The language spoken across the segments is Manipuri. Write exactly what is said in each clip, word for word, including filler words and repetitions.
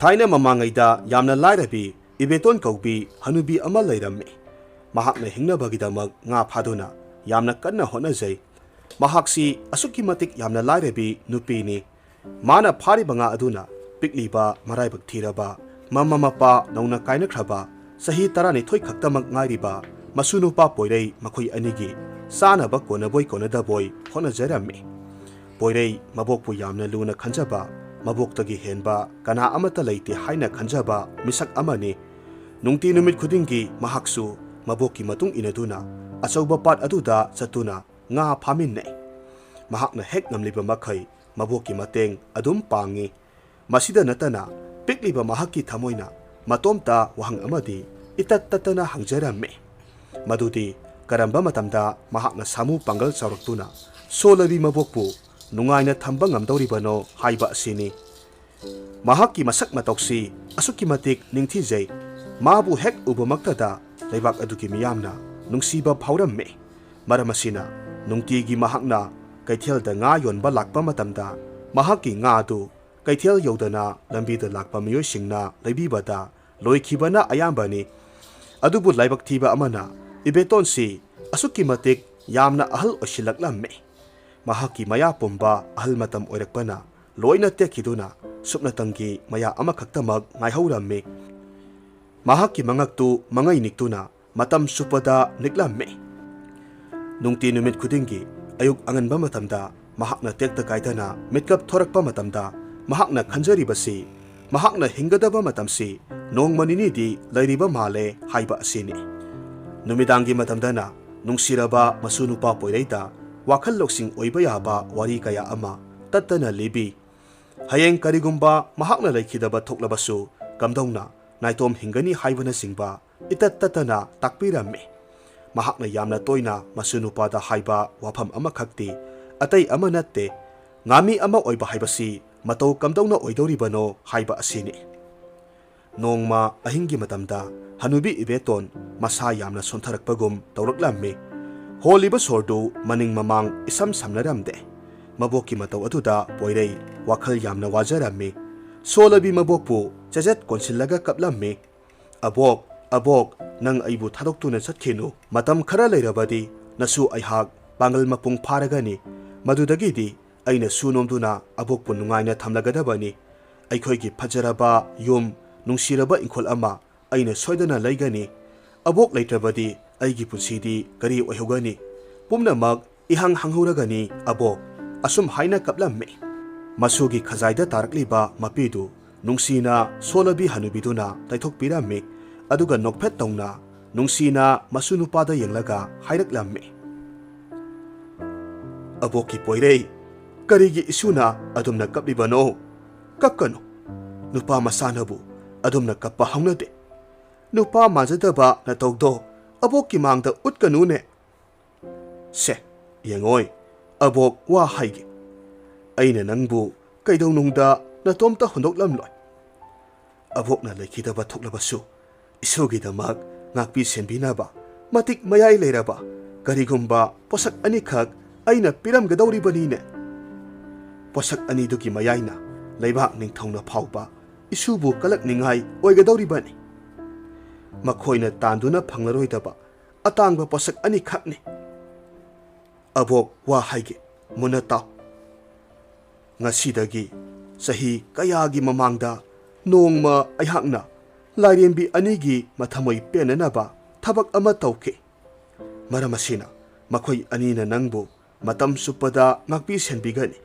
ꯊꯥꯏꯅ ꯃꯃꯥꯡꯉꯩꯗ ꯌꯥꯝꯅ ꯂꯥꯏꯔꯕꯤ ꯏꯕꯦꯇꯣꯟ ꯀꯧꯕꯤ ꯍꯅꯨꯕꯤ ꯑꯃ ꯂꯩꯔꯝꯃꯤ꯫ ꯃꯍꯥꯛꯅ ꯍꯤꯡꯅꯕꯒꯤꯗꯃꯛ ꯉꯥ ꯐꯥꯗꯨꯅ ꯌꯥꯝꯅ ꯀꯟꯅ ꯍꯣꯠꯅꯖꯩ꯫ ꯃꯍꯥꯛꯁꯤ ꯑꯁꯨꯛꯀꯤ ꯃꯇꯤꯛ ꯌꯥꯝꯅ ꯂꯥꯏꯔꯕꯤ ꯅꯨꯄꯤꯅꯤ꯫ ꯃꯥꯅ ꯐꯥꯔꯤꯕ ꯉꯥ ꯑꯗꯨꯅ ꯄꯤꯛꯂꯤꯕ, ꯃꯔꯥꯏꯕꯛ ꯊꯤꯔꯕ, ꯃꯃꯥ ꯃꯄꯥ ꯅꯧꯅ ꯀꯥꯏꯅꯈ꯭ꯔꯕ, ꯆꯍꯤ ꯇꯔꯥꯅꯤꯊꯣꯏ ꯈꯛꯇꯃꯛ ꯉꯥꯏꯔꯤꯕ ꯃꯁꯨ ꯅꯨꯄꯥ ꯄꯣꯏꯔꯩ ꯃꯈꯣꯏ ꯑꯅꯤꯒꯤ ꯆꯥꯅꯕ ꯀꯣꯟꯅꯕꯣꯏ ꯀꯣꯟꯅꯗꯕꯣꯏ ꯍꯣꯠꯅꯖꯔꯝꯃꯤ꯫ ꯄꯣꯏꯔꯩ ꯃꯕꯣꯛꯄꯨ ꯌꯥꯝꯅ ꯂꯨꯅ ꯈꯟꯖꯕ, ꯃꯕꯣꯛꯇꯒꯤ ꯍꯦꯟꯕ ꯀꯅꯥ ꯑꯃꯠꯇ ꯂꯩꯇꯦ ꯍꯥꯏꯅ ꯈꯟꯖꯕ ꯃꯤꯁꯛ ꯑꯃꯅꯤ꯫ ꯅꯨꯡꯇꯤ ꯅꯨꯃꯤꯠ ꯈꯨꯗꯤꯡꯒꯤ ꯃꯍꯥꯛꯁꯨ ꯃꯕꯣꯛꯀꯤ ꯃꯇꯨꯡ ꯏꯟꯅꯗꯨꯅ ꯑꯆꯧꯕ ꯄꯥꯠ ꯑꯗꯨꯗ ꯆꯠꯇꯨꯅ ꯉꯥ ꯐꯥꯃꯤꯟꯅꯩ꯫ ꯃꯍꯥꯛꯅ ꯍꯦꯛ ꯉꯝꯂꯤꯕ ꯃꯈꯩ ꯃꯕꯣꯛꯀꯤ ꯃꯇꯦꯡ ꯑꯗꯨꯝ ꯄꯥꯡꯉꯤ꯫ ꯃꯁꯤꯗ ꯅꯠꯇꯅ ꯄꯤꯛꯂꯤꯕ ꯃꯍꯥꯛꯀꯤ ꯊꯃꯣꯏꯅ ꯃꯇꯣꯝꯇ ꯋꯥꯍꯪ ꯑꯃꯗꯤ ꯏꯇꯠ ꯇꯠꯇꯅ ꯍꯪꯖꯔꯝꯃꯤ꯫ ꯃꯗꯨꯗꯤ ꯀꯔꯝꯕ ꯃꯇꯝꯗ ꯃꯍꯥꯛꯅ ꯁꯥꯃꯨ ꯄꯥꯡꯒꯜ ꯆꯥꯎꯔꯛꯇꯨꯅ ꯁꯣꯜꯂꯕꯤ ꯃꯕꯣꯛꯄꯨ ꯅꯨꯡꯉꯥꯏꯅ ꯊꯝꯕ ꯉꯝꯗꯧꯔꯤꯕꯅꯣ ꯍꯥꯏꯕ ꯑꯁꯤꯅꯤ꯫ ꯃꯍꯥꯛꯀꯤ ꯃꯁꯛ ꯃꯇꯧꯁꯤ ꯑꯁꯨꯛꯀꯤ ꯃꯇꯤꯛ ꯅꯤꯡꯊꯤꯖꯩ꯫ ꯃꯥꯕꯨ ꯍꯦꯛ ꯎꯕꯃꯛꯇꯗ ꯂꯩꯕꯥꯛ ꯑꯗꯨꯒꯤ ꯃꯤꯌꯥꯝꯅ ꯅꯨꯡꯁꯤꯕ ꯐꯥꯎꯔꯝꯃꯤ꯫ ꯃꯔꯝ ꯑꯁꯤꯅ ꯅꯨꯡꯇꯤꯒꯤ ꯃꯍꯥꯛꯅ ꯀꯩꯊꯦꯜꯗ ꯉꯥ ꯌꯣꯟꯕ ꯂꯥꯛꯄ ꯃꯇꯝꯗ ꯃꯍꯥꯛꯀꯤ ꯉꯥ ꯑꯗꯨ ꯀꯩꯊꯦꯜ ꯌꯧꯗꯅ ꯂꯝꯕꯤꯗ ꯂꯥꯛꯄ ꯃꯤꯑꯣꯏꯁꯤꯡꯅ ꯂꯩꯕꯤꯕꯗ ꯂꯣꯏꯈꯤꯕꯅ ꯑꯌꯥꯝꯕꯅꯤ꯫ ꯑꯗꯨꯕꯨ ꯂꯥꯏꯕꯛ ꯊꯤꯕ ꯑꯃꯅ ꯏꯕꯦꯇꯣꯟꯁꯤ ꯑꯁꯨꯛꯀꯤ ꯃꯇꯤꯛ ꯌꯥꯝꯅ ꯑꯍꯜ ꯑꯣꯏꯁꯤꯜꯂꯛꯂꯝꯃꯤ꯫ ꯃꯍꯥꯛꯀꯤ ꯃꯌꯥ ꯄꯨꯝꯕ ꯑꯍꯜ ꯃꯇꯝ ꯑꯣꯏꯔꯛꯄꯅ ꯂꯣꯏꯅ ꯇꯦꯛꯈꯤꯗꯨꯅ ꯁꯨꯞꯅꯇꯪꯒꯤ ꯃꯌꯥ ꯑꯃꯈꯛꯇꯃꯛ ꯉꯥꯏꯍꯧꯔꯝꯃꯤ꯫ ꯃꯍꯥꯛꯀꯤ ꯃꯉꯛꯇꯨ ꯃꯉꯩ ꯅꯤꯛꯇꯨꯅ ꯃꯇꯝ ꯆꯨꯞꯄꯗ ꯅꯤꯛꯂꯝꯃꯤ꯫ ꯅꯨꯡꯇꯤ ꯅꯨꯃꯤꯠ ꯈꯨꯗꯤꯡꯒꯤ ꯑꯌꯨꯛ ꯑꯉꯟꯕ ꯃꯇꯝꯗ ꯃꯍꯥꯛꯅ ꯇꯦꯛꯇ ꯀꯥꯏꯗꯅ ꯃꯤꯠꯀꯞ ꯊꯣꯔꯛꯄ ꯃꯇꯝꯗ ꯃꯍꯥꯛꯅ ꯈꯟꯖꯔꯤꯕꯁꯤ ꯃꯍꯥꯛꯅ ꯍꯤꯡꯒꯗꯕ ꯃꯇꯝꯁꯤ ꯅꯣꯡꯃ ꯅꯤꯅꯤꯗꯤ ꯂꯩꯔꯤꯕ ꯃꯥꯜꯂꯦ ꯍꯥꯏꯕ ꯑꯁꯤꯅꯤ꯫ ꯅꯨꯃꯤꯗꯥꯡꯒꯤ ꯃꯇꯝꯗꯅ ꯅꯨꯡꯁꯤꯔꯕ ꯃꯁꯨ ꯅꯨꯄꯥ ꯄꯣꯏꯔꯩꯗ ꯋꯥꯈꯜ ꯂꯧꯁꯤꯡ ꯑꯣꯏꯕ ꯌꯥꯕ ꯋꯥꯔꯤ ꯀꯌꯥ ꯑꯃ ꯇꯠꯇꯅ ꯂꯤꯕꯤ꯫ ꯍꯌꯦꯡ ꯀꯔꯤꯒꯨꯝꯕ ꯃꯍꯥꯛꯅ ꯂꯩꯈꯤꯗꯕ ꯊꯣꯛꯂꯕꯁꯨ ꯀꯝꯗꯧꯅ ꯅꯥꯏꯇꯣꯝ ꯍꯤꯡꯒꯅꯤ ꯍꯥꯏꯕꯅꯆꯤꯡꯕ ꯏꯇꯠ ꯇꯠꯇꯅ ꯇꯥꯛꯄꯤꯔꯝꯃꯤ꯫ ꯃꯍꯥꯛꯅ ꯌꯥꯝꯅ ꯇꯣꯏꯅ ꯃꯁꯨ ꯅꯨꯄꯥꯗ ꯍꯥꯏꯕ ꯋꯥꯐꯝ ꯑꯃꯈꯛꯇꯤ ꯑꯇꯩ ꯑꯃ ꯅꯠꯇꯦ, ꯉꯥꯃꯤ ꯑꯃ ꯑꯣꯏꯕ ꯍꯥꯏꯕꯁꯤ ꯃꯇꯧ ꯀꯝꯗꯧꯅ ꯑꯣꯏꯗꯧꯔꯤꯕꯅꯣ ꯍꯥꯏꯕ ꯑꯁꯤꯅꯤ꯫ ꯅꯣꯡꯃ ꯑꯍꯤꯡꯒꯤ ꯃꯇꯝꯗ ꯍꯅꯨꯕꯤ ꯏꯕꯦꯇꯣꯟ ꯃꯁꯥ ꯌꯥꯝꯅ ꯁꯣꯟꯊꯔꯛꯄꯒꯨꯝ ꯇꯧꯔꯛꯂꯝꯃꯤ꯫ ꯍꯣꯜꯂꯤꯕ ꯁꯣꯔꯗꯨ ꯃꯅꯤꯡ ꯃꯃꯥꯡ ꯏꯁꯝ ꯁꯝꯅꯔꯝꯗꯦ꯫ ꯃꯕꯣꯛꯀꯤ ꯃꯇꯧ ꯑꯗꯨꯗ ꯄꯣꯏꯔꯩ ꯋꯥꯈꯜ ꯌꯥꯝꯅ ꯋꯥꯖꯔꯝꯃꯤ꯫ ꯁꯣꯂꯕꯤ ꯃꯕꯣꯛꯄꯨ ꯆꯦꯖꯦꯠ ꯀꯣꯟꯁꯤꯜꯂꯒ ꯀꯞꯂꯝꯃꯤ꯫ "ꯑꯕꯣꯛ, ꯑꯕꯣꯛ, ꯅꯪ ꯑꯩꯕꯨ ꯊꯥꯗꯣꯛꯇꯨꯅ ꯆꯠꯈꯤꯅꯨ꯫ ꯃꯇꯝ ꯈꯔ ꯂꯩꯔꯕꯗꯤ ꯅꯁꯨ ꯑꯩꯍꯥꯛ ꯄꯥꯡꯒꯜ ꯃꯄꯨꯡ ꯐꯥꯔꯒꯅꯤ꯫ ꯃꯗꯨꯗꯒꯤꯗꯤ ꯑꯩꯅ ꯁꯨ ꯅꯣꯝꯗꯨꯅ ꯑꯕꯣꯛꯄꯨ ꯅꯨꯡꯉꯥꯏꯅ ꯊꯝꯂꯒꯗꯕꯅꯤ꯫ ꯑꯩꯈꯣꯏꯒꯤ ꯐꯖꯔꯕ ꯌꯨꯝ, ꯅꯨꯡꯁꯤꯔꯕ ꯏꯪꯈꯣꯜ ꯑꯃ ꯑꯩꯅ ꯁꯣꯏꯗꯅ ꯂꯩꯒꯅꯤ꯫ ꯑꯕꯣꯛ ꯂꯩꯇ꯭ꯔꯕꯗꯤ ꯑꯩꯒꯤ ꯄꯨꯟꯁꯤꯗꯤ ꯀꯔꯤ ꯑꯣꯏꯍꯧꯒꯅꯤ? ꯄꯨꯝꯅꯃꯛ ꯏꯍꯥꯡ ꯍꯥꯡꯍꯧꯔꯒꯅꯤ, ꯑꯕꯣꯛ"꯫ ꯑꯁꯨꯝ ꯍꯥꯏꯅ ꯀꯞꯂꯝꯃꯤ꯫ ꯃꯁꯨꯒꯤ ꯈꯖꯥꯏꯗ ꯇꯥꯔꯛꯂꯤꯕ ꯃꯄꯤꯗꯨ ꯅꯨꯡꯁꯤꯅ ꯁꯣꯂꯕꯤ ꯍꯅꯨꯕꯤꯗꯨꯅ ꯇꯩꯊꯣꯛꯄꯤꯔꯝꯃꯤ꯫ ꯑꯗꯨꯒ ꯅꯣꯛꯐꯦꯠ ꯇꯧꯅ ꯅꯨꯡꯁꯤꯅ ꯃꯁꯨ ꯅꯨꯄꯥꯗ ꯌꯦꯡꯂꯒ ꯍꯥꯏꯔꯛꯂꯝꯃꯤ, "ꯑꯕꯣꯛꯀꯤ ꯄꯣꯏꯔꯩ, ꯀꯔꯤꯒꯤ ꯏꯁꯨꯅ ꯑꯗꯨꯝꯅ ꯀꯞꯂꯤꯕꯅꯣ? ꯀꯞꯀꯅꯨ꯫ ꯅꯨꯄꯥ ꯃꯆꯥꯅꯕꯨ ꯑꯗꯨꯝꯅ ꯀꯞꯄ ꯍꯧꯅꯗꯦ꯫ ꯅꯨꯄꯥ ꯃꯥꯟꯖꯗꯕ ꯅꯇꯧꯗꯣ ꯑꯕꯣꯛꯀꯤ ꯃꯥꯡꯗ ꯎꯠꯀꯅꯨꯅꯦ꯫ ꯁꯦ, ꯌꯦꯡꯉꯣꯏ, ꯑꯕꯣꯛ ꯋꯥ ꯍꯥꯏꯒꯦ꯫ ꯑꯩꯅ ꯅꯪꯕꯨ ꯀꯩꯗꯧꯅꯨꯡꯗ ꯅꯇꯣꯝꯇ ꯍꯨꯟꯗꯣꯛꯂꯝꯂꯣꯏ꯫ ꯑꯕꯣꯛꯅ ꯂꯩꯈꯤꯗꯕ ꯊꯣꯛꯂꯕꯁꯨ, ꯏꯁꯨꯒꯤꯗꯃꯛ ꯉꯥꯛꯄꯤ ꯁꯦꯟꯕꯤꯅꯕ ꯃꯇꯤꯛ ꯃꯌꯥꯏ ꯂꯩꯔꯕ ꯀꯔꯤꯒꯨꯝꯕ ꯄꯣꯠꯁꯛ ꯑꯅꯤꯈꯛ ꯑꯩꯅ ꯄꯤꯔꯝꯒꯗꯧꯔꯤꯕꯅꯤꯅꯦ꯫ ꯄꯣꯠꯁꯛ ꯑꯅꯤꯗꯨꯒꯤ ꯃꯌꯥꯏꯅ ꯂꯩꯕꯥꯛ ꯅꯤꯡꯊꯧꯅ ꯐꯥꯎꯕ ꯏꯁꯨꯕꯨ ꯀꯂꯛꯅꯤꯡꯉꯥꯏ ꯑꯣꯏꯒꯗꯧꯔꯤꯕꯅꯤ꯫ ꯃꯈꯣꯏꯅ ꯇꯥꯟꯗꯨꯅ ꯐꯪꯂꯔꯣꯏꯗꯕ ꯑꯇꯥꯡꯕ ꯄꯣꯠꯁꯛ ꯑꯅꯤꯈꯛꯅꯤ꯫ ꯑꯕꯣꯛ ꯋꯥ ꯍꯥꯏꯒꯦ, ꯃꯨꯟꯅ ꯇꯥꯎ꯫ ꯉꯁꯤꯗꯒꯤ ꯆꯍꯤ ꯀꯌꯥꯒꯤ ꯃꯃꯥꯡꯗ ꯅꯣꯡꯃ ꯑꯩꯍꯥꯛꯅ ꯂꯥꯏꯔꯦꯝꯕꯤ ꯑꯅꯤꯒꯤ ꯃꯊꯃꯣꯏ ꯄꯦꯟꯅꯅꯕ ꯊꯕꯛ ꯑꯃ ꯇꯧꯈꯤ꯫ ꯃꯔꯝ ꯑꯁꯤꯅ ꯃꯈꯣꯏ ꯑꯅꯤꯅ ꯅꯪꯕꯨ ꯃꯇꯝ ꯆꯨꯞꯄꯗ ꯉꯥꯛꯄꯤ ꯁꯦꯟꯕꯤꯒꯅꯤ꯫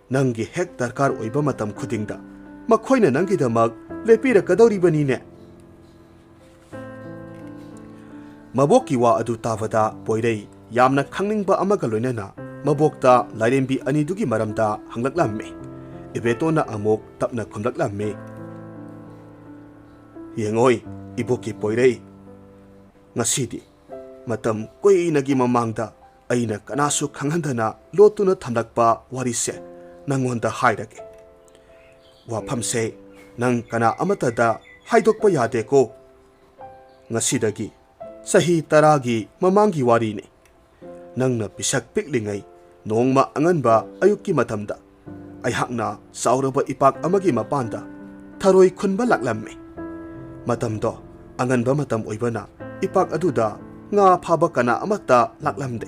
ꯅꯪꯒꯤ ꯍꯦꯛ ꯗꯔꯀꯥꯔ ꯑꯣꯏꯕ ꯃꯇꯝ ꯈꯨꯗꯤꯡꯗ ꯃꯈꯣꯏꯅ ꯅꯪꯒꯤꯗꯃꯛ ꯂꯦꯞꯄꯤꯔꯛꯀꯗꯧꯔꯤꯕꯅꯤꯅꯦ꯫ ꯃꯕꯣꯛꯀꯤ ꯋꯥ ꯑꯗꯨ ꯇꯥꯕꯗ ꯄꯣꯏꯔꯩ ꯌꯥꯝꯅ ꯈꯪꯅꯤꯡꯕ ꯑꯃꯒ ꯂꯣꯏꯅꯅ ꯃꯕꯣꯛꯇ ꯂꯥꯏꯔꯦꯝꯕꯤ ꯑꯅꯤꯗꯨꯒꯤ ꯃꯔꯝꯗ ꯍꯪꯂꯛꯂꯝꯃꯤ꯫ ꯏꯕꯦꯇꯣꯟꯅ ꯑꯃꯨꯛ ꯇꯞꯅ ꯈꯨꯝꯂꯛꯂꯝꯃꯤ, "ꯌꯦꯡꯉꯣꯏ, ꯏꯕꯣꯛꯀꯤ ꯄꯣꯏꯔꯩ, ꯉꯁꯤꯗꯤ ꯃꯇꯝ ꯀꯨꯏꯅꯒꯤ ꯃꯃꯥꯡꯗ ꯑꯩꯅ ꯀꯅꯥꯁꯨ ꯈꯪꯍꯟꯗꯅ ꯂꯣꯠꯇꯨꯅ ꯊꯝꯂꯛꯄ ꯋꯥꯔꯤꯁꯦ ꯅꯪꯉꯣꯟꯗ ꯍꯥꯏꯔꯒꯦ꯫ ꯋꯥꯐꯝꯁꯦ ꯅꯪ ꯀꯅꯥ ꯑꯃꯠꯇꯗ ꯍꯥꯏꯗꯣꯛꯄ ꯌꯥꯗꯦꯀꯣ꯫ ꯉꯁꯤꯗꯒꯤ ꯆꯍꯤ ꯇꯔꯥꯒꯤ ꯃꯃꯥꯡꯒꯤ ꯋꯥꯔꯤꯅꯤ꯫ ꯅꯪꯅ ꯄꯤꯁꯛ ꯄꯤꯛꯂꯤꯉꯩ ꯅꯣꯡꯃ ꯑꯉꯟꯕ ꯑꯌꯨꯛꯀꯤ ꯃꯇꯝꯗ ꯑꯩꯍꯥꯛꯅ ꯆꯥꯎꯔꯕ ꯏꯄꯥꯛ ꯑꯃꯒꯤ ꯃꯄꯥꯟꯗ ꯊꯔꯣꯏ ꯈꯨꯟꯕ ꯂꯥꯛꯂꯝꯃꯤ꯫ ꯃꯇꯝꯗꯣ ꯑꯉꯟꯕ ꯃꯇꯝ ꯑꯣꯏꯕꯅ ꯏꯄꯥꯛ ꯑꯗꯨꯗ ꯉꯥ ꯐꯥꯕ ꯀꯅꯥ ꯑꯃꯠꯇ ꯂꯥꯛꯂꯝꯗꯦ꯫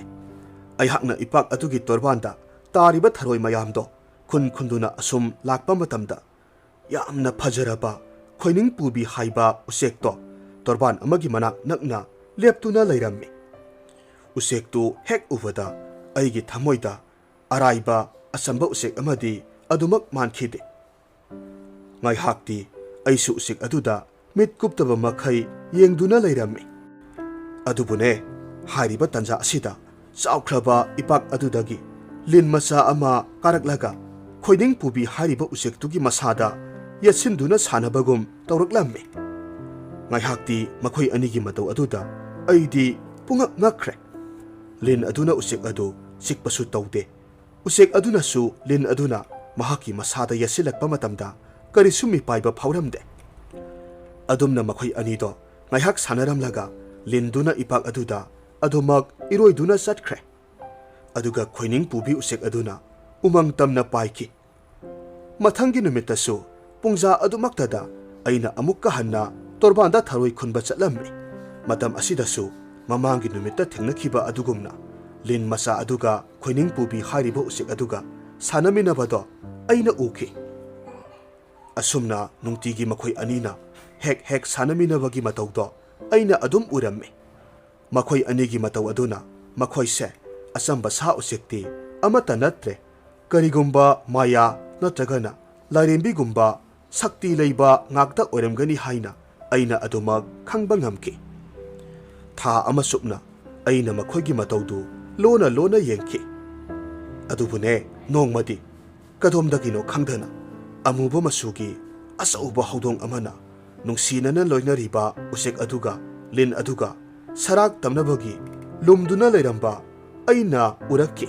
ꯑꯩꯍꯥꯛꯅ ꯏꯄꯥꯛ ꯑꯗꯨꯒꯤ ꯇꯣꯔꯕꯥꯟꯗ ꯇꯥꯔꯤꯕ ꯊꯔꯣꯏ ꯃꯌꯥꯝꯗꯣ ꯈꯨꯟ ꯈꯨꯟꯗꯨꯅ ꯑꯁꯨꯝ ꯂꯥꯛꯄ ꯃꯇꯝꯗ, ꯌꯥꯝꯅ ꯐꯖꯔꯕ ꯈꯣꯏꯅꯤꯡ ꯄꯨꯕꯤ ꯍꯥꯏꯕ ꯎꯆꯦꯛꯇꯣ ꯇꯣꯔꯕꯥꯟ ꯑꯃꯒꯤ ꯃꯅꯥꯛ ꯅꯛꯅ ꯂꯦꯞꯇꯨꯅ ꯂꯩꯔꯝꯃꯤ꯫ ꯎꯆꯦꯛꯇꯨ ꯍꯦꯛ ꯎꯕꯗ ꯑꯩꯒꯤ ꯊꯃꯣꯏꯗ ꯑꯔꯥꯏꯕ ꯑꯆꯝꯕ ꯎꯆꯦꯛ ꯑꯃꯗꯤ ꯑꯗꯨꯃꯛ ꯃꯥꯟꯈꯤꯗꯦ꯫ ꯉꯥꯏꯍꯥꯛꯇꯤ ꯑꯩꯁꯨ ꯎꯆꯦꯛ ꯑꯗꯨꯗ ꯃꯤꯠ ꯀꯨꯞꯇꯕ ꯃꯈꯩ ꯌꯦꯡꯗꯨꯅ ꯂꯩꯔꯝꯃꯤ꯫ ꯑꯗꯨꯕꯨꯅꯦ, ꯍꯥꯏꯔꯤꯕ ꯇꯥꯟꯖꯥ ꯑꯁꯤꯗ ꯆꯥꯎꯈ꯭ꯔꯕ ꯏꯄꯥꯛ ꯑꯗꯨꯗꯒꯤ ꯂꯤꯟ ꯃꯆꯥ ꯑꯃ ꯀꯥꯔꯛꯂꯒ ꯈꯣꯏꯅꯤꯡ ꯄꯨꯕꯤ ꯍꯥꯏꯔꯤꯕ ꯎꯆꯦꯛꯇꯨꯒꯤ ꯃꯁꯥꯗ ꯌꯦꯠꯁꯤꯟꯗꯨꯅ ꯁꯥꯟꯅꯕꯒꯨꯝ ꯇꯧꯔꯛꯂꯝꯃꯤ꯫ ꯉꯥꯏꯍꯥꯛꯇꯤ ꯃꯈꯣꯏ ꯑꯅꯤꯒꯤ ꯃꯇꯧ ꯑꯗꯨꯗ ꯑꯩꯗꯤ ꯄꯨꯡꯉꯛ ꯉꯛꯈ꯭ꯔꯦ꯫ ꯂꯤꯟ ꯑꯗꯨꯅ ꯎꯆꯦꯛ ꯑꯗꯨ ꯆꯤꯛꯄꯁꯨ ꯇꯧꯗꯦ꯫ ꯎꯆꯦꯛ ꯑꯗꯨꯅꯁꯨ ꯂꯤꯟ ꯑꯗꯨꯅ ꯃꯍꯥꯛꯀꯤ ꯃꯁꯥꯗ ꯌꯦꯠꯁꯤꯜꯂꯛꯄ ꯃꯇꯝꯗ ꯀꯔꯤꯁꯨ ꯃꯤꯄꯥꯏꯕ ꯐꯥꯎꯔꯝꯗꯦ꯫ ꯑꯗꯨꯝꯅ ꯃꯈꯣꯏ ꯑꯅꯤꯗꯣ ꯉꯥꯏꯍꯥꯛ ꯁꯥꯟꯅꯔꯝꯂꯒ ꯂꯤꯟꯗꯨꯅ ꯏꯄꯥꯛ ꯑꯗꯨꯗ ꯑꯗꯨꯃꯛ ꯏꯔꯣꯏꯗꯨꯅ ꯆꯠꯈ꯭ꯔꯦ꯫ ꯑꯗꯨꯒ ꯈꯣꯏꯅꯤꯡ ꯄꯨꯕꯤ ꯎꯆꯦꯛ ꯑꯗꯨꯅ ꯎꯃꯪ ꯇꯝꯅ ꯄꯥꯏꯈꯤ꯫ ꯃꯊꯪꯒꯤ ꯅꯨꯃꯤꯠꯇꯁꯨ ꯄꯨꯡꯖꯥ ꯑꯗꯨꯃꯛꯇꯗ ꯑꯩꯅ ꯑꯃꯨꯛꯀ ꯍꯟꯅ ꯇꯣꯔꯕꯥꯟꯗ ꯊꯔꯣꯏ ꯈꯨꯟꯕ ꯆꯠꯂꯝꯃꯤ꯫ ꯃꯇꯝ ꯑꯁꯤꯗꯁꯨ ꯃꯃꯥꯡꯒꯤ ꯅꯨꯃꯤꯠꯇ ꯊꯦꯡꯅꯈꯤꯕ ꯑꯗꯨꯒꯨꯝꯅ ꯂꯤꯟ ꯃꯆꯥ ꯑꯗꯨꯒ ꯈꯣꯏꯅꯤꯡ ꯄꯨꯕꯤ ꯍꯥꯏꯔꯤꯕ ꯎꯆꯦꯛ ꯑꯗꯨꯒ ꯁꯥꯟꯅꯃꯤꯟꯅꯕꯗꯣ ꯑꯩꯅ ꯎꯈꯤ꯫ ꯑꯁꯨꯝꯅ ꯅꯨꯡꯇꯤꯒꯤ ꯃꯈꯣꯏ ꯑꯅꯤꯅ ꯍꯦꯛ ꯍꯦꯛ ꯁꯥꯟꯅꯃꯤꯟꯅꯕꯒꯤ ꯃꯇꯧꯗꯣ ꯑꯩꯅ ꯑꯗꯨꯝ ꯎꯔꯝꯃꯤ꯫ ꯃꯈꯣꯏ ꯑꯅꯤꯒꯤ ꯃꯇꯧ ꯑꯗꯨꯅ ꯃꯈꯣꯏꯁꯦ ꯑꯆꯝꯕ ꯁꯥ ꯎꯆꯦꯛꯇꯤ ꯑꯃꯠꯇ ꯅꯠꯇ꯭ꯔꯦ, ꯀꯔꯤꯒꯨꯝꯕ ꯃꯥꯌꯥ ꯅꯠꯇ꯭ꯔꯒꯅ ꯂꯥꯏꯔꯦꯝꯕꯤꯒꯨꯝꯕ ꯁꯛꯇꯤ ꯂꯩꯕ ꯉꯥꯛꯇ ꯑꯣꯏꯔꯝꯒꯅꯤ ꯍꯥꯏꯅ ꯑꯩꯅ ꯑꯗꯨꯃꯛ ꯈꯪꯕ ꯉꯝꯈꯤ꯫ ꯊꯥ ꯑꯃ ꯆꯨꯞꯅ ꯑꯩꯅ ꯃꯈꯣꯏꯒꯤ ꯃꯇꯧꯗꯨ ꯂꯣꯟꯅ ꯂꯣꯟꯅ ꯌꯦꯡꯈꯤ꯫ ꯑꯗꯨꯕꯨꯅꯦ, ꯅꯣꯡꯃꯗꯤ ꯀꯗꯣꯝꯗꯒꯤꯅꯣ ꯈꯪꯗꯅ ꯑꯃꯨꯕ ꯃꯆꯨꯒꯤ ꯑꯆꯧꯕ ꯍꯧꯗꯣꯡ ꯑꯃꯅ ꯅꯨꯡꯁꯤꯅꯅ ꯂꯣꯏꯅꯔꯤꯕ ꯎꯆꯦꯛ ꯑꯗꯨꯒ ꯂꯤꯟ ꯑꯗꯨꯒ ꯁꯔꯥꯛ ꯇꯝꯅꯕꯒꯤ ꯂꯨꯝꯗꯨꯅ ꯂꯩꯔꯝꯕ ꯑꯩꯅ ꯎꯔꯛꯈꯤ꯫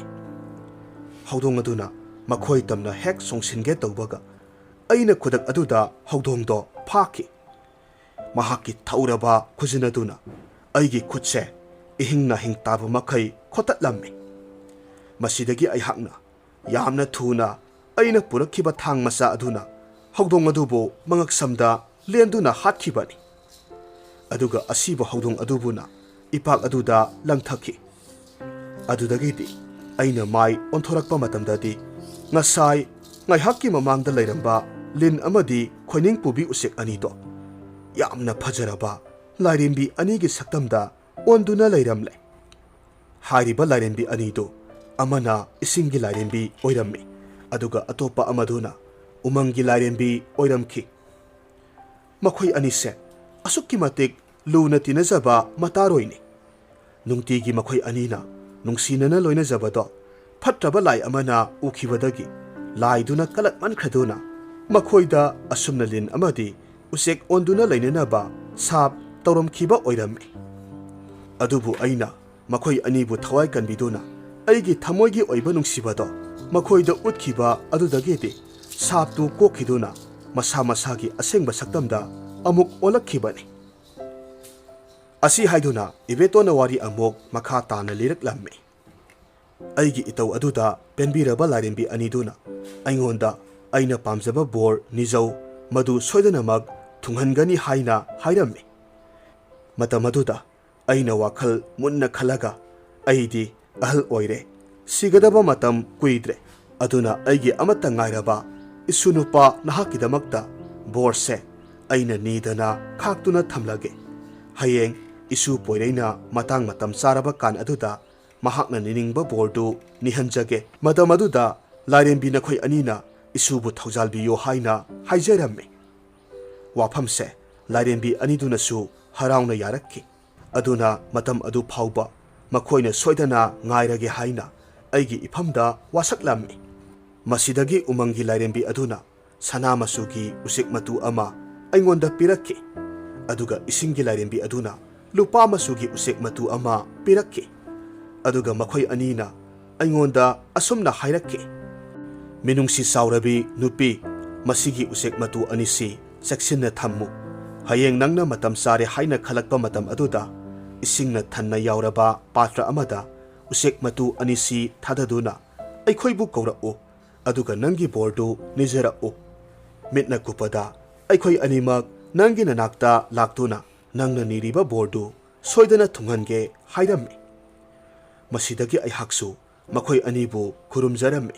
ꯍꯧꯗꯣꯡ ꯑꯗꯨꯅ ꯃꯈꯣꯏ ꯇꯝꯅ ꯍꯦꯛ ꯆꯣꯡꯁꯤꯟꯒꯦ ꯇꯧꯕꯒ ꯑꯩꯅ ꯈꯨꯗꯛ ꯑꯗꯨꯗ ꯍꯧꯗꯣꯡꯗꯣ ꯐꯥꯈꯤ꯫ ꯃꯍꯥꯛꯀꯤ ꯊꯧꯔꯕ ꯈꯨꯖꯤꯟ ꯑꯗꯨꯅ ꯑꯩꯒꯤ ꯈꯨꯠꯁꯦ ꯏꯍꯤꯡ ꯅꯥꯍꯤꯡ ꯇꯥꯕ ꯃꯈꯩ ꯈꯣꯠꯇꯠꯂꯝꯃꯤ꯫ ꯃꯁꯤꯗꯒꯤ ꯑꯩꯍꯥꯛꯅ ꯌꯥꯝꯅ ꯊꯨꯅ ꯑꯩꯅ ꯄꯨꯔꯛꯈꯤꯕ ꯊꯥꯡ ꯃꯆꯥ ꯑꯗꯨꯅ ꯍꯧꯗꯣꯡ ꯑꯗꯨꯕꯨ ꯃꯉꯛꯁꯝꯗ ꯂꯦꯟꯗꯨꯅ ꯍꯥꯠꯈꯤꯕꯅꯤ꯫ ꯑꯗꯨꯒ ꯑꯁꯤꯕ ꯍꯧꯗꯣꯡ ꯑꯗꯨꯕꯨꯅ ꯏꯄꯥꯛ ꯑꯗꯨꯗ ꯂꯪꯊꯈꯤ꯫ ꯑꯗꯨꯗꯒꯤꯗꯤ ꯑꯩꯅ ꯃꯥꯏ ꯑꯣꯟꯊꯣꯔꯛꯄ ꯃꯇꯝꯗꯗꯤ ꯉꯁꯥꯏ ꯉꯥꯏꯍꯥꯛꯀꯤ ꯃꯃꯥꯡꯗ ꯂꯩꯔꯝꯕ ꯂꯤꯟ ꯑꯃꯗꯤ ꯈꯣꯏꯅꯤꯡ ꯄꯨꯕꯤ ꯎꯆꯦꯛ ꯑꯅꯤꯗꯣ ꯌꯥꯝꯅ ꯐꯖꯔꯕ ꯂꯥꯏꯔꯦꯝꯕꯤ ꯑꯅꯤꯒꯤ ꯁꯛꯇꯝꯗ ꯑꯣꯟꯗꯨꯅ ꯂꯩꯔꯝꯂꯦ꯫ ꯍꯥꯏꯔꯤꯕ ꯂꯥꯏꯔꯦꯝꯕꯤ ꯑꯅꯤꯗꯨ ꯑꯃꯅ ꯏꯁꯤꯡꯒꯤ ꯂꯥꯏꯔꯦꯝꯕꯤ ꯑꯣꯏꯔꯝꯃꯤ, ꯑꯗꯨꯒ ꯑꯇꯣꯞꯄ ꯑꯃꯗꯨꯅ ꯎꯃꯪꯒꯤ ꯂꯥꯏꯔꯦꯝꯕꯤ ꯑꯣꯏꯔꯝꯈꯤ꯫ ꯃꯈꯣꯏ ꯑꯅꯤꯁꯦ ꯑꯁꯨꯛꯀꯤ ꯃꯇꯤꯛ ꯂꯨꯅ ꯇꯤꯟꯅꯖꯕ ꯃꯇꯥꯔꯣꯏꯅꯤ꯫ ꯅꯨꯡꯇꯤꯒꯤ ꯃꯈꯣꯏ ꯑꯅꯤꯅ ꯅꯨꯡꯁꯤꯅꯅ ꯂꯣꯏꯅꯖꯕꯗꯣ ꯐꯠꯇ꯭ꯔꯕ ꯂꯥꯏ ꯑꯃꯅ ꯎꯈꯤꯕꯗꯒꯤ ꯂꯥꯏꯗꯨꯅ ꯀꯂꯛꯃꯟꯈ꯭ꯔꯗꯨꯅ ꯃꯈꯣꯏꯗ ꯑꯁꯨꯝꯅ ꯂꯤꯟ ꯑꯃꯗꯤ ꯎꯆꯦꯛ ꯑꯣꯟꯗꯨꯅ ꯂꯩꯅꯅꯕ ꯁꯥꯞ ꯇꯧꯔꯝꯈꯤꯕ ꯑꯣꯏꯔꯝꯃꯤ꯫ ꯑꯗꯨꯕꯨ ꯑꯩꯅ ꯃꯈꯣꯏ ꯑꯅꯤꯕꯨ ꯊꯋꯥꯏ ꯀꯟꯕꯤꯗꯨꯅ ꯑꯩꯒꯤ ꯊꯃꯣꯏꯒꯤ ꯑꯣꯏꯕ ꯅꯨꯡꯁꯤꯕꯗꯣ ꯃꯈꯣꯏꯗ ꯎꯠꯈꯤꯕ ꯑꯗꯨꯗꯒꯤꯗꯤ ꯁꯥꯞꯇꯨ ꯀꯣꯛꯈꯤꯗꯨꯅ ꯃꯁꯥ ꯃꯁꯥꯒꯤ ꯑꯁꯦꯡꯕ ꯁꯛꯇꯝꯗ ꯑꯃꯨꯛ ꯑꯣꯜꯂꯛꯈꯤꯕꯅꯤ꯫ ꯑꯁꯤ ꯍꯥꯏꯗꯨꯅ ꯏꯕꯦꯇꯣꯟꯅ ꯋꯥꯔꯤ ꯑꯃꯨꯛ ꯃꯈꯥ ꯇꯥꯅ ꯂꯤꯔꯛꯂꯝꯃꯤ꯫ ꯑꯩꯒꯤ ꯏꯇꯧ ꯑꯗꯨꯗ ꯄꯦꯟꯕꯤꯔꯕ ꯂꯥꯏꯔꯦꯝꯕꯤ ꯑꯅꯤꯗꯨꯅ ꯑꯩꯉꯣꯟꯗ ꯑꯩꯅ ꯄꯥꯝꯖꯕ ꯕꯣꯔ ꯅꯤꯖꯧ, ꯃꯗꯨ ꯁꯣꯏꯗꯅꯃꯛ ꯊꯨꯡꯍꯟꯒꯅꯤ ꯍꯥꯏꯅ ꯍꯥꯏꯔꯝꯃꯤ꯫ ꯃꯇꯝ ꯑꯗꯨꯗ ꯑꯩꯅ ꯋꯥꯈꯜ ꯃꯨꯟꯅ ꯈꯜꯂꯒ, ꯑꯩꯗꯤ ꯑꯍꯜ ꯑꯣꯏꯔꯦ, ꯁꯤꯒꯗꯕ ꯃꯇꯝ ꯀꯨꯏꯗ꯭ꯔꯦ, ꯑꯗꯨꯅ ꯑꯩꯒꯤ ꯑꯃꯠꯇ ꯉꯥꯏꯔꯕ ꯏꯁꯨ ꯅꯨꯄꯥ ꯅꯍꯥꯛꯀꯤꯗꯃꯛꯇ ꯕꯣꯔꯁꯦ ꯑꯩꯅ ꯅꯤꯗꯅ ꯈꯥꯛꯇꯨꯅ ꯊꯝꯂꯒꯦ꯫ ꯍꯌꯦꯡ ꯏꯁꯨ ꯄꯣꯏꯔꯩꯅ ꯃꯇꯥꯡ ꯃꯇꯝ ꯆꯥꯔꯕ ꯀꯥꯟ ꯑꯗꯨꯗ ꯃꯍꯥꯛꯅ ꯅꯤꯅꯤꯡꯕ ꯕꯣꯔꯗꯨ ꯅꯤꯍꯟꯖꯒꯦ꯫ ꯃꯇꯝ ꯑꯗꯨꯗ ꯂꯥꯏꯔꯦꯝꯕꯤ ꯅꯈꯣꯏ ꯑꯅꯤꯅ ꯏꯁꯨꯕꯨ ꯊꯧꯖꯥꯜꯕꯤꯌꯨ ꯍꯥꯏꯅ ꯍꯥꯏꯖꯔꯝꯃꯤ꯫ ꯋꯥꯐꯝꯁꯦ ꯂꯥꯏꯔꯦꯝꯕꯤ ꯑꯅꯤꯗꯨꯅꯁꯨ ꯍꯔꯥꯎꯅ ꯌꯥꯔꯛꯈꯤ꯫ ꯑꯗꯨꯅ ꯃꯇꯝ ꯑꯗꯨ ꯐꯥꯎꯕ ꯃꯈꯣꯏꯅ ꯁꯣꯏꯗꯅ ꯉꯥꯏꯔꯒꯦ ꯍꯥꯏꯅ ꯑꯩꯒꯤ ꯏꯐꯝꯗ ꯋꯥꯁꯛꯂꯝꯃꯤ꯫ ꯃꯁꯤꯗꯒꯤ ꯎꯃꯪꯒꯤ ꯂꯥꯏꯔꯦꯝꯕꯤ ꯑꯗꯨꯅ ꯁꯅꯥ ꯃꯆꯨꯒꯤ ꯎꯆꯦꯛ ꯃꯇꯨ ꯑꯃ ꯑꯩꯉꯣꯟꯗ ꯄꯤꯔꯛꯈꯤ, ꯑꯗꯨꯒ ꯏꯁꯤꯡꯒꯤ ꯂꯥꯏꯔꯦꯝꯕꯤ ꯑꯗꯨꯅ ꯂꯨꯄꯥ ꯃꯆꯨꯒꯤ ꯎꯆꯦꯛ ꯃꯇꯨ ꯑꯃ ꯄꯤꯔꯛꯈꯤ꯫ ꯑꯗꯨꯒ ꯃꯈꯣꯏ ꯑꯅꯤꯅ ꯑꯩꯉꯣꯟꯗ ꯑꯁꯨꯝꯅ ꯍꯥꯏꯔꯛꯈꯤ, "ꯃꯤꯅꯨꯡꯁꯤ ꯆꯥꯎꯔꯕꯤ ꯅꯨꯄꯤ, ꯃꯁꯤꯒꯤ ꯎꯆꯦꯛ ꯃꯇꯨ ꯑꯅꯤꯁꯤ ꯆꯦꯛꯁꯤꯟꯅ ꯊꯝꯃꯨ꯫ ꯍꯌꯦꯡ ꯅꯪꯅ ꯃꯇꯝ ꯆꯥꯔꯦ ꯍꯥꯏꯅ ꯈꯜꯂꯛꯄ ꯃꯇꯝ ꯑꯗꯨꯗ ꯏꯁꯤꯡꯅ ꯊꯟꯅ ꯌꯥꯎꯔꯕ ꯄꯥꯇ꯭ꯔ ꯑꯃꯗ ꯎꯆꯦꯛ ꯃꯇꯨ ꯑꯅꯤꯁꯤ ꯊꯥꯗꯗꯨꯅ ꯑꯩꯈꯣꯏꯕꯨ ꯀꯧꯔꯛꯎ꯫ ꯑꯗꯨꯒ ꯅꯪꯒꯤ ꯕꯣꯔꯗꯨ ꯅꯤꯖꯔꯛꯎ꯫ ꯃꯤꯠꯅ ꯀꯨꯞꯄꯗ ꯑꯩꯈꯣꯏ ꯑꯅꯤꯃꯛ ꯅꯪꯒꯤ ꯅꯅꯥꯛꯇ ꯂꯥꯛꯇꯨꯅ ꯅꯪꯅ ꯅꯤꯔꯤꯕ ꯕꯣꯔꯗꯨ ꯁꯣꯏꯗꯅ ꯊꯨꯡꯍꯟꯒꯦ ꯍꯥꯏꯔꯝꯃꯤ꯫ ꯃꯁꯤꯗꯒꯤ ꯑꯩꯍꯥꯛꯁꯨ ꯃꯈꯣꯏ ꯑꯅꯤꯕꯨ ꯈꯨꯔꯨꯝꯖꯔꯝꯃꯤ꯫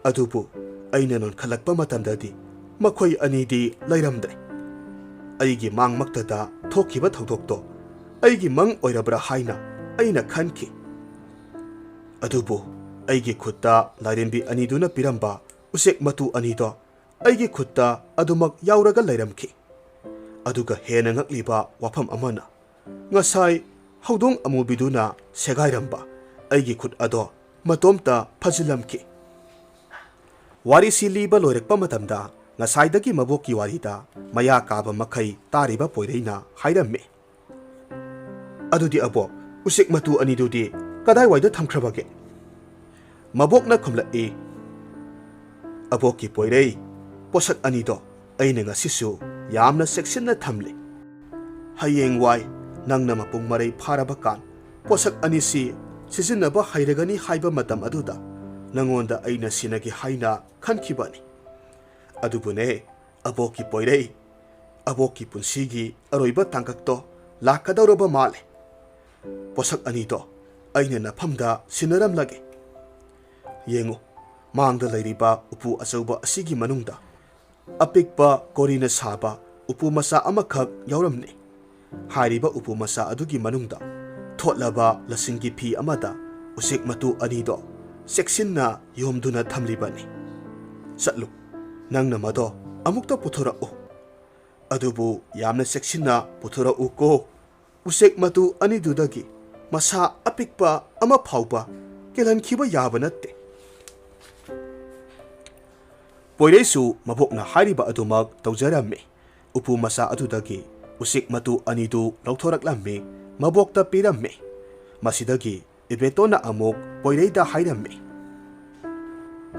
ꯑꯗꯨꯕꯨ ꯑꯩꯅ ꯅꯣꯟꯈꯠꯂꯛꯄ ꯃꯇꯝꯗꯗꯤ ꯃꯈꯣꯏ ꯑꯅꯤꯗꯤ ꯂꯩꯔꯝꯗ꯭ꯔꯦ꯫ ꯑꯩꯒꯤ ꯃꯥꯡꯃꯛꯇꯗ ꯊꯣꯛꯈꯤꯕ ꯊꯧꯗꯣꯛꯇꯣ ꯑꯩꯒꯤ ꯃꯪ ꯑꯣꯏꯔꯕ꯭ꯔꯥ ꯍꯥꯏꯅ ꯑꯩꯅ ꯈꯟꯈꯤ꯫ ꯑꯗꯨꯕꯨ ꯑꯩꯒꯤ ꯈꯨꯠꯇ ꯂꯥꯏꯔꯦꯝꯕꯤ ꯑꯅꯤꯗꯨꯅ ꯄꯤꯔꯝꯕ ꯎꯆꯦꯛ ꯃꯇꯨ ꯑꯅꯤꯗꯣ ꯑꯩꯒꯤ ꯈꯨꯠꯇ ꯑꯗꯨꯃꯛ ꯌꯥꯎꯔꯒ ꯂꯩꯔꯝꯈꯤ꯫ ꯑꯗꯨꯒ ꯍꯦꯟꯅ ꯉꯛꯂꯤꯕ ꯋꯥꯐꯝ ꯑꯃꯅ, ꯉꯁꯥꯏ ꯍꯧꯗꯣꯡ ꯑꯃꯨꯕꯤꯗꯨꯅ ꯁꯦꯒꯥꯏꯔꯝꯕ ꯑꯩꯒꯤ ꯈꯨꯠ ꯑꯗꯣ ꯃꯇꯣꯝꯇ ꯐꯖꯤꯜꯂꯝꯈꯤ꯫ ꯋꯥꯔꯤꯁꯤ ꯂꯤꯕ ꯂꯣꯏꯔꯛꯄ ꯃꯇꯝꯗ ꯉꯁꯥꯏꯗꯒꯤ ꯃꯕꯣꯛꯀꯤ ꯋꯥꯔꯤꯗ ꯃꯌꯥ ꯀꯥꯕ ꯃꯈꯩ ꯇꯥꯔꯤꯕ ꯄꯣꯏꯔꯩꯅ ꯍꯥꯏꯔꯝꯃꯤ, "ꯑꯗꯨꯗꯤ ꯑꯕꯣꯛ, ꯎꯆꯦꯛ ꯃꯇꯨ ꯑꯅꯤꯗꯨꯗꯤ ꯀꯗꯥꯏꯋꯥꯏꯗ ꯊꯝꯈ꯭ꯔꯕꯒꯦ?" ꯃꯕꯣꯛꯅ ꯈꯨꯝꯂꯛꯏ, "ꯑꯕꯣꯛꯀꯤ ꯄꯣꯏꯔꯩ, ꯄꯣꯠꯁꯛ ꯑꯅꯤꯗꯣ ꯑꯩꯅ ꯉꯁꯤꯁꯨ ꯌꯥꯝꯅ ꯆꯦꯛꯁꯤꯟꯅ ꯊꯝꯂꯤ꯫ ꯍꯌꯦꯡꯋꯥꯏ ꯅꯪꯅ ꯃꯄꯨꯡ ꯃꯔꯩ ꯐꯥꯔꯕ ꯀꯥꯟ ꯄꯣꯠꯁꯛ ꯑꯅꯤꯁꯤ ꯁꯤꯖꯤꯟꯅꯕ ꯍꯩꯔꯒꯅꯤ ꯍꯥꯏꯕ ꯃꯇꯝ ꯑꯗꯨꯗ ꯅꯉꯣꯟꯗ ꯑꯩꯅ ꯁꯤꯟꯅꯒꯦ ꯍꯥꯏꯅ ꯈꯟꯈꯤꯕꯅꯤ꯫ ꯑꯗꯨꯕꯨꯅꯦ, ꯑꯕꯣꯛꯀꯤ ꯄꯣꯏꯔꯩ, ꯑꯕꯣꯛꯀꯤ ꯄꯨꯟꯁꯤꯒꯤ ꯑꯔꯣꯏꯕ ꯇꯥꯡꯀꯛꯇꯣ ꯂꯥꯛꯀꯗꯧꯔꯕ ꯃꯥꯜꯂꯦ꯫ ꯄꯣꯠꯁꯛ ꯑꯅꯤꯗꯣ ꯑꯩꯅ ꯅꯐꯝꯗ ꯁꯤꯟꯅꯔꯝꯂꯒꯦ꯫ ꯌꯦꯡꯉꯨ, ꯃꯥꯡꯗ ꯂꯩꯔꯤꯕ ꯎꯄꯨ ꯑꯆꯧꯕ ꯑꯁꯤꯒꯤ ꯃꯅꯨꯡꯗ ꯑꯄꯤꯛꯄ ꯀꯣꯔꯤꯅ ꯁꯥꯕ ꯎꯄꯨ ꯃꯆꯥ ꯑꯃꯈꯛ ꯌꯥꯎꯔꯝꯂꯦ꯫ ꯍꯥꯏꯔꯤꯕ ꯎꯄꯨ ꯃꯆꯥ ꯑꯗꯨꯒꯤ ꯃꯅꯨꯡꯗ ꯊꯣꯠꯂꯕ ꯂꯁꯤꯡꯒꯤ ꯐꯤ ꯑꯃꯗ ꯎꯆꯦꯛ ꯃꯇꯨ ꯑꯅꯤꯗꯣ ꯆꯦꯛꯁꯤꯟꯅ ꯌꯣꯝꯗꯨꯅ ꯊꯝꯂꯤꯕꯅꯤ꯫ ꯆꯠꯂꯨ, ꯅꯪꯅ ꯃꯗꯣ ꯑꯃꯨꯛꯇ ꯄꯨꯊꯣꯔꯛꯎ꯫ ꯑꯗꯨꯕꯨ ꯌꯥꯝꯅ ꯆꯦꯛꯁꯤꯟꯅ ꯄꯨꯊꯣꯔꯛꯎꯀꯣ꯫ ꯎꯆꯦꯛ ꯃꯇꯨ ꯑꯅꯤꯗꯨꯗꯒꯤ ꯃꯁꯥ ꯑꯄꯤꯛꯄ ꯑꯃ ꯐꯥꯎꯕ ꯀꯦꯜꯍꯟꯈꯤꯕ ꯌꯥꯕ ꯅꯠꯇꯦ꯫" ꯄꯣꯏꯔꯩꯁꯨ ꯃꯕꯣꯛꯅ ꯍꯥꯏꯔꯤꯕ ꯑꯗꯨꯃꯛ ꯇꯧꯖꯔꯝꯃꯤ꯫ ꯎꯄꯨ ꯃꯆꯥ ꯑꯗꯨꯗꯒꯤ ꯎꯆꯦꯛ ꯃꯇꯨ ꯑꯅꯤꯗꯨ ꯂꯧꯊꯣꯔꯛꯂꯝꯃꯤ, ꯃꯕꯣꯛꯇ ꯄꯤꯔꯝꯃꯤ꯫ ꯃꯁꯤꯗꯒꯤ ꯏꯕꯦꯇꯣꯟꯅ ꯑꯃꯨꯛ ꯄꯣꯏꯔꯩꯗ ꯍꯥꯏꯔꯝꯃꯤ,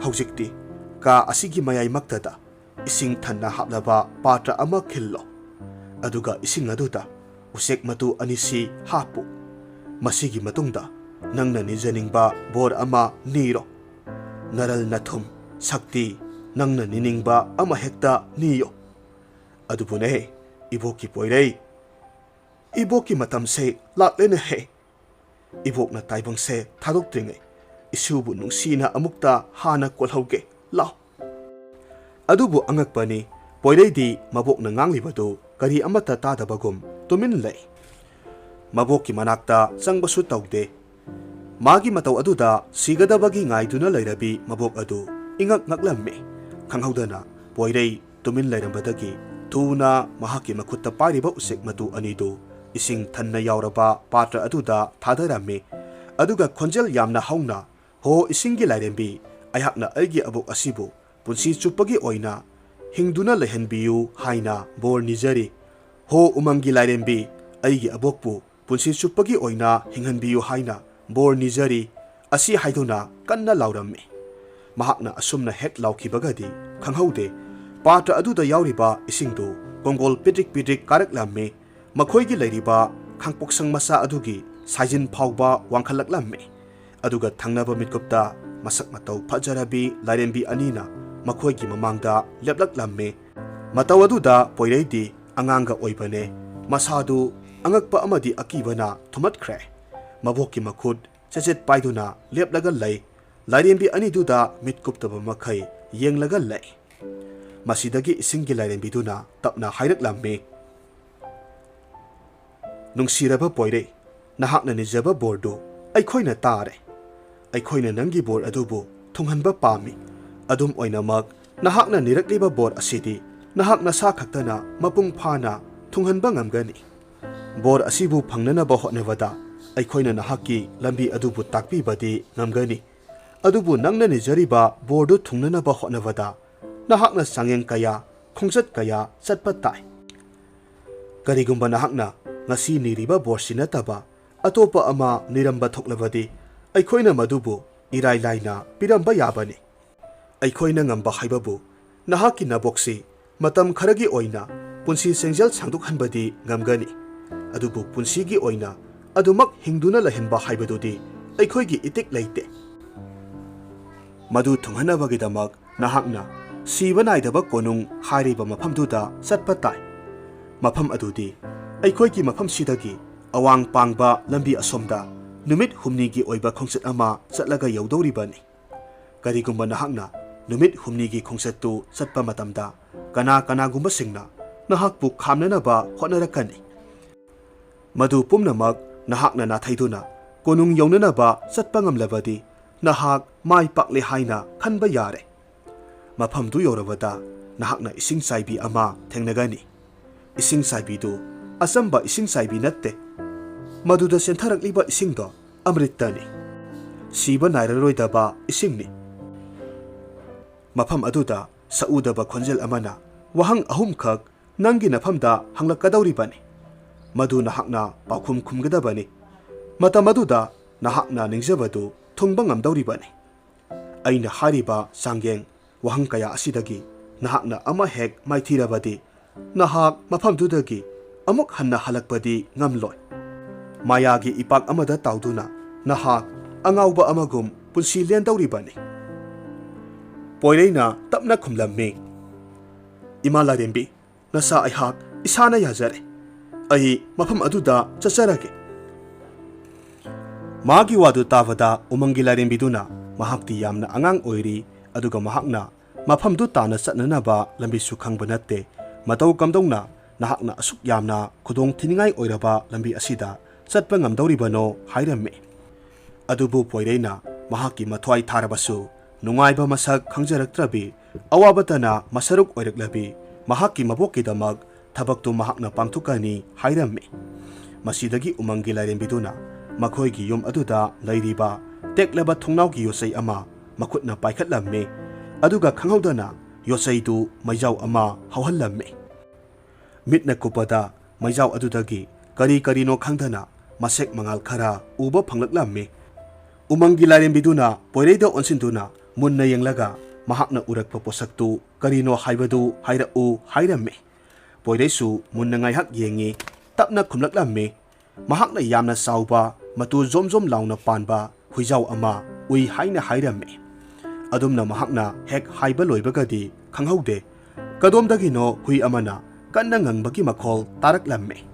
"ꯍꯧꯖꯤꯛꯇꯤ ꯀꯥ ꯑꯁꯤꯒꯤ ꯃꯌꯥꯏꯃꯛꯇꯗ ꯏꯁꯤꯡ ꯊꯟꯅ ꯍꯥꯞꯂꯕ ꯄꯥꯇ꯭ꯔ ꯑꯃ ꯈꯤꯜꯂꯣ꯫ ꯑꯗꯨꯒ ꯏꯁꯤꯡ ꯑꯗꯨꯗ ꯎꯆꯦꯛ ꯃꯇꯨ ꯑꯅꯤꯁꯤ ꯍꯥꯞꯄꯨ꯫ ꯃꯁꯤꯒꯤ ꯃꯇꯨꯡꯗ ꯅꯪꯅ ꯅꯤꯖꯅꯤꯡꯕ ꯕꯣꯔ ꯑꯃ ꯅꯤꯔꯣ꯫ ꯅꯔꯜ ꯅꯊꯨꯝ ꯁꯛꯇꯤ ꯅꯪꯅ ꯅꯤꯅꯤꯡꯕ ꯑꯃ ꯍꯦꯛꯇ ꯅꯤꯌꯨ꯫ ꯑꯗꯨꯕꯨꯅꯦ, ꯏꯕꯣꯛꯀꯤ ꯄꯣꯏꯔꯩ, ꯏꯕꯣꯛꯀꯤ ꯃꯇꯝꯁꯦ ꯂꯥꯛꯂꯦꯅꯦꯍꯦ꯫ ꯏꯕꯣꯛꯅ ꯇꯥꯏꯕꯪꯁꯦ ꯊꯥꯗꯣꯛꯇ꯭ꯔꯤꯉꯩ ꯏꯁꯨꯕꯨ ꯅꯨꯡꯁꯤꯅ ꯑꯃꯨꯛꯇ ꯍꯥꯟꯅ ꯀꯣꯜꯍꯧꯒꯦ, ꯂꯥꯎ꯫ ꯑꯗꯨꯕꯨ ꯑꯉꯛꯄꯅꯤ, ꯄꯣꯏꯔꯩꯗꯤ ꯃꯕꯣꯛꯅ ꯉꯥꯡꯂꯤꯕꯗꯨ ꯀꯔꯤ ꯑꯃꯠꯇ ꯇꯥꯗꯕꯒꯨꯝ ꯇꯨꯃꯤꯟ ꯂꯩ꯫ ꯃꯕꯣꯛꯀꯤ ꯃꯅꯥꯛꯇ ꯆꯪꯕꯁꯨ ꯇꯧꯗꯦ꯫ ꯃꯥꯒꯤ ꯃꯇꯧ ꯑꯗꯨꯗ ꯁꯤꯒꯗꯕꯒꯤ ꯉꯥꯏꯗꯨꯅ ꯂꯩꯔꯕꯤ ꯃꯕꯣꯛ ꯑꯗꯨ ꯏꯉꯛ ꯉꯛꯂꯝꯃꯤ꯫ ꯈꯪꯍꯧꯗꯅ ꯄꯣꯏꯔꯩ ꯇꯨꯃꯤꯟ ꯂꯩꯔꯝꯕꯗꯒꯤ ꯊꯨꯅ ꯃꯍꯥꯛꯀꯤ ꯃꯈꯨꯠꯇ ꯄꯥꯏꯔꯤꯕ ꯎꯆꯦꯛ ꯃꯇꯨ ꯑꯅꯤꯗꯨ ꯏꯁꯤꯡ ꯊꯟꯅ ꯌꯥꯎꯔꯕ ꯄꯥꯇ꯭ꯔ ꯑꯗꯨꯗ ꯊꯥꯗꯔꯝꯃꯤ꯫ ꯑꯗꯨꯒ ꯈꯣꯟꯖꯦꯜ ꯌꯥꯝꯅ ꯍꯧꯅ, "ꯍꯣ ꯏꯁꯤꯡꯒꯤ ꯂꯥꯏꯔꯦꯝꯕꯤ, ꯑꯩꯍꯥꯛꯅ ꯑꯩꯒꯤ ꯑꯕꯣꯛ ꯑꯁꯤꯕꯨ ꯄꯨꯟꯁꯤ ꯆꯨꯞꯄꯒꯤ ꯑꯣꯏꯅ ꯍꯤꯡꯗꯨꯅ ꯂꯩꯍꯟꯕꯤꯌꯨ ꯍꯥꯏꯅ ꯕꯣꯔ ꯅꯤꯖꯔꯤ꯫ ꯍꯣ ꯎꯃꯪꯒꯤ ꯂꯥꯏꯔꯦꯝꯕꯤ, ꯑꯩꯒꯤ ꯑꯕꯣꯛꯄꯨ ꯄꯨꯟꯁꯤ ꯆꯨꯞꯄꯒꯤ ꯑꯣꯏꯅ ꯍꯤꯡꯍꯟꯕꯤꯌꯨ ꯍꯥꯏꯅ ꯕꯣꯔ ꯅꯤꯖꯔꯤ" ꯑꯁꯤ ꯍꯥꯏꯗꯨꯅ ꯀꯟꯅ ꯂꯥꯎꯔꯝꯃꯤ꯫ ꯃꯍꯥꯛꯅ ꯑꯁꯨꯝꯅ ꯍꯦꯛ ꯂꯥꯎꯈꯤꯕꯒꯗꯤ ꯈꯪꯍꯧꯗꯦ, ꯄꯥꯇ꯭ꯔ ꯑꯗꯨꯗ ꯌꯥꯎꯔꯤꯕ ꯏꯁꯤꯡꯗꯨ ꯀꯣꯡꯒꯣꯜ ꯄꯤꯗ꯭ꯔꯤꯛ ꯄꯤꯗ꯭ꯔꯤꯛ ꯀꯥꯔꯛꯂꯝꯃꯤ꯫ ꯃꯈꯣꯏꯒꯤ ꯂꯩꯔꯤꯕ ꯈꯥꯡꯄꯣꯛꯁꯪ ꯃꯆꯥ ꯑꯗꯨꯒꯤ ꯁꯥꯏꯖꯤꯟ ꯐꯥꯎꯕ ꯋꯥꯡꯈꯠꯂꯛꯂꯝꯃꯤ꯫ ꯑꯗꯨꯒ ꯊꯪꯅꯕ ꯃꯤꯠꯀꯨꯞꯇ ꯃꯁꯛ ꯃꯇꯧ ꯐꯖꯔꯕꯤ ꯂꯥꯏꯔꯦꯝꯕꯤ ꯑꯅꯤꯅ ꯃꯈꯣꯏꯒꯤ ꯃꯃꯥꯡꯗ ꯂꯦꯞꯂꯛꯂꯝꯃꯤ꯫ ꯃꯇꯧ ꯑꯗꯨꯗ ꯄꯣꯏꯔꯩꯗꯤ ꯑꯉꯥꯡꯒ ꯑꯣꯏꯕꯅꯦ꯫ ꯃꯁꯥꯗꯨ ꯑꯉꯛꯄ ꯑꯃꯗꯤ ꯑꯀꯤꯕꯅ ꯊꯨꯝꯃꯠꯈ꯭ꯔꯦ꯫ ꯃꯕꯣꯛꯀꯤ ꯃꯈꯨꯠ ꯆꯦꯆꯦꯠ ꯄꯥꯏꯗꯨꯅ ꯂꯦꯞꯂꯒ ꯂꯩ꯫ ꯂꯥꯏꯔꯦꯝꯕꯤ ꯑꯅꯤꯗꯨꯗ ꯃꯤꯠ ꯀꯨꯞꯇꯕ ꯃꯈꯩ ꯌꯦꯡꯂꯒ ꯂꯩ꯫ ꯃꯁꯤꯗꯒꯤ ꯏꯁꯤꯡꯒꯤ ꯂꯥꯏꯔꯦꯝꯕꯤꯗꯨꯅ ꯇꯞꯅ ꯍꯥꯏꯔꯛꯂꯝꯃꯤ, "ꯅꯨꯡꯁꯤꯔꯕ ꯄꯣꯏꯔꯩ, ꯅꯍꯥꯛꯅ ꯅꯤꯖꯕ ꯕꯣꯔꯗꯨ ꯑꯩꯈꯣꯏꯅ ꯇꯥꯔꯦ꯫ ꯑꯩꯈꯣꯏꯅ ꯅꯪꯒꯤ ꯕꯣꯔ ꯑꯗꯨꯕꯨ ꯊꯨꯡꯍꯟꯕ ꯄꯥꯝꯃꯤ꯫ ꯑꯗꯨꯝ ꯑꯣꯏꯅꯃꯛ, ꯅꯍꯥꯛꯅ ꯅꯤꯔꯛꯂꯤꯕ ꯕꯣꯔ ꯑꯁꯤꯗꯤ ꯅꯍꯥꯛ ꯅꯁꯥ ꯈꯛꯇꯅ ꯃꯄꯨꯡ ꯐꯥꯅ ꯊꯨꯡꯍꯟꯕ ꯉꯝꯒꯅꯤ꯫ ꯕꯣꯔ ꯑꯁꯤꯕꯨ ꯐꯪꯅꯅꯕ ꯍꯣꯠꯅꯕꯗ ꯑꯩꯈꯣꯏꯅ ꯅꯍꯥꯛꯀꯤ ꯂꯝꯕꯤ ꯑꯗꯨꯕꯨ ꯇꯥꯛꯄꯤꯕꯗꯤ ꯉꯝꯒꯅꯤ꯫ ꯑꯗꯨꯕꯨ ꯅꯪꯅ ꯅꯤꯖꯔꯤꯕ ꯕꯣꯔꯗꯨ ꯊꯨꯡꯅꯅꯕ ꯍꯣꯠꯅꯕꯗ ꯅꯍꯥꯛꯅ ꯆꯥꯡꯌꯦꯡ ꯀꯌꯥ, ꯈꯣꯡꯆꯠ ꯀꯌꯥ ꯆꯠꯄ ꯇꯥꯏ꯫ ꯀꯔꯤꯒꯨꯝꯕ ꯅꯍꯥꯛꯅ ꯉꯁꯤ ꯅꯤꯔꯤꯕ ꯕꯣꯔꯁꯤ ꯅꯠꯇꯕ ꯑꯇꯣꯞꯄ ꯑꯃ ꯅꯤꯔꯝꯕ ꯊꯣꯛꯂꯕꯗꯤ, ꯑꯩꯈꯣꯏꯅ ꯃꯗꯨꯕꯨ ꯏꯔꯥꯏ ꯂꯥꯏꯅ ꯄꯤꯔꯝꯕ ꯌꯥꯕꯅꯤ꯫ ꯑꯩꯈꯣꯏꯅ ꯉꯝꯕ ꯍꯥꯏꯕꯕꯨ ꯅꯍꯥꯛꯀꯤ ꯅꯕꯣꯛꯁꯤ ꯃꯇꯝ ꯈꯔꯒꯤ ꯑꯣꯏꯅ ꯄꯨꯟꯁꯤ ꯆꯦꯡꯖꯦꯜ ꯁꯥꯡꯗꯣꯛꯍꯟꯕꯗꯤ ꯉꯝꯒꯅꯤ, ꯑꯗꯨꯕꯨ ꯄꯨꯟꯁꯤꯒꯤ ꯑꯣꯏꯅ ꯑꯗꯨꯃꯛ ꯍꯤꯡꯗꯨꯅ ꯂꯩꯍꯟꯕ ꯍꯥꯏꯕꯗꯨꯗꯤ ꯑꯩꯈꯣꯏꯒꯤ ꯏꯇꯤꯛ ꯂꯩꯇꯦ"꯫ ꯃꯗꯨ ꯊꯨꯡꯍꯟꯅꯕꯒꯤꯗꯃꯛ ꯅꯍꯥꯛꯅ ꯁꯤꯕ ꯅꯥꯏꯗꯕ ꯀꯣꯅꯨꯡ ꯍꯥꯏꯔꯤꯕ ꯃꯐꯝꯗꯨꯗ ꯆꯠꯄ ꯇꯥꯏ꯫ ꯃꯐꯝ ꯑꯗꯨꯗꯤ ꯑꯩꯈꯣꯏꯒꯤ ꯃꯐꯝꯁꯤꯗꯒꯤ ꯑꯋꯥꯡ ꯄꯥꯡꯕ ꯂꯝꯕꯤ ꯑꯁꯣꯝꯗ ꯅꯨꯃꯤꯠ ꯍꯨꯝꯅꯤꯒꯤ ꯑꯣꯏꯕ ꯈꯣꯡꯆꯠ ꯑꯃ ꯆꯠꯂꯒ ꯌꯧꯗꯧꯔꯤꯕꯅꯤ꯫ ꯀꯔꯤꯒꯨꯝꯕ ꯅꯍꯥꯛꯅ ꯅꯨꯃꯤꯠ ꯍꯨꯝꯅꯤꯒꯤ ꯈꯣꯡꯆꯠꯇꯨ ꯆꯠꯄ ꯃꯇꯝꯗ ꯀꯅꯥ ꯀꯅꯥꯒꯨꯝꯕꯁꯤꯡꯅ ꯅꯍꯥꯛꯄꯨ ꯈꯥꯝꯅꯅꯕ ꯍꯣꯠꯅꯔꯛꯀꯅꯤ꯫ ꯃꯗꯨ ꯄꯨꯝꯅꯃꯛ ꯅꯍꯥꯛꯅ ꯅꯥꯊꯩꯗꯨꯅ ꯀꯣꯅꯨꯡ ꯌꯧꯅꯅꯕ ꯆꯠꯄ ꯉꯝꯂꯕꯗꯤ ꯅꯍꯥꯛ ꯃꯥꯏ ꯄꯥꯛꯂꯦ ꯍꯥꯏꯅ ꯈꯟꯕ ꯌꯥꯔꯦ꯫ ꯃꯐꯝꯗꯨ ꯌꯧꯔꯕꯗ ꯅꯍꯥꯛꯅ ꯏꯁꯤꯡ ꯆꯥꯏꯕꯤ ꯑꯃ ꯊꯦꯡꯅꯒꯅꯤ꯫ ꯏꯁꯤꯡ ꯆꯥꯏꯕꯤꯗꯨ ꯑꯆꯝꯕ ꯏꯁꯤꯡ ꯆꯥꯏꯕꯤ ꯅꯠꯇꯦ꯫ ꯃꯗꯨꯗ ꯆꯦꯟꯊꯔꯛꯂꯤꯕ ꯏꯁꯤꯡꯗꯣ ꯑꯃ꯭ꯔꯤꯠꯇꯅꯤ꯫ ꯁꯤꯕ ꯅꯥꯏꯔꯔꯣꯏꯗꯕ ꯏꯁꯤꯡꯅꯤ꯫ ꯃꯐꯝ ꯑꯗꯨꯗ ꯁꯛꯎꯗꯕ ꯈꯣꯟꯖꯦꯜ ꯑꯃꯅ ꯋꯥꯍꯪ ꯑꯍꯨꯝꯈꯛ ꯅꯪꯒꯤ ꯅꯐꯝꯗ ꯍꯪꯂꯛꯀꯗꯧꯔꯤꯕꯅꯤ꯫ ꯃꯗꯨ ꯅꯍꯥꯛꯅ ꯄꯥꯎꯈꯨꯝ ꯈꯨꯝꯒꯗꯕꯅꯤ꯫ ꯃꯇꯝ ꯑꯗꯨꯗ ꯅꯍꯥꯛꯅ ꯅꯤꯡꯖꯕꯗꯨ ꯊꯨꯡꯕ ꯉꯝꯗꯧꯔꯤꯕꯅꯤ꯫ ꯑꯩꯅ ꯍꯥꯏꯔꯤꯕ ꯆꯥꯡꯌꯦꯡ ꯋꯥꯍꯪ ꯀꯌꯥ ꯑꯁꯤꯗꯒꯤ ꯅꯍꯥꯛꯅ ꯑꯃ ꯍꯦꯛ ꯃꯥꯏꯊꯤꯔꯕꯗꯤ, ꯅꯍꯥꯛ ꯃꯐꯝꯗꯨꯗꯒꯤ ꯑꯃꯨꯛ ꯍꯟꯅ ꯍꯜꯂꯛꯄꯗꯤ ꯉꯝꯂꯣꯏ꯫ ꯃꯥꯌꯥꯒꯤ ꯏꯄꯥꯛ ꯑꯃꯗ ꯇꯥꯎꯗꯨꯅ ꯅꯍꯥꯛ ꯑꯉꯥꯎꯕ ꯑꯃꯒꯨꯝ ꯄꯨꯟꯁꯤ ꯂꯦꯟꯗꯧꯔꯤꯕꯅꯤ꯫ ꯄꯣꯏꯔꯩꯅ ꯇꯞꯅ ꯈꯨꯝꯂꯝꯃꯤ, "ꯏꯃꯥ ꯂꯥꯏꯔꯦꯝꯕꯤ, ꯅꯆꯥ ꯑꯩꯍꯥꯛ ꯏꯁꯥꯅ ꯌꯥꯖꯔꯦ꯫ ꯑꯩ ꯃꯐꯝ ꯑꯗꯨꯗ ꯆꯠꯆꯔꯒꯦ꯫" ꯃꯥꯒꯤ ꯋꯥꯗꯨ ꯇꯥꯕꯗ ꯎꯃꯪꯒꯤ ꯂꯥꯏꯔꯦꯝꯕꯤꯗꯨꯅ ꯃꯍꯥꯛꯇꯤ ꯌꯥꯝꯅ ꯑꯉꯥꯡ ꯑꯣꯏꯔꯤ, ꯑꯗꯨꯒ ꯃꯍꯥꯛꯅ ꯃꯐꯝꯗꯨ ꯇꯥꯟꯅ ꯆꯠꯅꯅꯕ ꯂꯝꯕꯤꯁꯨ ꯈꯪꯕ ꯅꯠꯇꯦ꯫ ꯃꯇꯧ ꯀꯝꯗꯧꯅ ꯅꯍꯥꯛꯅ ꯑꯁꯨꯛ ꯌꯥꯝꯅ ꯈꯨꯗꯣꯡ ꯊꯤꯅꯤꯡꯉꯥꯏ ꯑꯣꯏꯔꯕ ꯂꯝꯕꯤ ꯑꯁꯤꯗ ꯆꯠꯄ ꯉꯝꯗꯧꯔꯤꯕꯅꯣ ꯍꯥꯏꯔꯝꯃꯤ꯫ ꯑꯗꯨꯕꯨ ꯄꯣꯏꯔꯩꯅ ꯃꯍꯥꯛꯀꯤ ꯃꯊ꯭ꯋꯥꯏ ꯊꯥꯔꯕꯁꯨ ꯅꯨꯡꯉꯥꯏꯕ ꯃꯁꯛ ꯈꯪꯖꯔꯛꯇ꯭ꯔꯕꯤ, ꯑꯋꯥꯕꯇꯅ ꯃꯁꯔꯨꯛ ꯑꯣꯏꯔꯛꯂꯕꯤ ꯃꯍꯥꯛꯀꯤ ꯃꯕꯣꯛꯀꯤꯗꯃꯛ ꯊꯕꯛꯇꯨ ꯃꯍꯥꯛꯅ ꯄꯥꯡꯊꯣꯛꯀꯅꯤ ꯍꯥꯏꯔꯝꯃꯤ꯫ ꯃꯁꯤꯗꯒꯤ ꯎꯃꯪꯒꯤ ꯂꯥꯏꯔꯦꯝꯕꯤꯗꯨꯅ ꯃꯈꯣꯏꯒꯤ ꯌꯨꯝ ꯑꯗꯨꯗ ꯂꯩꯔꯤꯕ ꯇꯦꯛꯂꯕ ꯊꯣꯡꯅꯥꯎꯒꯤ ꯌꯣꯠꯆꯩ ꯑꯃ ꯃꯈꯨꯠꯅ ꯄꯥꯏꯈꯠꯂꯝꯃꯤ꯫ ꯑꯗꯨꯒ ꯈꯪꯍꯧꯗꯅ ꯌꯣꯠꯆꯩꯗꯨ ꯃꯩꯖꯥꯎ ꯑꯃ ꯍꯧꯍꯜꯂꯝꯃꯤ꯫ ꯃꯤꯠꯅ ꯀꯨꯞꯄꯗ ꯃꯩꯖꯥꯎ ꯑꯗꯨꯗꯒꯤ ꯀꯔꯤ ꯀꯔꯤꯅꯣ ꯈꯪꯗꯅ ꯃꯁꯦꯛ ꯃꯉꯥꯜ ꯈꯔ ꯎꯕ ꯐꯪꯂꯛꯂꯝꯃꯤ꯫ ꯎꯃꯪꯒꯤ ꯂꯥꯏꯔꯦꯝꯕꯤꯗꯨꯅ ꯄꯣꯏꯔꯩꯗ ꯑꯣꯟꯁꯤꯟꯗꯨꯅ ꯃꯨꯟꯅ ꯌꯦꯡꯂꯒ ꯃꯍꯥꯛꯅ ꯎꯔꯛꯄ ꯄꯣꯠꯁꯛꯇꯨ ꯀꯔꯤꯅꯣ ꯍꯥꯏꯕꯗꯨ ꯍꯥꯏꯔꯛꯎ ꯍꯥꯏꯔꯝꯃꯤ꯫ ꯄꯣꯏꯔꯩꯁꯨ ꯃꯨꯟꯅ ꯉꯥꯏꯍꯥꯛ ꯌꯦꯡꯉꯤ꯫ ꯇꯞꯅ ꯈꯨꯝꯂꯛꯂꯝꯃꯤ꯫ ꯃꯍꯥꯛꯅ ꯌꯥꯝꯅ ꯆꯥꯎꯕ, ꯃꯇꯨ ꯖꯣꯝ ꯖꯣꯝ ꯂꯥꯎꯅ ꯄꯥꯟꯕ ꯍꯨꯏꯖꯥꯎ ꯑꯃ ꯎꯏ ꯍꯥꯏꯅ ꯍꯥꯏꯔꯝꯃꯤ꯫ ꯑꯗꯨꯝꯅ ꯃꯍꯥꯛꯅ ꯍꯦꯛ ꯍꯥꯏꯕ ꯂꯣꯏꯕꯒꯗꯤ ꯈꯪꯍꯧꯗꯦ, ꯀꯗꯣꯝꯗꯒꯤꯅꯣ ꯍꯨꯏ ꯑꯃꯅ ꯀꯟꯅ ꯉꯪꯕꯒꯤ ꯃꯈꯣꯜ ꯇꯥꯔꯛꯂꯝꯃꯤ꯫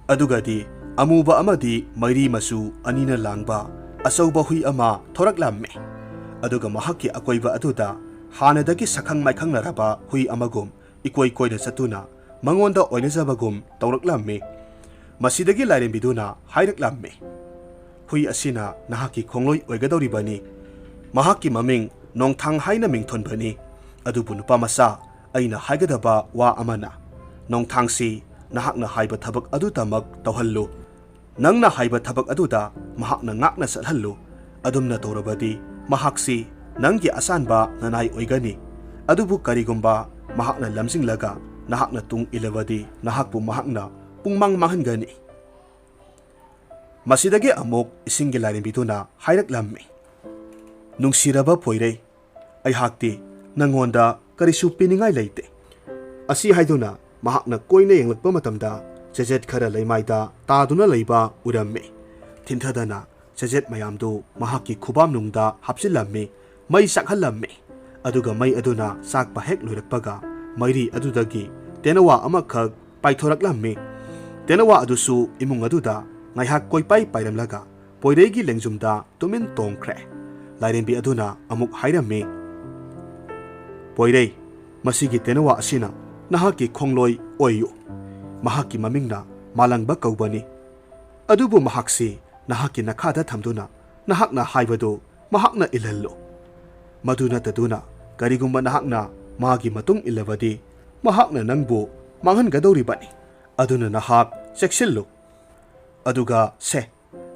ꯑꯗꯨꯒꯗꯤ ꯑꯃꯨꯕ ꯑꯃꯗꯤ ꯃꯩꯔꯤ ꯃꯆꯨ ꯑꯅꯤꯅ ꯂꯥꯡꯕ ꯑꯆꯧꯕ ꯍꯨꯏ ꯑꯃ ꯊꯣꯔꯛꯂꯝꯃꯤ꯫ ꯑꯗꯨꯒ ꯃꯍꯥꯛꯀꯤ ꯑꯀꯣꯏꯕ ꯑꯗꯨꯗ ꯍꯥꯟꯅꯗꯒꯤ ꯁꯛꯈꯪ ꯃꯥꯏꯈꯪꯅꯔꯕ ꯍꯨꯏ ꯑꯃꯒꯨꯝ ꯏꯀꯣꯏ ꯀꯣꯏꯅ ꯆꯠꯇꯨꯅ ꯃꯉꯣꯟꯗ ꯑꯣꯏꯅꯖꯕꯒꯨꯝ ꯇꯧꯔꯛꯂꯝꯃꯤ꯫ ꯃꯁꯤꯗꯒꯤ ꯂꯥꯏꯔꯦꯝꯕꯤꯗꯨꯅ ꯍꯥꯏꯔꯛꯂꯝꯃꯤ, "ꯍꯨꯏ ꯑꯁꯤꯅ ꯅꯍꯥꯛꯀꯤ ꯈꯣꯡꯂꯣꯏ ꯑꯣꯏꯒꯗꯧꯔꯤꯕꯅꯤ꯫ ꯃꯍꯥꯛꯀꯤ ꯃꯃꯤꯡ ꯅꯣꯡꯊꯥꯡ ꯍꯥꯏꯅ ꯃꯤꯡꯊꯣꯟꯕꯅꯤ꯫ ꯑꯗꯨꯕꯨ ꯅꯨꯄꯥ ꯃꯆꯥ, ꯑꯩꯅ ꯍꯥꯏꯒꯗꯕ ꯋꯥ ꯑꯃꯅ, ꯅꯣꯡꯊꯥꯡꯁꯤ ꯅꯍꯥꯛꯅ ꯍꯥꯏꯕ ꯊꯕꯛ ꯑꯗꯨꯇꯃꯛ ꯇꯧꯍꯜꯂꯨ꯫ ꯅꯪꯅ ꯍꯥꯏꯕ ꯊꯕꯛ ꯑꯗꯨꯗ ꯃꯍꯥꯛꯅ ꯉꯥꯛꯅ ꯆꯠꯍꯜꯂꯨ꯫ ꯑꯗꯨꯝꯅ ꯇꯧꯔꯕꯗꯤ ꯃꯍꯥꯛꯁꯤ ꯅꯪꯒꯤ ꯑꯆꯥꯟꯕ ꯅꯅꯥꯏ ꯑꯣꯏꯒꯅꯤ꯫ ꯑꯗꯨꯕꯨ ꯀꯔꯤꯒꯨꯝꯕ ꯃꯍꯥꯛꯅ ꯂꯝꯖꯤꯡꯂꯒ ꯅꯍꯥꯛꯅ ꯇꯨꯡ ꯏꯜꯂꯕꯗꯤ ꯅꯍꯥꯛꯄꯨ ꯃꯍꯥꯛꯅ ꯄꯨꯡꯃꯥꯡ ꯃꯥꯡꯍꯟꯒꯅꯤ꯫" ꯃꯁꯤꯗꯒꯤ ꯑꯃꯨꯛ ꯏꯁꯤꯡꯒꯤ ꯂꯥꯏꯔꯦꯝꯕꯤꯗꯨꯅ ꯍꯥꯏꯔꯛꯂꯝꯃꯤ, "ꯅꯨꯡꯁꯤꯔꯕ ꯄꯣꯏꯔꯩ, ꯑꯩꯍꯥꯛꯇꯤ ꯅꯪꯉꯣꯟꯗ ꯀꯔꯤꯁꯨ ꯄꯤꯅꯤꯡꯉꯥꯏ ꯂꯩꯇꯦ꯫" ꯑꯁꯤ ꯍꯥꯏꯗꯨꯅ ꯃꯍꯥꯛꯅ ꯀꯣꯏꯅ ꯌꯦꯡꯂꯛꯄ ꯃꯇꯝꯗ ꯆꯦꯖꯦꯠ ꯈꯔ ꯂꯩꯃꯥꯏꯗ ꯇꯥꯗꯨꯅ ꯂꯩꯕ ꯎꯔꯝꯃꯤ꯫ ꯊꯤꯟꯊꯗꯅ ꯆꯦꯖꯦꯠ ꯃꯌꯥꯝꯗꯨ ꯃꯍꯥꯛꯀꯤ ꯈꯨꯕꯥꯝꯅꯨꯡꯗ ꯍꯥꯞꯆꯤꯜꯂꯝꯃꯤ, ꯃꯩ ꯆꯥꯛꯍꯜꯂꯝꯃꯤ꯫ ꯑꯗꯨꯒ ꯃꯩ ꯑꯗꯨꯅ ꯆꯥꯛꯄ ꯍꯦꯛ ꯂꯣꯏꯔꯛꯄꯒ ꯃꯩꯔꯤ ꯑꯗꯨꯗꯒꯤ ꯇꯦꯅꯋꯥ ꯑꯃꯈꯛ ꯄꯥꯏꯊꯣꯔꯛꯂꯝꯃꯤ꯫ ꯇꯦꯅꯋꯥ ꯑꯗꯨꯁꯨ ꯏꯃꯨꯡ ꯑꯗꯨꯗ ꯉꯥꯏꯍꯥꯛ ꯀꯣꯏꯄꯥꯏ ꯄꯥꯏꯔꯝꯂꯒ ꯄꯣꯏꯔꯩꯒꯤ ꯂꯦꯡꯖꯨꯝꯗ ꯇꯨꯃꯤꯟ ꯇꯣꯡꯈ꯭ꯔꯦ꯫ ꯂꯥꯏꯔꯦꯝꯕꯤ ꯑꯗꯨꯅ ꯑꯃꯨꯛ ꯍꯥꯏꯔꯝꯃꯤ, "ꯄꯣꯏꯔꯩ, ꯃꯁꯤꯒꯤ ꯇꯦꯅꯋꯥ ꯑꯁꯤꯅ ꯅꯍꯥꯛꯀꯤ ꯈꯣꯡꯂꯣꯏ ꯑꯣꯏꯌꯨ꯫ ꯃꯍꯥꯛꯀꯤ ꯃꯃꯤꯡꯅ ꯃꯥꯂꯪꯕ ꯀꯧꯕꯅꯤ꯫ ꯑꯗꯨꯕꯨ ꯃꯍꯥꯛꯁꯤ ꯅꯍꯥꯛꯀꯤ ꯅꯈꯥꯗ ꯊꯝꯗꯨꯅ ꯅꯍꯥꯛꯅ ꯍꯥꯏꯕꯗꯨ ꯃꯍꯥꯛꯅ ꯏꯜꯍꯜꯂꯨ꯫ ꯃꯗꯨ ꯅꯠꯇꯗꯨꯅ ꯀꯔꯤꯒꯨꯝꯕ ꯅꯍꯥꯛꯅ ꯃꯥꯒꯤ ꯃꯇꯨꯡ ꯏꯜꯂꯕꯗꯤ ꯃꯍꯥꯛꯅ ꯅꯪꯕꯨ ꯃꯥꯡꯍꯟꯒꯗꯧꯔꯤꯕꯅꯤ꯫ ꯑꯗꯨꯅ ꯅꯍꯥꯛ ꯆꯦꯛꯁꯤꯜꯂꯨ꯫ ꯑꯗꯨꯒ ꯁꯦ,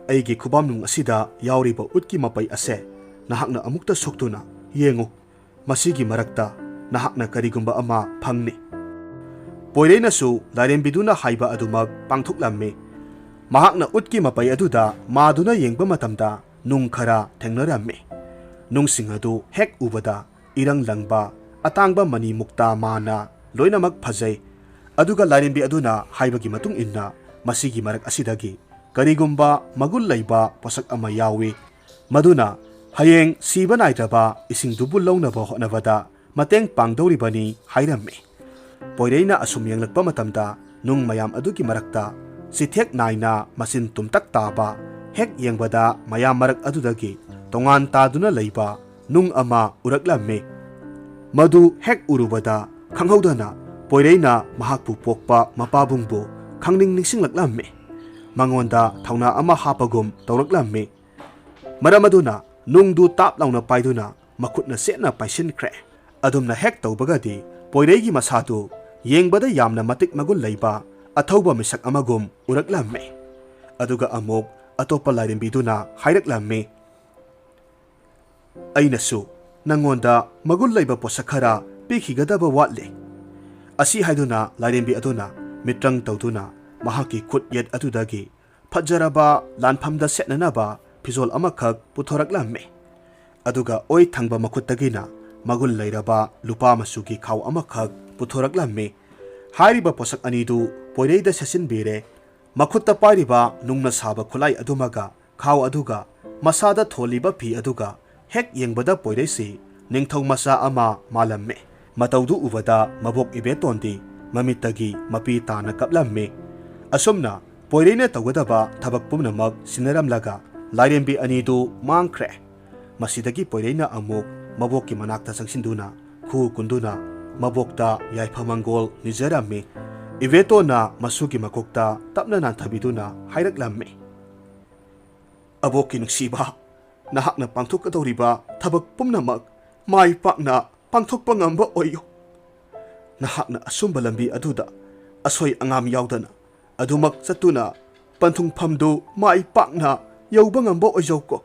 ꯑꯩꯒꯤ ꯈꯨꯕꯥꯝꯅꯨꯡ ꯑꯁꯤꯗ ꯌꯥꯎꯔꯤꯕ ꯎꯠꯀꯤ ꯃꯄꯩ ꯑꯁꯦ ꯅꯍꯥꯛꯅ ꯑꯃꯨꯛꯇ ꯁꯣꯛꯇꯨꯅ ꯌꯦꯡꯉꯨ꯫ ꯃꯁꯤꯒꯤ ꯃꯔꯛꯇ ꯅꯍꯥꯛꯅ ꯀꯔꯤꯒꯨꯝꯕ ꯑꯃ ꯐꯪꯅꯤ꯫" ꯄꯣꯏꯔꯩꯅꯁꯨ ꯂꯥꯏꯔꯦꯝꯕꯤꯗꯨꯅ ꯍꯥꯏꯕ ꯑꯗꯨꯃꯛ ꯄꯥꯡꯊꯣꯛꯂꯝꯃꯤ꯫ ꯃꯍꯥꯛꯅ ꯎꯠꯀꯤ ꯃꯄꯩ ꯑꯗꯨꯗ ꯃꯥꯗꯨꯅ ꯌꯦꯡꯕ ꯃꯇꯝꯗ ꯅꯨꯡ ꯈꯔ ꯊꯦꯡꯅꯔꯝꯃꯤ꯫ ꯅꯨꯡꯁꯤꯡ ꯑꯗꯨ ꯍꯦꯛ ꯎꯕꯗ ꯏꯔꯪ ꯂꯪꯕ ꯑꯇꯥꯡꯕ ꯃꯅꯤ ꯃꯨꯛꯇꯥ ꯃꯥꯅ ꯂꯣꯏꯅꯃꯛ ꯐꯖꯩ꯫ ꯑꯗꯨꯒ ꯂꯥꯏꯔꯦꯝꯕꯤ ꯑꯗꯨꯅ ꯍꯥꯏꯕꯒꯤ ꯃꯇꯨꯡ ꯏꯟꯅ ꯃꯁꯤꯒꯤ ꯃꯔꯛ ꯑꯁꯤꯗꯒꯤ ꯀꯔꯤꯒꯨꯝꯕ ꯃꯒꯨꯟ ꯂꯩꯕ ꯄꯣꯠꯁꯛ ꯑꯃ ꯌꯥꯎꯏ, ꯃꯗꯨꯅ ꯍꯌꯦꯡ ꯁꯤꯕ ꯅꯥꯏꯗ꯭ꯔꯕ ꯏꯁꯤꯡꯗꯨꯕꯨ ꯂꯧꯅꯕ ꯍꯣꯠꯅꯕꯗ ꯃꯇꯦꯡ ꯄꯥꯡꯗꯧꯔꯤꯕꯅꯤ ꯍꯥꯏꯔꯝꯃꯤ꯫ ꯄꯣꯏꯔꯩꯅ ꯑꯁꯨꯝ ꯌꯦꯡꯂꯛꯄ ꯃꯇꯝꯗ ꯅꯨꯡ ꯃꯌꯥꯝ ꯑꯗꯨꯒꯤ ꯃꯔꯛꯇ ꯆꯤꯊꯦꯛ ꯅꯥꯏꯅ ꯃꯆꯤꯟ ꯇꯨꯝꯇꯛ ꯇꯥꯕ, ꯍꯦꯛ ꯌꯦꯡꯕꯗ ꯃꯌꯥꯝ ꯃꯔꯛ ꯑꯗꯨꯗꯒꯤ ꯇꯣꯉꯥꯟ ꯇꯥꯗꯨꯅ ꯂꯩꯕ ꯅꯨꯡ ꯑꯃ ꯎꯔꯛꯂꯝꯃꯤ꯫ ꯃꯗꯨ ꯍꯦꯛ ꯎꯔꯨꯕꯗ ꯈꯪꯍꯧꯗꯅ ꯄꯣꯏꯔꯩꯅ ꯃꯍꯥꯛꯄꯨ ꯄꯣꯛꯄ ꯃꯄꯥꯕꯨꯡꯕꯨ ꯈꯪꯅꯤꯡ ꯅꯤꯡꯁꯤꯡꯂꯛꯂꯝꯃꯤ꯫ ꯃꯉꯣꯟꯗ ꯊꯧꯅꯥ ꯑꯃ ꯍꯥꯞꯄꯒꯨꯝ ꯇꯧꯔꯛꯂꯝꯃꯤ꯫ ꯃꯔꯝ ꯑꯗꯨꯅ ꯅꯨꯡꯗꯨ ꯇꯥꯞ ꯂꯥꯎꯅ ꯄꯥꯏꯗꯨꯅ ꯃꯈꯨꯠꯅ ꯆꯦꯠꯅ ꯄꯥꯏꯁꯤꯟꯈ꯭ꯔꯦ꯫ ꯑꯗꯨꯝꯅ ꯍꯦꯛ ꯇꯧꯕꯒꯗꯤ ꯄꯣꯏꯔꯩꯒꯤ ꯃꯁꯥꯗꯨ ꯌꯦꯡꯕꯗ ꯌꯥꯝꯅ ꯃꯇꯤꯛ ꯃꯒꯨꯟ ꯂꯩꯕ ꯑꯊꯧꯕ ꯃꯤꯁꯛ ꯑꯃꯒꯨꯝ ꯎꯔꯛꯂꯝꯃꯤ꯫ ꯑꯗꯨꯒ ꯑꯃꯨꯛ ꯑꯇꯣꯞꯄ ꯂꯥꯏꯔꯦꯝꯕꯤꯗꯨꯅ ꯍꯥꯏꯔꯛꯂꯝꯃꯤ, "ꯑꯩꯅꯁꯨ ꯅꯪꯉꯣꯟꯗ ꯃꯒꯨꯟ ꯂꯩꯕ ꯄꯣꯠꯁꯛ ꯈꯔ ꯄꯤꯈꯤꯒꯗꯕ ꯋꯥꯠꯂꯤ"꯫ ꯑꯁꯤ ꯍꯥꯏꯗꯨꯅ ꯂꯥꯏꯔꯦꯝꯕꯤ ꯑꯗꯨꯅ ꯃꯤꯇ꯭ꯔꯪ ꯇꯧꯗꯨꯅ ꯃꯍꯥꯛꯀꯤ ꯈꯨꯠ ꯌꯦꯠ ꯑꯗꯨꯗꯒꯤ ꯐꯖꯔꯕ ꯂꯥꯟꯐꯝꯗ ꯁꯦꯠꯅꯅꯕ ꯐꯤꯖꯣꯜ ꯑꯃꯈꯛ ꯄꯨꯊꯣꯔꯛꯂꯝꯃꯤ꯫ ꯑꯗꯨꯒ ꯑꯣꯏ ꯊꯪꯕ ꯃꯈꯨꯠꯇꯒꯤꯅ ꯃꯒꯨꯟ ꯂꯩꯔꯕ ꯂꯨꯄꯥ ꯃꯆꯨꯒꯤ ꯈꯥꯎ ꯑꯃꯈꯛ ꯄꯨꯊꯣꯔꯛꯂꯝꯃꯤ꯫ ꯍꯥꯏꯔꯤꯕ ꯄꯣꯠꯁꯛ ꯑꯅꯤꯗꯨ ꯄꯣꯏꯔꯩꯗ ꯁꯦꯠꯆꯤꯟꯕꯤꯔꯦ꯫ ꯃꯈꯨꯠꯇ ꯄꯥꯏꯔꯤꯕ ꯅꯨꯡꯅ ꯁꯥꯕ ꯈꯨꯠꯂꯥꯏ ꯑꯗꯨꯃꯒ ꯈꯥꯎ ꯑꯗꯨꯒ ꯃꯁꯥꯗ ꯊꯣꯜꯂꯤꯕ ꯐꯤ ꯑꯗꯨꯒ ꯍꯦꯛ ꯌꯦꯡꯕꯗ ꯄꯣꯏꯔꯩꯁꯤ ꯅꯤꯡꯊꯧ ꯃꯆꯥ ꯑꯃ ꯃꯥꯜꯂꯝꯃꯤ꯫ ꯃꯇꯧꯗꯨ ꯎꯕꯗ ꯃꯕꯣꯛ ꯏꯕꯦꯇꯣꯟꯗꯤ ꯃꯃꯤꯠꯇꯒꯤ ꯃꯄꯤ ꯇꯥꯅ ꯀꯞꯂꯝꯃꯤ꯫ ꯑꯁꯨꯝꯅ ꯄꯣꯏꯔꯩꯅ ꯇꯧꯒꯗꯕ ꯊꯕꯛ ꯄꯨꯝꯅꯃꯛ ꯁꯤꯟꯅꯔꯝꯂꯒ ꯂꯥꯏꯔꯦꯝꯕꯤ ꯑꯅꯤꯗꯨ ꯃꯥꯡꯈ꯭ꯔꯦ꯫ ꯃꯁꯤꯗꯒꯤ ꯄꯣꯏꯔꯩꯅ ꯑꯃꯨꯛ ꯃꯕꯣꯛꯀꯤ ꯃꯅꯥꯛꯇ ꯆꯪꯁꯤꯟꯗꯨꯅ ꯈꯨ ꯀꯨꯟꯗꯨꯅ ꯃꯕꯣꯛꯇ ꯌꯥꯏꯐ ꯃꯪꯒꯣꯜ ꯅꯤꯖꯔꯝꯃꯤ꯫ ꯏꯕꯦꯇꯣꯟꯅ ꯃꯁꯨꯒꯤ ꯃꯀꯣꯛꯇ ꯇꯞꯅ ꯅꯥꯟꯊꯕꯤꯗꯨꯅ ꯍꯥꯏꯔꯛꯂꯝꯃꯤ, "ꯑꯕꯣꯛꯀꯤ ꯅꯨꯡꯁꯤꯕ, ꯅꯍꯥꯛꯅ ꯄꯥꯡꯊꯣꯛꯀꯗꯧꯔꯤꯕ ꯊꯕꯛ ꯄꯨꯝꯅꯃꯛ ꯃꯥꯏ ꯄꯥꯛꯅ ꯄꯥꯡꯊꯣꯛꯄ ꯉꯝꯕ ꯑꯣꯏꯌꯨ꯫ ꯅꯍꯥꯛꯅ ꯑꯆꯨꯝꯕ ꯂꯝꯕꯤ ꯑꯗꯨꯗ ꯑꯁꯣꯏ ꯑꯉꯥꯝ ꯌꯥꯎꯗꯅ ꯑꯗꯨꯃꯛ ꯆꯠꯇꯨꯅ ꯄꯟꯊꯨꯡꯐꯝꯗꯨ ꯃꯥꯏ ꯄꯥꯛꯅ ꯌꯧꯕ ꯉꯝꯕ ꯑꯣꯏꯖꯧꯀꯣ꯫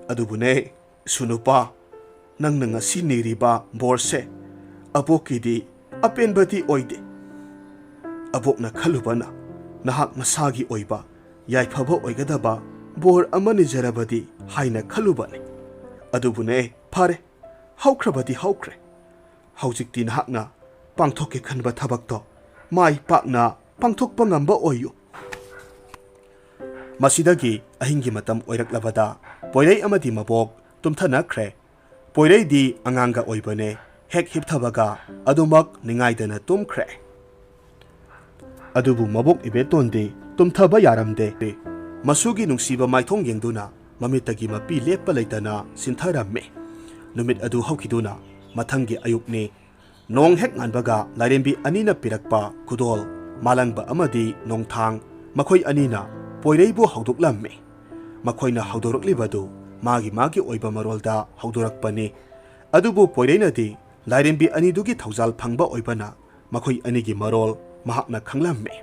ꯑꯗꯨꯕꯨꯅꯦ, ꯏꯁꯨ ꯅꯨꯄꯥ, ꯅꯪꯅ ꯉꯁꯤ ꯅꯤꯔꯤꯕ ꯕꯣꯔꯁꯦ ꯑꯕꯣꯛꯀꯤꯗꯤ ꯑꯄꯦꯟꯕꯗꯤ ꯑꯣꯏꯗꯦ꯫ ꯑꯕꯣꯛꯅ ꯈꯜꯂꯨꯕꯅ ꯅꯍꯥꯛ ꯃꯁꯥꯒꯤ ꯑꯣꯏꯕ ꯌꯥꯏꯐꯕ ꯑꯣꯏꯒꯗꯕ ꯕꯣꯔ ꯑꯃ ꯅꯤꯖꯔꯕꯗꯤ ꯍꯥꯏꯅ ꯈꯜꯂꯨꯕꯅꯤ꯫ ꯑꯗꯨꯕꯨꯅꯦ, ꯐꯔꯦ, ꯍꯧꯈ꯭ꯔꯕꯗꯤ ꯍꯧꯈ꯭ꯔꯦ꯫ ꯍꯧꯖꯤꯛꯇꯤ ꯅꯍꯥꯛꯅ ꯄꯥꯡꯊꯣꯛꯀꯦ ꯈꯟꯕ ꯊꯕꯛꯇꯣ ꯃꯥꯏ ꯄꯥꯛꯅ ꯄꯥꯡꯊꯣꯛꯄ ꯉꯝꯕ ꯑꯣꯏꯌꯨ"꯫ ꯃꯁꯤꯗꯒꯤ ꯑꯍꯤꯡꯒꯤ ꯃꯇꯝ ꯑꯣꯏꯔꯛꯂꯕꯗ ꯄꯣꯏꯔꯩ ꯑꯃꯗꯤ ꯃꯕꯣꯛ ꯇꯨꯝꯊꯅꯈ꯭ꯔꯦ꯫ ꯄꯣꯏꯔꯩꯗꯤ ꯑꯉꯥꯡꯒ ꯑꯣꯏꯕꯅꯦ, ꯍꯦꯛ ꯍꯤꯞꯊꯕꯒ ꯑꯗꯨꯃꯛ ꯅꯤꯡꯉꯥꯏꯗꯅ ꯇꯨꯝꯈ꯭ꯔꯦ꯫ ꯑꯗꯨꯕꯨ ꯃꯕꯣꯛ ꯏꯕꯦꯇꯣꯟꯗꯤ ꯇꯨꯝꯊꯕ ꯌꯥꯔꯝꯗꯦ꯫ ꯃꯁꯨꯒꯤ ꯅꯨꯡꯁꯤꯕ ꯃꯥꯏꯊꯣꯡ ꯌꯦꯡꯗꯨꯅ ꯃꯃꯤꯠꯇꯒꯤ ꯃꯄꯤ ꯂꯦꯞꯄ ꯂꯩꯇꯅ ꯁꯤꯟꯊꯔꯝꯃꯤ꯫ ꯅꯨꯃꯤꯠ ꯑꯗꯨ ꯍꯧꯈꯤꯗꯨꯅ ꯃꯊꯪꯒꯤ ꯑꯌꯨꯛꯅꯤ꯫ ꯅꯣꯡ ꯍꯦꯛ ꯉꯥꯟꯕꯒ ꯂꯥꯏꯔꯦꯝꯕꯤ ꯑꯅꯤꯅ ꯄꯤꯔꯛꯄ ꯈꯨꯗꯣꯜ, ꯃꯥꯂꯪꯕ ꯑꯃꯗꯤ ꯅꯣꯡꯊꯥꯡ, ꯃꯈꯣꯏ ꯑꯅꯤꯅ ꯄꯣꯏꯔꯩꯕꯨ ꯍꯧꯗꯣꯛꯂꯝꯃꯤ꯫ ꯃꯈꯣꯏꯅ ꯍꯧꯗꯣꯔꯛꯂꯤꯕꯗꯨ ꯃꯥꯒꯤ ꯃꯥꯒꯤ ꯑꯣꯏꯕ ꯃꯔꯣꯜꯗ ꯍꯧꯗꯣꯔꯛꯄꯅꯤ꯫ ꯑꯗꯨꯕꯨ ꯄꯣꯏꯔꯩꯅꯗꯤ ꯂꯥꯏꯔꯦꯝꯕꯤ ꯑꯅꯤꯗꯨꯒꯤ ꯊꯧꯖꯥꯜ ꯐꯪꯕ ꯑꯣꯏꯕꯅ ꯃꯈꯣꯏ ꯑꯅꯤꯒꯤ ꯃꯔꯣꯜ ꯃꯍꯥꯛꯅ ꯈꯪꯂꯝꯃꯤ꯫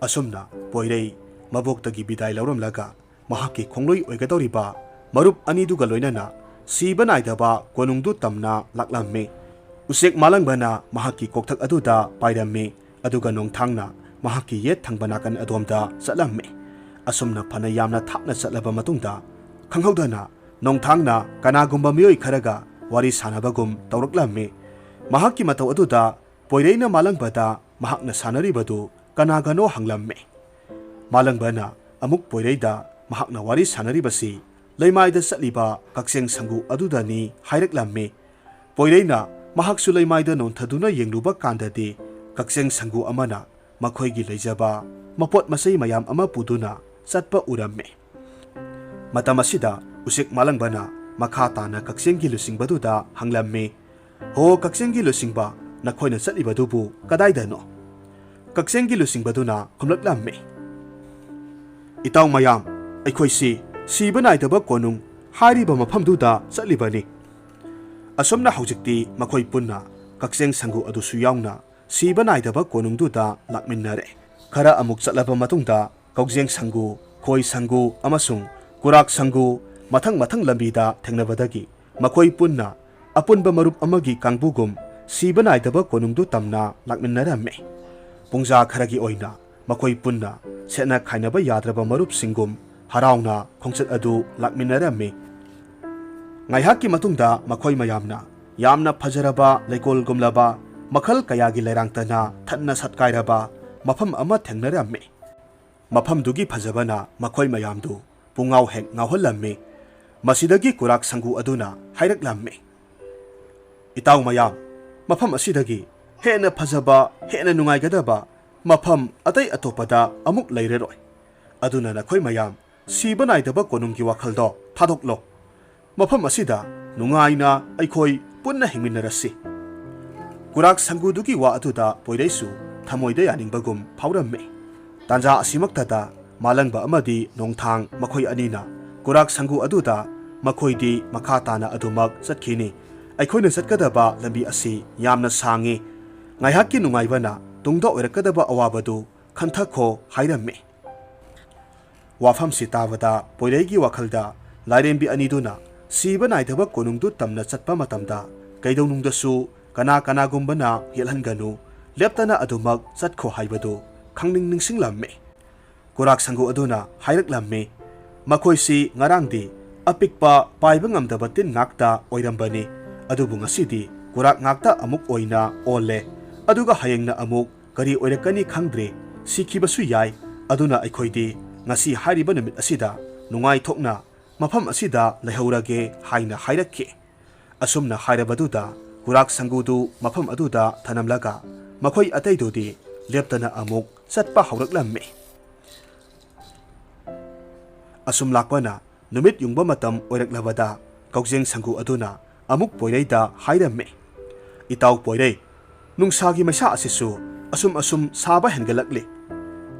ꯑꯁꯨꯝꯅ ꯄꯣꯏꯔꯩ ꯃꯕꯣꯛꯇꯒꯤ ꯕꯤꯗꯥꯏ ꯂꯧꯔꯝꯂꯒ ꯃꯍꯥꯛꯀꯤ ꯈꯣꯡꯂꯣꯏ ꯑꯣꯏꯒꯗꯧꯔꯤꯕ ꯃꯔꯨꯞ ꯑꯅꯤꯗꯨꯒ ꯂꯣꯏꯅꯅ ꯁꯤꯕ ꯅꯥꯏꯗꯕ ꯀꯣꯅꯨꯡꯗꯨ ꯇꯝꯅ ꯂꯥꯛꯂꯝꯃꯤ꯫ ꯎꯆꯦꯛ ꯃꯥꯂꯪꯕꯅ ꯃꯍꯥꯛꯀꯤ ꯀꯣꯛꯊꯛ ꯑꯗꯨꯗ ꯄꯥꯏꯔꯝꯃꯤ, ꯑꯗꯨꯒ ꯅꯣꯡꯊꯥꯡꯅ ꯃꯍꯥꯛꯀꯤ ꯌꯦꯠ ꯊꯪꯕ ꯅꯥꯀꯟ ꯑꯗꯣꯝꯗ ꯆꯠꯂꯝꯃꯤ꯫ ꯑꯁꯨꯝꯅ ꯐꯅ ꯌꯥꯝꯅ ꯊꯥꯞꯅ ꯆꯠꯂꯕ ꯃꯇꯨꯡꯗ, ꯈꯪꯍꯧꯗꯅ ꯅꯣꯡꯊꯥꯡꯅ ꯀꯅꯥꯒꯨꯝꯕ ꯃꯤꯑꯣꯏ ꯈꯔꯒ ꯋꯥꯔꯤ ꯁꯥꯟꯅꯕꯒꯨꯝ ꯇꯧꯔꯛꯂꯝꯃꯤ꯫ ꯃꯍꯥꯛꯀꯤ ꯃꯇꯧ ꯑꯗꯨꯗ ꯄꯣꯏꯔꯩꯅ ꯃꯥꯂꯪꯕꯗ ꯃꯍꯥꯛꯅ ꯁꯥꯟꯅꯔꯤꯕꯗꯨ ꯀꯅꯥꯒꯅꯣ ꯍꯪꯂꯝꯃꯤ꯫ ꯃꯥꯂꯪꯕꯅ ꯑꯃꯨꯛ ꯄꯣꯏꯔꯩꯗ ꯃꯍꯥꯛꯅ ꯋꯥꯔꯤ ꯁꯥꯟꯅꯔꯤꯕꯁꯤ ꯂꯩꯃꯥꯏꯗ ꯆꯠꯂꯤꯕ ꯀꯛꯆꯦꯡ ꯁꯪꯒꯨ ꯑꯗꯨꯗꯅꯤ ꯍꯥꯏꯔꯛꯂꯝꯃꯤ꯫ ꯄꯣꯏꯔꯩꯅ ꯃꯍꯥꯛꯁꯨ ꯂꯩꯃꯥꯏꯗ ꯅꯣꯟꯊꯗꯨꯅ ꯌꯦꯡꯂꯨꯕ ꯀꯥꯟꯗꯗꯤ, ꯀꯛꯆꯦꯡ ꯁꯪꯒꯨ ꯑꯃꯅ ꯃꯈꯣꯏꯒꯤ ꯂꯩꯖꯕ ꯃꯄꯣꯠ ꯃꯆꯩ ꯃꯌꯥꯝ ꯑꯃ ꯄꯨꯗꯨꯅ ꯆꯠꯄ ꯎꯔꯝꯃꯤ꯫ ꯃꯇꯝ ꯑꯁꯤꯗ ꯎꯆꯦꯛ ꯃꯥꯂꯪꯕꯅ ꯃꯈꯥ ꯇꯥꯅ ꯀꯛꯆꯦꯡꯒꯤ ꯂꯨꯆꯤꯡꯕꯗꯨꯗ ꯍꯪꯂꯝꯃꯤ, "ꯍꯣ ꯀꯛꯆꯦꯡꯒꯤ ꯂꯨꯆꯤꯡꯕ, ꯅꯈꯣꯏꯅ ꯆꯠꯂꯤꯕꯗꯨꯕꯨ ꯀꯗꯥꯏꯗꯅꯣ?" ꯀꯛꯆꯦꯡꯒꯤ ꯂꯨꯆꯤꯡꯕꯗꯨꯅ ꯈꯨꯝꯂꯛꯂꯝꯃꯤ, "ꯏꯇꯥꯎ ꯃꯌꯥꯝ, ꯑꯩꯈꯣꯏꯁꯤ ꯁꯤꯕ ꯅꯥꯏꯗꯕ ꯀꯣꯅꯨꯡ ꯍꯥꯏꯔꯤꯕ ꯃꯐꯝꯗꯨꯗ ꯆꯠꯂꯤꯕꯅꯤ꯫" ꯑꯁꯨꯝꯅ ꯍꯧꯖꯤꯛꯇꯤ ꯃꯈꯣꯏ ꯄꯨꯟꯅ ꯀꯛꯆꯦꯡ ꯁꯪꯒꯨ ꯑꯗꯨꯁꯨ ꯌꯥꯎꯅ ꯁꯤꯕ ꯅꯥꯏꯗꯕ ꯀꯣꯅꯨꯡꯗꯨꯗ ꯂꯥꯛꯃꯤꯟꯅꯔꯦ꯫ ꯈꯔ ꯑꯃꯨꯛ ꯆꯠꯂꯕ ꯃꯇꯨꯡꯗ ꯀꯧꯖꯦꯡ ꯁꯪꯒꯨ, ꯈꯣꯏ ꯁꯪꯒꯨ ꯑꯃꯁꯨꯡ ꯀꯨꯔꯥꯛ ꯁꯪꯒꯨ ꯃꯊꯪ ꯃꯊꯪ ꯂꯝꯕꯤꯗ ꯊꯦꯡꯅꯕꯗꯒꯤ ꯃꯈꯣꯏ ꯄꯨꯟꯅ ꯑꯄꯨꯟꯕ ꯃꯔꯨꯞ ꯑꯃꯒꯤ ꯀꯥꯡꯕꯨꯒꯨꯝ ꯁꯤꯕ ꯅꯥꯏꯗꯕ ꯀꯣꯅꯨꯡꯗꯨ ꯇꯝꯅ ꯂꯥꯛꯃꯤꯟꯅꯔꯝꯃꯤ꯫ ꯄꯨꯡꯖꯥ ꯈꯔꯒꯤ ꯑꯣꯏꯅ ꯃꯈꯣꯏ ꯄꯨꯟꯅ ꯁꯦꯠꯅ ꯈꯥꯏꯅꯕ ꯌꯥꯗ꯭ꯔꯕ ꯃꯔꯨꯞꯁꯤꯡꯒꯨꯝ ꯍꯔꯥꯎꯅ ꯈꯣꯡꯆꯠ ꯑꯗꯨ ꯂꯥꯛꯃꯤꯟꯅꯔꯝꯃꯤ꯫ ꯉꯥꯏꯍꯥꯛꯀꯤ ꯃꯇꯨꯡꯗ ꯃꯈꯣꯏ ꯃꯌꯥꯝꯅ ꯌꯥꯝꯅ ꯐꯖꯔꯕ ꯂꯩꯀꯣꯜꯒꯨꯝꯂꯕ ꯃꯈꯜ ꯀꯌꯥꯒꯤ ꯂꯩꯔꯥꯡꯇꯅ ꯊꯟꯅ ꯁꯠꯀꯥꯏꯔꯕ ꯃꯐꯝ ꯑꯃ ꯊꯦꯡꯅꯔꯝꯃꯤ꯫ ꯃꯐꯝꯗꯨꯒꯤ ꯐꯖꯕꯅ ꯃꯈꯣꯏ ꯃꯌꯥꯝꯗꯨ ꯄꯨꯡꯉꯥꯎ ꯍꯦꯛ ꯉꯥꯎꯍꯜꯂꯝꯃꯤ꯫ ꯃꯁꯤꯗꯒꯤ ꯀꯨꯔꯥꯛ ꯁꯪꯒꯨ ꯑꯗꯨꯅ ꯍꯥꯏꯔꯛꯂꯝꯃꯤ, "ꯏꯇꯥꯎ ꯃꯌꯥꯝ, ꯃꯐꯝ ꯑꯁꯤꯗꯒꯤ ꯍꯦꯟꯅ ꯐꯖꯕ, ꯍꯦꯟꯅ ꯅꯨꯡꯉꯥꯏꯒꯗꯕ ꯃꯐꯝ ꯑꯇꯩ ꯑꯇꯣꯞꯄꯗ ꯑꯃꯨꯛ ꯂꯩꯔꯔꯣꯏ꯫ ꯑꯗꯨꯅ ꯅꯈꯣꯏ ꯃꯌꯥꯝ ꯁꯤꯕ ꯅꯥꯏꯗꯕ ꯀꯣꯅꯨꯡꯒꯤ ꯋꯥꯈꯜꯗꯣ ꯊꯥꯗꯣꯛꯂꯣ꯫ ꯃꯐꯝ ꯑꯁꯤꯗ ꯅꯨꯡꯉꯥꯏꯅ ꯑꯩꯈꯣꯏ ꯄꯨꯟꯅ ꯍꯤꯡꯃꯤꯟꯅꯔꯁꯤ꯫" ꯀꯨꯔꯥꯛ ꯁꯪꯒꯨꯗꯨꯒꯤ ꯋꯥ ꯑꯗꯨꯗ ꯄꯣꯏꯔꯩꯁꯨ ꯊꯃꯣꯏꯗ ꯌꯥꯅꯤꯡꯕꯒꯨꯝ ꯐꯥꯎꯔꯝꯃꯤ꯫ ꯇꯥꯟꯖꯥ ꯑꯁꯤꯃꯛꯇꯗ ꯃꯥꯂꯪꯕ ꯑꯃꯗꯤ ꯅꯣꯡꯊꯥꯡ ꯃꯈꯣꯏ ꯑꯅꯤꯅ ꯀꯨꯔꯥꯛ ꯁꯪꯒꯨ ꯑꯗꯨꯗ, "ꯃꯈꯣꯏꯗꯤ ꯃꯈꯥ ꯇꯥꯅ ꯑꯗꯨꯃꯛ ꯆꯠꯈꯤꯅꯤ꯫ ꯑꯩꯈꯣꯏꯅ ꯆꯠꯀꯗꯕ ꯂꯝꯕꯤ ꯑꯁꯤ ꯌꯥꯝꯅ ꯁꯥꯡꯉꯤ꯫ ꯉꯥꯏꯍꯥꯛꯀꯤ ꯅꯨꯡꯉꯥꯏꯕꯅ ꯇꯨꯡꯗ ꯑꯣꯏꯔꯛꯀꯗꯕ ꯑꯋꯥꯕꯗꯨ ꯈꯟꯊꯈꯣ" ꯍꯥꯏꯔꯝꯃꯤ꯫ ꯋꯥꯐꯝꯁꯤ ꯇꯥꯕꯗ ꯄꯣꯏꯔꯩꯒꯤ ꯋꯥꯈꯜꯗ ꯂꯥꯏꯔꯦꯝꯕꯤ ꯑꯅꯤꯗꯨꯅ ꯁꯤꯕ ꯅꯥꯏꯗꯕ ꯀꯣꯅꯨꯡꯗꯨ ꯇꯝꯅ ꯆꯠꯄ ꯃꯇꯝꯗ ꯀꯩꯗꯧꯅꯨꯡꯗꯁꯨ ꯀꯅꯥ ꯀꯅꯥꯒꯨꯝꯕꯅ ꯌꯦꯠꯍꯟꯒꯅꯨ, ꯂꯦꯞꯇꯅ ꯑꯗꯨꯃꯛ ꯆꯠꯈꯣ ꯍꯥꯏꯕꯗꯨ ꯈꯪꯅꯤꯡ ꯅꯤꯡꯁꯤꯡꯂꯝꯃꯤ꯫ ꯀꯨꯔꯥꯛ ꯁꯪꯒꯨ ꯑꯗꯨꯅ ꯍꯥꯏꯔꯛꯂꯝꯃꯤ, "ꯃꯈꯣꯏꯁꯤ ꯉꯔꯥꯡꯗꯤ ꯑꯄꯤꯛꯄ ꯄꯥꯏꯕ ꯉꯝꯗꯕ ꯇꯤꯟ ꯉꯥꯛꯇ ꯑꯣꯏꯔꯝꯕꯅꯤ, ꯑꯗꯨꯕꯨ ꯉꯁꯤꯗꯤ ꯀꯨꯔꯥꯛ ꯉꯥꯛꯇ ꯑꯃꯨꯛ ꯑꯣꯏꯅ ꯑꯣꯜꯂꯦ꯫ ꯑꯗꯨꯒ ꯍꯌꯦꯡꯅ ꯑꯃꯨꯛ ꯀꯔꯤ ꯑꯣꯏꯔꯛꯀꯅꯤ ꯈꯪꯗ꯭ꯔꯦ, ꯁꯤꯈꯤꯕꯁꯨ ꯌꯥꯏ꯫ ꯑꯗꯨꯅ ꯑꯩꯈꯣꯏꯗꯤ ꯉꯁꯤ ꯍꯥꯏꯔꯤꯕ ꯅꯨꯃꯤꯠ ꯑꯁꯤꯗ ꯅꯨꯡꯉꯥꯏꯊꯣꯛꯅ ꯃꯐꯝ ꯑꯁꯤꯗ ꯂꯩꯍꯧꯔꯒꯦ" ꯍꯥꯏꯅ ꯍꯥꯏꯔꯛꯈꯤ꯫ ꯑꯁꯨꯝꯅ ꯍꯥꯏꯔꯕꯗꯨꯗ ꯀꯨꯔꯥꯛ ꯁꯪꯒꯨꯗꯨ ꯃꯐꯝ ꯑꯗꯨꯗ ꯊꯅꯝꯂꯒ ꯃꯈꯣꯏ ꯑꯇꯩꯗꯨꯗꯤ ꯂꯦꯞꯇꯅ ꯑꯃꯨꯛ ꯆꯠꯄ ꯍꯧꯔꯛꯂꯝꯃꯤ꯫ ꯑꯁꯨꯝ ꯂꯥꯛꯄꯅ ꯅꯨꯃꯤꯠ ꯌꯨꯡꯕ ꯃꯇꯝ ꯑꯣꯏꯔꯛꯂꯕꯗ ꯀꯧꯖꯦꯡ ꯁꯪꯒꯨ ꯑꯗꯨꯅ ꯑꯃꯨꯛ ꯄꯣꯏꯔꯩꯗ ꯍꯥꯏꯔꯝꯃꯤ, "ꯏꯇꯥꯎ ꯄꯣꯏꯔꯩ, ꯅꯨꯡꯁꯥꯒꯤ ꯃꯩꯁꯥ ꯑꯁꯤꯁꯨ ꯑꯁꯨꯝ ꯑꯁꯨꯝ ꯁꯥꯕ ꯍꯦꯟꯒꯠꯂꯛꯂꯤ꯫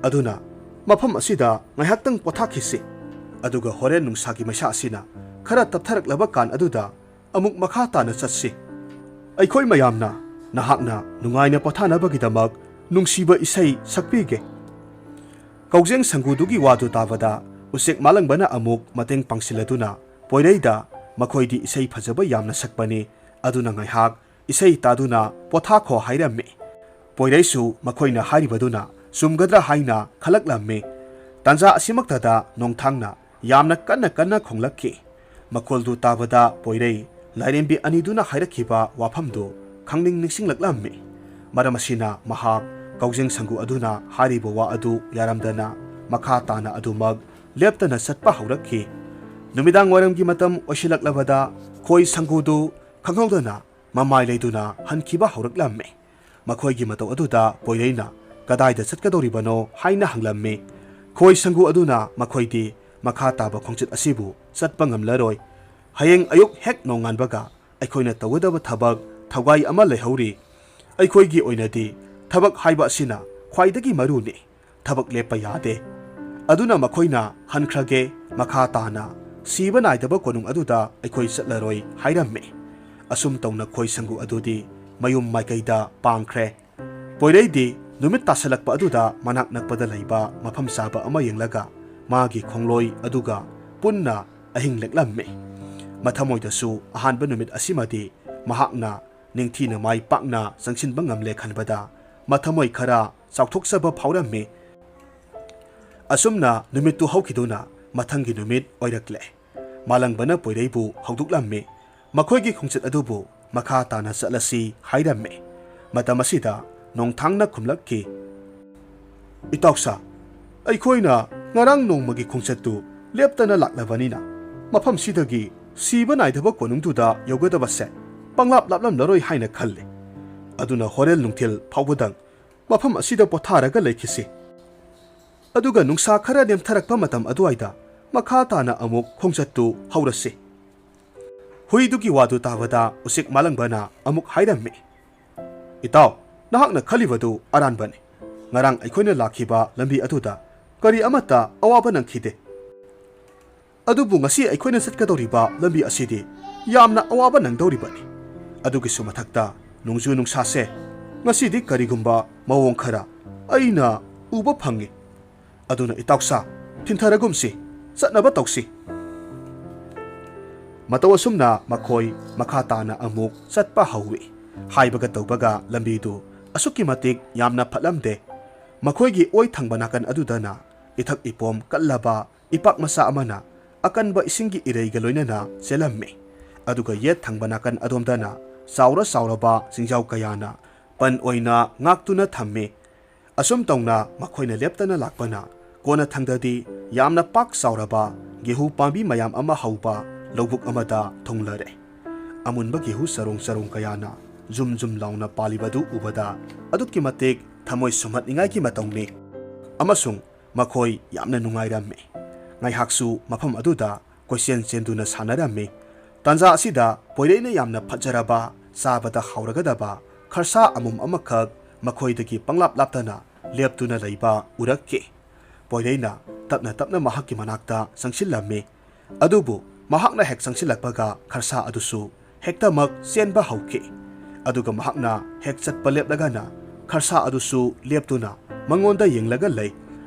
ꯑꯗꯨꯅ ꯃꯐꯝ ꯑꯁꯤꯗ ꯉꯥꯏꯍꯥꯛꯇꯪ ꯄꯣꯊꯥꯈꯤꯁꯤ꯫ ꯑꯗꯨꯒ ꯍꯣꯔꯦꯟ ꯅꯨꯡꯁꯥꯒꯤ ꯃꯩꯁꯥ ꯑꯁꯤꯅ ꯈꯔ ꯇꯞꯊꯔꯛꯂꯕ ꯀꯥꯟ ꯑꯗꯨꯗ ꯑꯃꯨꯛ ꯃꯈꯥ ꯇꯥꯅ ꯆꯠꯁꯤ꯫ ꯑꯩꯈꯣꯏ ꯃꯌꯥꯝꯅ ꯅꯍꯥꯛꯅ ꯅꯨꯡꯉꯥꯏꯅ ꯄꯣꯊꯥꯅꯕꯒꯤꯗꯃꯛ ꯅꯨꯡꯁꯤꯕ ꯏꯁꯩ ꯁꯛꯄꯤꯒꯦ꯫" ꯀꯧꯖꯦꯡ ꯁꯪꯒꯨꯗꯨꯒꯤ ꯋꯥꯗꯨ ꯇꯥꯕꯗ ꯎꯆꯦꯛ ꯃꯥꯂꯪꯕꯅ ꯑꯃꯨꯛ ꯃꯇꯦꯡ ꯄꯥꯡꯁꯤꯜꯂꯗꯨꯅ ꯄꯣꯏꯔꯩꯗ, "ꯃꯈꯣꯏꯗꯤ ꯏꯁꯩ ꯐꯖꯕ ꯌꯥꯝꯅ ꯁꯛꯄꯅꯤ, ꯑꯗꯨꯅ ꯉꯥꯏꯍꯥꯛ ꯏꯁꯩ ꯇꯥꯗꯨꯅ ꯄꯣꯊꯥꯈꯣ" ꯍꯥꯏꯔꯝꯃꯤ꯫ ꯄꯣꯏꯔꯩꯁꯨ ꯃꯈꯣꯏꯅ ꯍꯥꯏꯔꯤꯕꯗꯨꯅ ꯆꯨꯝꯒꯗ꯭ꯔꯥ ꯍꯥꯏꯅ ꯈꯜꯂꯛꯂꯝꯃꯤ꯫ ꯇꯥꯟꯖꯥ ꯑꯁꯤꯃꯛꯇꯗ ꯅꯣꯡꯊꯥꯡꯅ ꯌꯥꯝꯅ ꯀꯟꯅ ꯀꯟꯅ ꯈꯣꯡꯂꯛꯈꯤ꯫ ꯃꯈꯣꯜꯗꯨ ꯇꯥꯕꯗ ꯄꯣꯏꯔꯩ ꯂꯥꯏꯔꯦꯝꯕꯤ ꯑꯅꯤꯗꯨꯅ ꯍꯥꯏꯔꯛꯈꯤꯕ ꯋꯥꯐꯝꯗꯨ ꯈꯪꯅꯤꯡ ꯅꯤꯡꯁꯤꯡꯂꯛꯂꯝꯃꯤ꯫ ꯃꯔꯝ ꯑꯁꯤꯅ ꯃꯍꯥꯛ ꯀꯧꯖꯦꯡ ꯁꯪꯒꯨ ꯑꯗꯨꯅ ꯍꯥꯏꯔꯤꯕ ꯋꯥ ꯑꯗꯨ ꯌꯥꯔꯝꯗꯅ ꯃꯈꯥ ꯇꯥꯅ ꯑꯗꯨꯃꯛ ꯂꯦꯞꯇꯅ ꯆꯠꯄ ꯍꯧꯔꯛꯈꯤ꯫ ꯅꯨꯃꯤꯗꯥꯡ ꯋꯥꯏꯔꯝꯒꯤ ꯃꯇꯝ ꯑꯣꯏꯁꯤꯜꯂꯛꯂꯕꯗ ꯈꯣꯏ ꯁꯪꯒꯨꯗꯨ ꯈꯪꯍꯧꯗꯅ ꯃꯃꯥꯏ ꯂꯩꯗꯨꯅ ꯍꯟꯈꯤꯕ ꯍꯧꯔꯛꯂꯝꯃꯤ꯫ ꯃꯈꯣꯏꯒꯤ ꯃꯇꯧ ꯑꯗꯨꯗ ꯄꯣꯏꯔꯩꯅ "ꯀꯗꯥꯏꯗ ꯆꯠꯀꯗꯧꯔꯤꯕꯅꯣ?" ꯍꯥꯏꯅ ꯍꯪꯂꯝꯃꯤ꯫ ꯈꯣꯏ ꯁꯪꯒꯨ ꯑꯗꯨꯅ ꯃꯈꯣꯏꯗꯤ ꯃꯈꯥ ꯇꯥꯕ ꯈꯣꯡꯆꯠ ꯑꯁꯤꯕꯨ ꯆꯠꯄ ꯉꯝꯂꯔꯣꯏ꯫ ꯍꯌꯦꯡ ꯑꯌꯨꯛ ꯍꯦꯛ ꯅꯣꯡꯉꯥꯟꯕꯒ ꯑꯩꯈꯣꯏꯅ ꯇꯧꯒꯗꯕ ꯊꯕꯛ ꯊꯧꯒꯥꯏ ꯑꯃ ꯂꯩꯍꯧꯔꯤ꯫ ꯑꯩꯈꯣꯏꯒꯤ ꯑꯣꯏꯅꯗꯤ ꯊꯕꯛ ꯍꯥꯏꯕ ꯑꯁꯤꯅ ꯈ꯭ꯋꯥꯏꯗꯒꯤ ꯃꯔꯨꯅꯤ꯫ ꯊꯕꯛ ꯂꯦꯞꯄ ꯌꯥꯗꯦ꯫ ꯑꯗꯨꯅ ꯃꯈꯣꯏꯅ "ꯍꯟꯈ꯭ꯔꯒꯦ, ꯃꯈꯥ ꯇꯥꯅ ꯁꯤꯕ ꯅꯥꯏꯗꯕ ꯀꯣꯅꯨꯡ ꯑꯗꯨꯗ ꯑꯩꯈꯣꯏ ꯆꯠꯂꯔꯣꯏ" ꯍꯥꯏꯔꯝꯃꯤ꯫ ꯑꯁꯨꯝ ꯇꯧꯅ ꯈꯣꯏ ꯁꯪꯒꯨ ꯑꯗꯨꯗꯤ ꯃꯌꯨꯝ ꯃꯥꯏꯀꯩꯗ ꯄꯥꯡꯈ꯭ꯔꯦ꯫ ꯄꯣꯏꯔꯩꯗꯤ ꯅꯨꯃꯤꯠ ꯇꯥꯁꯜꯂꯛꯄ ꯑꯗꯨꯗ ꯃꯅꯥꯛ ꯅꯛꯄꯗ ꯂꯩꯕ ꯃꯐꯝ ꯆꯥꯕ ꯑꯃ ꯌꯦꯡꯂꯒ ꯃꯥꯒꯤ ꯈꯣꯡꯂꯣꯏ ꯑꯗꯨꯒ ꯄꯨꯟꯅ ꯑꯍꯤꯡ ꯂꯦꯛꯂꯝꯃꯤ꯫ ꯃꯊꯃꯣꯏꯗꯁꯨ ꯑꯍꯥꯟꯕ ꯅꯨꯃꯤꯠ ꯑꯁꯤꯃꯗꯤ ꯃꯍꯥꯛꯅ ꯅꯤꯡꯊꯤꯅ ꯃꯥꯏ ꯄꯥꯛꯅ ꯆꯪꯁꯤꯟꯕ ꯉꯝꯂꯦ ꯈꯟꯕꯗ ꯃꯊꯃꯣꯏ ꯈꯔ ꯆꯥꯎꯊꯣꯛꯆꯕ ꯐꯥꯎꯔꯝꯃꯤ꯫ ꯑꯁꯨꯝꯅ ꯅꯨꯃꯤꯠꯇꯨ ꯍꯧꯈꯤꯗꯨꯅ ꯃꯊꯪꯒꯤ ꯅꯨꯃꯤꯠ ꯑꯣꯏꯔꯛꯂꯦ꯫ ꯃꯥꯂꯪꯕꯅ ꯄꯣꯏꯔꯩꯕꯨ ꯍꯧꯗꯣꯛꯂꯝꯃꯤ꯫ ꯃꯈꯣꯏꯒꯤ ꯈꯣꯡꯆꯠ ꯑꯗꯨꯕꯨ ꯃꯈꯥ ꯇꯥꯅ ꯆꯠꯂꯁꯤ ꯍꯥꯏꯔꯝꯃꯤ꯫ ꯃꯇꯝ ꯑꯁꯤꯗ ꯅꯣꯡꯊꯥꯡꯅ ꯈꯨꯝꯂꯛꯈꯤ, "ꯏꯇꯥꯎꯁꯥ, ꯑꯩꯈꯣꯏꯅ ꯉꯔꯥꯡ ꯅꯣꯡꯃꯒꯤ ꯈꯣꯡꯆꯠꯇꯨ ꯂꯦꯞꯇꯅ ꯂꯥꯛꯂꯕꯅꯤꯅ ꯃꯐꯝꯁꯤꯗꯒꯤ ꯁꯤꯕ ꯅꯥꯏꯗꯕ ꯀꯣꯅꯨꯡꯗꯨꯗ ꯌꯧꯒꯗꯕꯁꯦ ꯄꯪꯂꯥꯞ ꯂꯥꯞꯂꯝꯂꯔꯣꯏ ꯍꯥꯏꯅ ꯈꯜꯂꯤ꯫ ꯑꯗꯨꯅ ꯍꯣꯔꯦꯟ ꯅꯨꯡꯊꯤꯜ ꯐꯥꯎꯕꯗꯪ ꯃꯐꯝ ꯑꯁꯤꯗ ꯄꯣꯊꯥꯔꯒ ꯂꯩꯈꯤꯁꯤ꯫ ꯑꯗꯨꯒ ꯅꯨꯡꯁꯥ ꯈꯔ ꯅꯦꯝꯊꯔꯛꯄ ꯃꯇꯝ ꯑꯗꯨꯋꯥꯏꯗ ꯃꯈꯥ ꯇꯥꯅ ꯑꯃꯨꯛ ꯈꯣꯡꯆꯠꯇꯨ ꯍꯧꯔꯁꯤ꯫" ꯍꯨꯏꯗꯨꯒꯤ ꯋꯥꯗꯨ ꯇꯥꯕꯗ ꯎꯆꯦꯛ ꯃꯥꯂꯪꯕꯅ ꯑꯃꯨꯛ ꯍꯥꯏꯔꯝꯃꯤ, "ꯏꯇꯥꯎ, ꯅꯍꯥꯛꯅ ꯈꯜꯂꯤꯕꯗꯨ ꯑꯔꯥꯟꯕꯅꯤ꯫ ꯉꯔꯥꯡ ꯑꯩꯈꯣꯏꯅ ꯂꯥꯛꯈꯤꯕ ꯂꯝꯕꯤ ꯑꯗꯨꯗ ꯀꯔꯤ ꯑꯃꯠꯇ ꯑꯋꯥꯕ ꯅꯪꯈꯤꯗꯦ꯫ ꯑꯗꯨꯕꯨ ꯉꯁꯤ ꯑꯩꯈꯣꯏꯅ ꯆꯠꯀꯗꯧꯔꯤꯕ ꯂꯝꯕꯤ ꯑꯁꯤꯗꯤ ꯌꯥꯝꯅ ꯑꯋꯥꯕ ꯅꯪꯗꯧꯔꯤꯕꯅꯤ꯫ ꯑꯗꯨꯒꯤꯁꯨ ꯃꯊꯛꯇ ꯅꯣꯡꯖꯨ ꯅꯨꯡꯁꯥꯁꯦ ꯉꯁꯤꯗꯤ ꯀꯔꯤꯒꯨꯝꯕ ꯃꯑꯣꯡ ꯈꯔ ꯑꯩꯅ ꯎꯕ ꯐꯪꯉꯤ꯫ ꯑꯗꯨꯅ ꯏꯇꯥꯎꯁꯥ, ꯊꯤꯟꯊꯔꯒꯨꯝꯁꯤ, ꯆꯠꯅꯕ ꯇꯧꯁꯤ꯫" ꯃꯇꯧ ꯑꯁꯨꯝꯅ ꯃꯈꯣꯏ ꯃꯈꯥ ꯇꯥꯅ ꯑꯃꯨꯛ ꯆꯠꯄ ꯍꯧꯏ꯫ ꯍꯥꯏꯕꯒ ꯇꯧꯕꯒ ꯂꯝꯕꯤꯗꯨ ꯑꯁꯨꯛꯀꯤ ꯃꯇꯤꯛ ꯌꯥꯝꯅ ꯐꯠꯂꯝꯗꯦ꯫ ꯃꯈꯣꯏꯒꯤ ꯑꯣꯏ ꯊꯪꯕ ꯅꯥꯀꯟ ꯑꯗꯨꯗꯅ ꯏꯊꯛ ꯏꯄꯣꯝ ꯀꯜꯂꯕ ꯏꯄꯥꯛ ꯃꯆꯥ ꯑꯃꯅ ꯑꯀꯟꯕ ꯏꯁꯤꯡꯒꯤ ꯏꯔꯩꯒ ꯂꯣꯏꯅꯅ ꯆꯦꯜꯂꯝꯃꯤ꯫ ꯑꯗꯨꯒ ꯌꯦꯠ ꯊꯪꯕ ꯅꯥꯀꯟ ꯑꯗꯣꯝꯗꯅ ꯆꯥꯎꯔ ꯆꯥꯎꯔꯕ ꯆꯤꯡꯖꯥꯎ ꯀꯌꯥꯅ ꯄꯟ ꯑꯣꯏꯅ ꯉꯥꯛꯇꯨꯅ ꯊꯝꯃꯤ꯫ ꯑꯁꯨꯝ ꯇꯧꯅ ꯃꯈꯣꯏꯅ ꯂꯦꯞꯇꯅ ꯂꯥꯛꯄꯅ ꯀꯣꯟꯅꯊꯪꯗꯗꯤ ꯌꯥꯝꯅ ꯄꯥꯛ ꯆꯥꯎꯔꯕ ꯒꯦꯍꯨ ꯄꯥꯝꯕꯤ ꯃꯌꯥꯝ ꯑꯃ ꯍꯧꯕ ꯂꯧꯕꯨꯛ ꯑꯃꯗ ꯊꯨꯡꯂꯔꯦ꯫ ꯑꯃꯨꯟꯕ ꯒꯦꯍꯨ ꯆꯔꯣꯡ ꯆꯔꯣꯡ ꯀꯌꯥꯅ ꯖꯨꯝ ꯖꯨꯝ ꯂꯥꯎꯅ ꯄꯥꯜꯂꯤꯕꯗꯨ ꯎꯕꯗ ꯑꯗꯨꯛꯀꯤ ꯃꯇꯤꯛ ꯊꯃꯣꯏ ꯁꯨꯝꯍꯠꯅꯤꯡꯉꯥꯏꯒꯤ ꯃꯇꯧꯅꯤ꯫ ꯑꯃꯁꯨꯡ ꯃꯈꯣꯏ ꯌꯥꯝꯅ ꯅꯨꯡꯉꯥꯏꯔꯝꯃꯤ꯫ ꯉꯥꯏꯍꯥꯛꯁꯨ ꯃꯐꯝ ꯑꯗꯨꯗ ꯀꯣꯏꯆꯦꯟ ꯆꯦꯟꯗꯨꯅ ꯁꯥꯟꯅꯔꯝꯃꯤ꯫ ꯇꯥꯟꯖꯥ ꯑꯁꯤꯗ ꯄꯣꯏꯔꯩꯅ ꯌꯥꯝꯅ ꯐꯖꯔꯕ, ꯆꯥꯕꯗ ꯍꯥꯎꯔꯒꯗꯕ ꯈꯔꯁꯥ ꯑꯃꯨꯝ ꯑꯃꯈꯛ ꯃꯈꯣꯏꯗꯒꯤ ꯄꯪꯂꯥꯞ ꯂꯥꯞꯇꯅ ꯂꯦꯞꯇꯨꯅ ꯂꯩꯕ ꯎꯔꯛꯈꯤ꯫ ꯄꯣꯏꯔꯩꯅ ꯇꯞꯅ ꯇꯞꯅ ꯃꯍꯥꯛꯀꯤ ꯃꯅꯥꯛꯇ ꯆꯪꯁꯤꯜꯂꯝꯃꯤ꯫ ꯑꯗꯨꯕꯨ ꯃꯍꯥꯛꯅ ꯍꯦꯛ ꯆꯪꯁꯤꯜꯂꯛꯄꯒ ꯈꯔꯁꯥ ꯑꯗꯨꯁꯨ ꯍꯦꯛꯇꯃꯛ ꯆꯦꯟꯕ ꯍꯧꯈꯤ꯫ ꯑꯗꯨꯒ ꯃꯍꯥꯛꯅ ꯍꯦꯛ ꯆꯠꯄ ꯂꯦꯞꯂꯒꯅ ꯈꯔꯁꯥ ꯑꯗꯨꯁꯨ ꯂꯦꯞꯇꯨꯅ ꯃꯉꯣꯟꯗ ꯌꯦꯡꯂꯒ ꯂꯩ꯫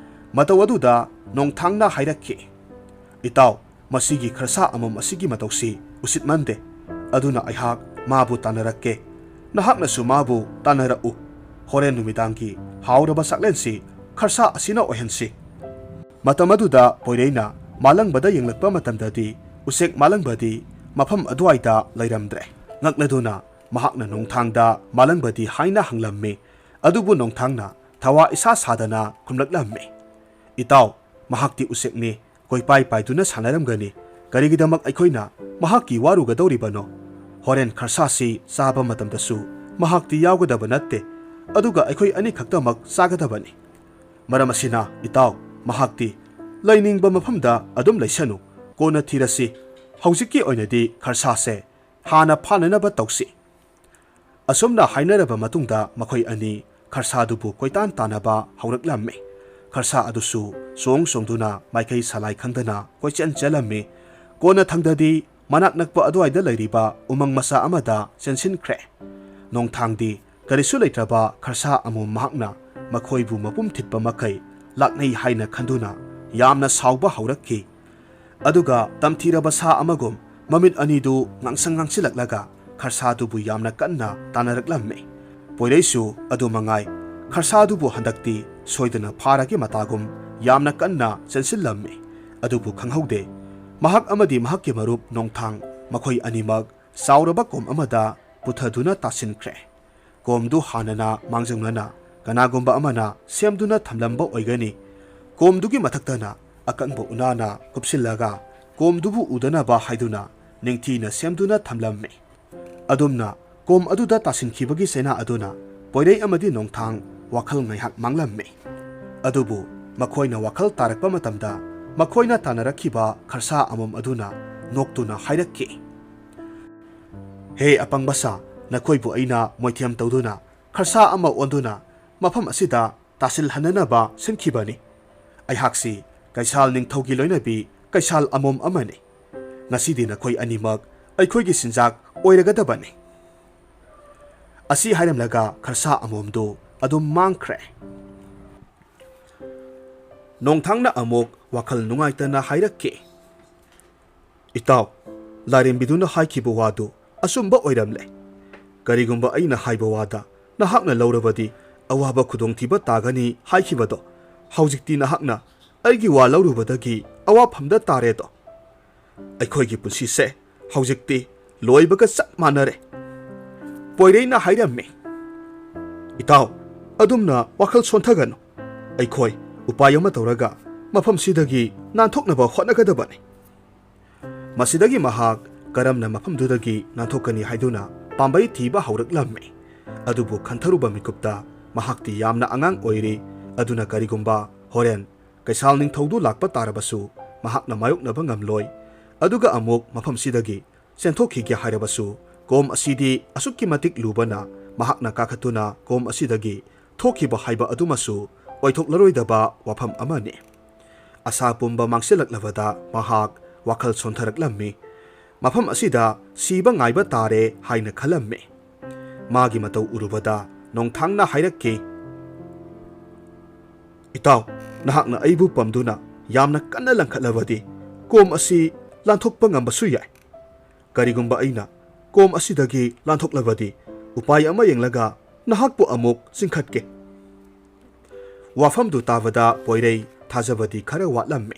ꯃꯇꯧ ꯑꯗꯨꯗ ꯅꯣꯡꯊꯥꯡꯅ ꯍꯥꯏꯔꯛꯈꯤ, "ꯏꯇꯥꯎ, ꯃꯁꯤꯒꯤ ꯈꯔꯁꯥ ꯑꯃꯝ ꯑꯁꯤꯒꯤ ꯃꯇꯧꯁꯤ ꯎꯁꯤꯠꯃꯟꯗꯦ꯫ ꯑꯗꯨꯅ ꯑꯩꯍꯥꯛ ꯃꯥꯕꯨ ꯇꯥꯟꯅꯔꯛꯀꯦ꯫ ꯅꯍꯥꯛꯅꯁꯨ ꯃꯥꯕꯨ ꯇꯥꯟꯅꯔꯛꯎ꯫ ꯍꯣꯔꯦꯟ ꯅꯨꯃꯤꯗꯥꯡꯒꯤ ꯍꯥꯎꯔꯕ ꯆꯥꯛꯂꯦꯟꯁꯤ ꯈꯔꯁꯥ ꯑꯁꯤꯅ ꯑꯣꯏꯍꯟꯁꯤ꯫" ꯃꯇꯝ ꯑꯗꯨꯗ ꯄꯣꯏꯔꯩꯅ ꯃꯥꯂꯪꯕꯗ ꯌꯦꯡꯂꯛꯄ ꯃꯇꯝꯗꯗꯤ ꯎꯆꯦꯛ ꯃꯥꯂꯪꯕꯗꯤ ꯃꯐꯝ ꯑꯗꯨꯋꯥꯏꯗ ꯂꯩꯔꯝꯗ꯭ꯔꯦ꯫ ꯉꯛꯂꯗꯨꯅ ꯃꯍꯥꯛꯅ ꯅꯣꯡꯊꯥꯡꯗ ꯃꯥꯂꯪꯕꯗꯤ ꯍꯥꯏꯅ ꯍꯪꯂꯝꯃꯤ꯫ ꯑꯗꯨꯕꯨ ꯅꯣꯡꯊꯥꯡꯅ ꯊꯋꯥ ꯏꯁꯥ ꯁꯥꯗꯅ ꯈꯨꯝꯂꯛꯂꯝꯃꯤ, "ꯏꯇꯥꯎ, ꯃꯍꯥꯛꯇꯤ ꯎꯆꯦꯛꯅꯤ, ꯀꯣꯏꯄꯥꯏ ꯄꯥꯏꯗꯨꯅ ꯁꯥꯟꯅꯔꯝꯒꯅꯤ꯫ ꯀꯔꯤꯒꯤꯗꯃꯛ ꯑꯩꯈꯣꯏꯅ ꯃꯍꯥꯛꯀꯤ ꯋꯥꯔꯨꯒꯗꯧꯔꯤꯕꯅꯣ? ꯍꯣꯔꯦꯟ ꯈꯔꯁꯥꯁꯤ ꯆꯥꯕ ꯃꯇꯝꯗꯁꯨ ꯃꯍꯥꯛꯇꯤ ꯌꯥꯎꯒꯗꯕ ꯅꯠꯇꯦ, ꯑꯗꯨꯒ ꯑꯩꯈꯣꯏ ꯑꯅꯤꯈꯛꯇꯃꯛ ꯆꯥꯒꯗꯕꯅꯤ꯫ ꯃꯔꯝ ꯑꯁꯤꯅ, ꯏꯇꯥꯎ, ꯃꯍꯥꯛꯇꯤ ꯂꯩꯅꯤꯡꯕ ꯃꯐꯝꯗ ꯑꯗꯨꯝ ꯂꯩꯁꯅꯨ, ꯀꯣꯟꯅ ꯊꯤꯔꯁꯤ꯫ ꯍꯧꯖꯤꯛꯀꯤ ꯑꯣꯏꯅꯗꯤ ꯈꯔꯁꯥꯁꯦ ꯍꯥꯟꯅ ꯐꯥꯅꯅꯕ ꯇꯧꯁꯤ꯫" ꯑꯁꯨꯝꯅ ꯍꯥꯏꯅꯔꯕ ꯃꯇꯨꯡꯗ ꯃꯈꯣꯏ ꯑꯅꯤ ꯈꯔꯁꯥꯗꯨꯕꯨ ꯀꯣꯏꯇꯥꯟ ꯇꯥꯟꯅꯕ ꯍꯧꯔꯛꯂꯝꯃꯤ꯫ ꯈꯔꯁꯥ ꯑꯗꯨꯁꯨ ꯆꯣꯡ ꯆꯣꯡꯗꯨꯅ ꯃꯥꯏꯀꯩ ꯁꯂꯥꯏ ꯈꯪꯗꯅ ꯀꯣꯏꯆꯦꯟ ꯆꯦꯜꯂꯝꯃꯤ꯫ ꯀꯣꯟꯅꯊꯪꯗꯗꯤ ꯃꯅꯥꯛ ꯅꯛꯄ ꯑꯗꯨꯋꯥꯏꯗ ꯂꯩꯔꯤꯕ ꯎꯃꯪ ꯃꯆꯥ ꯑꯃꯗ ꯆꯦꯟꯁꯤꯟꯈ꯭ꯔꯦ꯫ ꯅꯣꯡꯊꯥꯡꯗꯤ ꯀꯔꯤꯁꯨ ꯂꯩꯇ꯭ꯔꯕ ꯈꯔꯁꯥ ꯑꯃꯣꯝ ꯃꯍꯥꯛꯅ ꯃꯈꯣꯏꯕꯨ ꯃꯄꯨꯝ ꯊꯤꯠꯄ ꯃꯈꯩ ꯂꯥꯛꯅꯩ ꯍꯥꯏꯅ ꯈꯟꯗꯨꯅ ꯌꯥꯝꯅ ꯁꯥꯎꯕ ꯍꯧꯔꯛꯈꯤ꯫ ꯑꯗꯨꯒ ꯇꯝꯊꯤꯔꯕ ꯁꯥ ꯑꯃꯒꯨꯝ ꯃꯃꯤꯠ ꯑꯅꯤꯗꯨ ꯉꯥꯡꯁꯪ ꯉꯥꯡꯁꯤꯜꯂꯛꯂꯒ ꯈꯔꯁꯥꯗꯨꯕꯨ ꯌꯥꯝꯅ ꯀꯟꯅ ꯇꯥꯟꯅꯔꯛꯂꯝꯃꯤ꯫ ꯄꯣꯏꯔꯩꯁꯨ ꯑꯗꯨ ꯃꯉꯥꯏ, ꯈꯔꯁꯥꯗꯨꯕꯨ ꯍꯟꯗꯛꯇꯤ ꯁꯣꯏꯗꯅ ꯐꯥꯔꯒꯦ ꯃꯇꯥꯒꯨꯝ ꯌꯥꯝꯅ ꯀꯟꯅ ꯆꯦꯟꯁꯤꯜꯂꯝꯃꯤ꯫ ꯑꯗꯨꯕꯨ ꯈꯪꯍꯧꯗꯦ, ꯃꯍꯥꯛ ꯑꯃꯗꯤ ꯃꯍꯥꯛꯀꯤ ꯃꯔꯨꯞ ꯅꯣꯡꯊꯥꯡ, ꯃꯈꯣꯏ ꯑꯅꯤꯃꯛ ꯆꯥꯎꯔꯕ ꯀꯣꯝ ꯑꯃꯗ ꯄꯨꯊꯗꯨꯅ ꯇꯥꯁꯤꯟꯈ꯭ꯔꯦ꯫ ꯀꯣꯝꯗꯨ ꯍꯥꯟꯅꯅ ꯃꯥꯡꯖꯧꯅꯅ ꯀꯅꯥꯒꯨꯝꯕ ꯑꯃꯅ ꯁꯦꯝꯗꯨꯅ ꯊꯝꯂꯝꯕ ꯑꯣꯏꯒꯅꯤ꯫ ꯀꯣꯝꯗꯨꯒꯤ ꯃꯊꯛꯇꯅ ꯑꯀꯪꯕ ꯎꯅꯥꯅ ꯀꯨꯞꯁꯤꯜꯂꯒ ꯀꯣꯝꯗꯨꯕꯨ ꯎꯗꯅꯕ ꯍꯥꯏꯗꯨꯅ ꯅꯤꯡꯊꯤꯅ ꯁꯦꯝꯗꯨꯅ ꯊꯝꯂꯝꯃꯤ꯫ ꯑꯗꯨꯝꯅ ꯀꯣꯝ ꯑꯗꯨꯗ ꯇꯥꯁꯤꯟꯈꯤꯕꯒꯤ ꯆꯩꯅꯥ ꯑꯗꯨꯅ ꯄꯣꯏꯔꯩ ꯑꯃꯗꯤ ꯅꯣꯡꯊꯥꯡ ꯋꯥꯈꯜ ꯉꯥꯏꯍꯥꯛ ꯃꯥꯡꯂꯝꯃꯤ꯫ ꯑꯗꯨꯕꯨ ꯃꯈꯣꯏꯅ ꯋꯥꯈꯜ ꯇꯥꯔꯛꯄ ꯃꯇꯝꯗ ꯃꯈꯣꯏꯅ ꯇꯥꯟꯅꯔꯛꯈꯤꯕ ꯈꯔꯁꯥ ꯑꯃꯣꯝ ꯑꯗꯨꯅ ꯅꯣꯛꯇꯨꯅ ꯍꯥꯏꯔꯛꯈꯤ, "ꯍꯦ ꯑꯄꯪꯕ ꯁꯥ, ꯅꯈꯣꯏꯕꯨ ꯑꯩꯅ ꯃꯣꯏꯊꯦꯝ ꯇꯧꯗꯨꯅ ꯈꯔꯁꯥ ꯑꯃ ꯑꯣꯟꯗꯨꯅ ꯃꯐꯝ ꯑꯁꯤꯗ ꯇꯥꯁꯤꯜꯍꯟꯅꯅꯕ ꯁꯤꯟꯈꯤꯕꯅꯤ꯫ ꯑꯩꯍꯥꯛꯁꯤ ꯀꯩꯁꯥꯜ ꯅꯤꯡꯊꯧꯒꯤ ꯂꯣꯏꯅꯕꯤ ꯀꯩꯁꯥꯜ ꯑꯃꯣꯝ ꯑꯃꯅꯤ꯫ ꯉꯁꯤꯗꯤ ꯅꯈꯣꯏ ꯑꯅꯤꯃꯛ ꯑꯩꯈꯣꯏꯒꯤ ꯆꯤꯟꯖꯥꯛ ꯑꯣꯏꯔꯒꯗꯕꯅꯤ"꯫ ꯑꯁꯤ ꯍꯥꯏꯔꯝꯂꯒ ꯈꯔꯁꯥ ꯑꯃꯣꯝꯗꯨ ꯑꯗꯨꯝ ꯃꯥꯡꯈ꯭ꯔꯦ꯫ ꯅꯣꯡꯊꯥꯡꯅ ꯑꯃꯨꯛ ꯋꯥꯈꯜ ꯅꯨꯡꯉꯥꯏꯇꯅ ꯍꯥꯏꯔꯛꯈꯤ, "ꯏꯇꯥꯎ, ꯂꯥꯏꯔꯦꯝꯕꯤꯗꯨꯅ ꯍꯥꯏꯈꯤꯕ ꯋꯥꯗꯨ ꯑꯆꯨꯝꯕ ꯑꯣꯏꯔꯝꯂꯦ꯫ ꯀꯔꯤꯒꯨꯝꯕ ꯑꯩꯅ ꯍꯥꯏꯕ ꯋꯥꯗ ꯅꯍꯥꯛꯅ ꯂꯧꯔꯕꯗꯤ ꯑꯋꯥꯕ ꯈꯨꯗꯣꯡꯊꯤꯕ ꯇꯥꯒꯅꯤ ꯍꯥꯏꯈꯤꯕꯗꯣ ꯍꯧꯖꯤꯛꯇꯤ ꯅꯍꯥꯛꯅ ꯑꯩꯒꯤ ꯋꯥ ꯂꯧꯔꯨꯕꯗꯒꯤ ꯑꯋꯥꯐꯝꯗ ꯇꯥꯔꯦꯗꯣ꯫ ꯑꯩꯈꯣꯏꯒꯤ ꯄꯨꯟꯁꯤꯁꯦ ꯍꯧꯖꯤꯛꯇꯤ ꯂꯣꯏꯕꯒ ꯆꯞ ꯃꯥꯟꯅꯔꯦ"꯫ ꯄꯣꯏꯔꯩꯅ ꯍꯥꯏꯔꯝꯃꯤ, "ꯏꯇꯥꯎ, ꯑꯗꯨꯝꯅ ꯋꯥꯈꯜ ꯁꯣꯟꯊꯒꯅꯨ꯫ ꯑꯩꯈꯣꯏ ꯎꯄꯥꯏ ꯑꯃ ꯇꯧꯔꯒ ꯃꯐꯝꯁꯤꯗꯒꯤ ꯅꯥꯟꯊꯣꯛꯅꯕ ꯍꯣꯠꯅꯒꯗꯕꯅꯤ"꯫ ꯃꯁꯤꯗꯒꯤ ꯃꯍꯥꯛ ꯀꯔꯝꯅ ꯃꯐꯝꯗꯨꯗꯒꯤ ꯅꯥꯟꯊꯣꯛꯀꯅꯤ ꯍꯥꯏꯗꯨꯅ ꯄꯥꯝꯕꯩ ꯊꯤꯕ ꯍꯧꯔꯛꯂꯝꯃꯤ꯫ ꯑꯗꯨꯕꯨ ꯈꯟꯊꯔꯨꯕ ꯃꯤꯀꯨꯞꯇ ꯃꯍꯥꯛꯇꯤ ꯌꯥꯝꯅ ꯑꯉꯥꯡ ꯑꯣꯏꯔꯤ꯫ ꯑꯗꯨꯅ ꯀꯔꯤꯒꯨꯝꯕ ꯍꯣꯔꯦꯟ ꯀꯩꯁꯥꯜ ꯅꯤꯡꯊꯧꯗꯨ ꯂꯥꯛꯄ ꯇꯥꯔꯕꯁꯨ ꯃꯍꯥꯛꯅ ꯃꯥꯌꯣꯛꯅꯕ ꯉꯝꯂꯣꯏ꯫ ꯑꯗꯨꯒ ꯑꯃꯨꯛ ꯃꯐꯝꯁꯤꯗꯒꯤ ꯆꯦꯟꯊꯣꯛꯈꯤꯒꯦ ꯍꯥꯏꯔꯕꯁꯨ ꯀꯣꯝ ꯑꯁꯤꯗꯤ ꯑꯁꯨꯛꯀꯤ ꯃꯇꯤꯛ ꯂꯨꯕꯅ ꯃꯍꯥꯛꯅ ꯀꯥꯈꯠꯇꯨꯅ ꯀꯣꯝ ꯑꯁꯤꯗꯒꯤ ꯊꯣꯛꯈꯤꯕ ꯍꯥꯏꯕ ꯑꯗꯨꯃꯁꯨ ꯑꯣꯏꯊꯣꯛꯂꯔꯣꯏꯗꯕ ꯋꯥꯐꯝ ꯑꯃꯅꯤ꯫ ꯑꯁꯥ ꯄꯨꯝꯕ ꯃꯥꯡꯁꯤꯜꯂꯛꯂꯕꯗ ꯃꯍꯥꯛ ꯋꯥꯈꯜ ꯁꯣꯟꯊꯔꯛꯂꯝꯃꯤ꯫ ꯃꯐꯝ ꯑꯁꯤꯗ ꯁꯤꯕ ꯉꯥꯏꯕ ꯇꯥꯔꯦ ꯍꯥꯏꯅ ꯈꯜꯂꯝꯃꯤ꯫ ꯃꯥꯒꯤ ꯃꯇꯧ ꯎꯔꯨꯕꯗ ꯅꯣꯡꯊꯥꯡꯅ ꯍꯥꯏꯔꯛꯈꯤ, "ꯏꯇꯥꯎ, ꯅꯍꯥꯛꯅ ꯑꯩꯕꯨ ꯄꯝꯗꯨꯅ ꯌꯥꯝꯅ ꯀꯟꯅ ꯂꯪꯈꯠꯂꯕꯗꯤ ꯀꯣꯝ ꯑꯁꯤ ꯂꯥꯟꯊꯣꯛꯄ ꯉꯝꯕꯁꯨ ꯌꯥꯏ꯫ ꯀꯔꯤꯒꯨꯝꯕ ꯑꯩꯅ ꯀꯣꯝ ꯑꯁꯤꯗꯒꯤ ꯂꯥꯟꯊꯣꯛꯂꯕꯗꯤ ꯎꯄꯥꯏ ꯑꯃ ꯌꯦꯡꯂꯒ ꯅꯍꯥꯛꯄꯨ ꯑꯃꯨꯛ ꯆꯤꯡꯈꯠꯀꯦ"꯫ ꯋꯥꯐꯝꯗꯨ ꯇꯥꯕꯗ ꯄꯣꯏꯔꯩ ꯊꯥꯖꯕꯗꯤ ꯈꯔ ꯋꯥꯠꯂꯝꯃꯤ꯫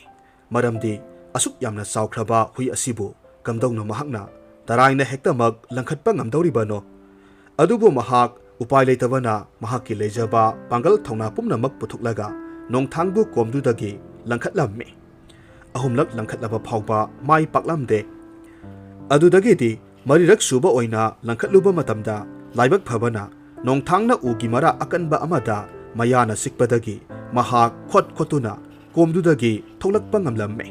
ꯃꯔꯝꯗꯤ ꯑꯁꯨꯛ ꯌꯥꯝꯅ ꯆꯥꯎꯈ꯭ꯔꯕ ꯍꯨꯏ ꯑꯁꯤꯕꯨ ꯀꯝꯗꯧꯅ ꯃꯍꯥꯛꯅ ꯇꯔꯥꯏꯅ ꯍꯦꯛꯇꯃꯛ ꯂꯪꯈꯠꯄ ꯉꯝꯗꯧꯔꯤꯕꯅꯣ? ꯑꯗꯨꯕꯨ ꯃꯍꯥꯛ ꯎꯄꯥꯏ ꯂꯩꯇꯕꯅ ꯃꯍꯥꯛꯀꯤ ꯂꯩꯖꯕ ꯄꯥꯡꯒꯜ ꯊꯧꯅꯥ ꯄꯨꯝꯅꯃꯛ ꯄꯨꯊꯣꯛꯂꯒ ꯅꯣꯡꯊꯥꯡꯕꯨ ꯀꯣꯝꯗꯨꯗꯒꯤ ꯂꯪꯈꯠꯂꯝꯃꯤ꯫ ꯑꯍꯨꯝꯂꯛ ꯂꯪꯈꯠꯂꯕ ꯐꯥꯎꯕ ꯃꯥꯏ ꯄꯥꯛꯂꯝꯗꯦ꯫ ꯑꯗꯨꯗꯒꯤꯗꯤ ꯃꯔꯤꯔꯛ ꯁꯨꯕ ꯑꯣꯏꯅ ꯂꯪꯈꯠꯂꯨꯕ ꯃꯇꯝꯗ ꯂꯥꯏꯕꯛ ꯐꯕꯅ ꯅꯣꯡꯊꯥꯡꯅ ꯎꯒꯤ ꯃꯔꯥ ꯑꯀꯟꯕ ꯑꯃꯗ ꯃꯌꯥꯅ ꯆꯤꯛꯄꯗꯒꯤ ꯃꯍꯥꯛ ꯈꯣꯠ ꯈꯣꯠꯇꯨꯅ ꯀꯣꯝꯗꯨꯗꯒꯤ ꯊꯣꯛꯂꯛꯄ ꯉꯝꯂꯝꯃꯤ꯫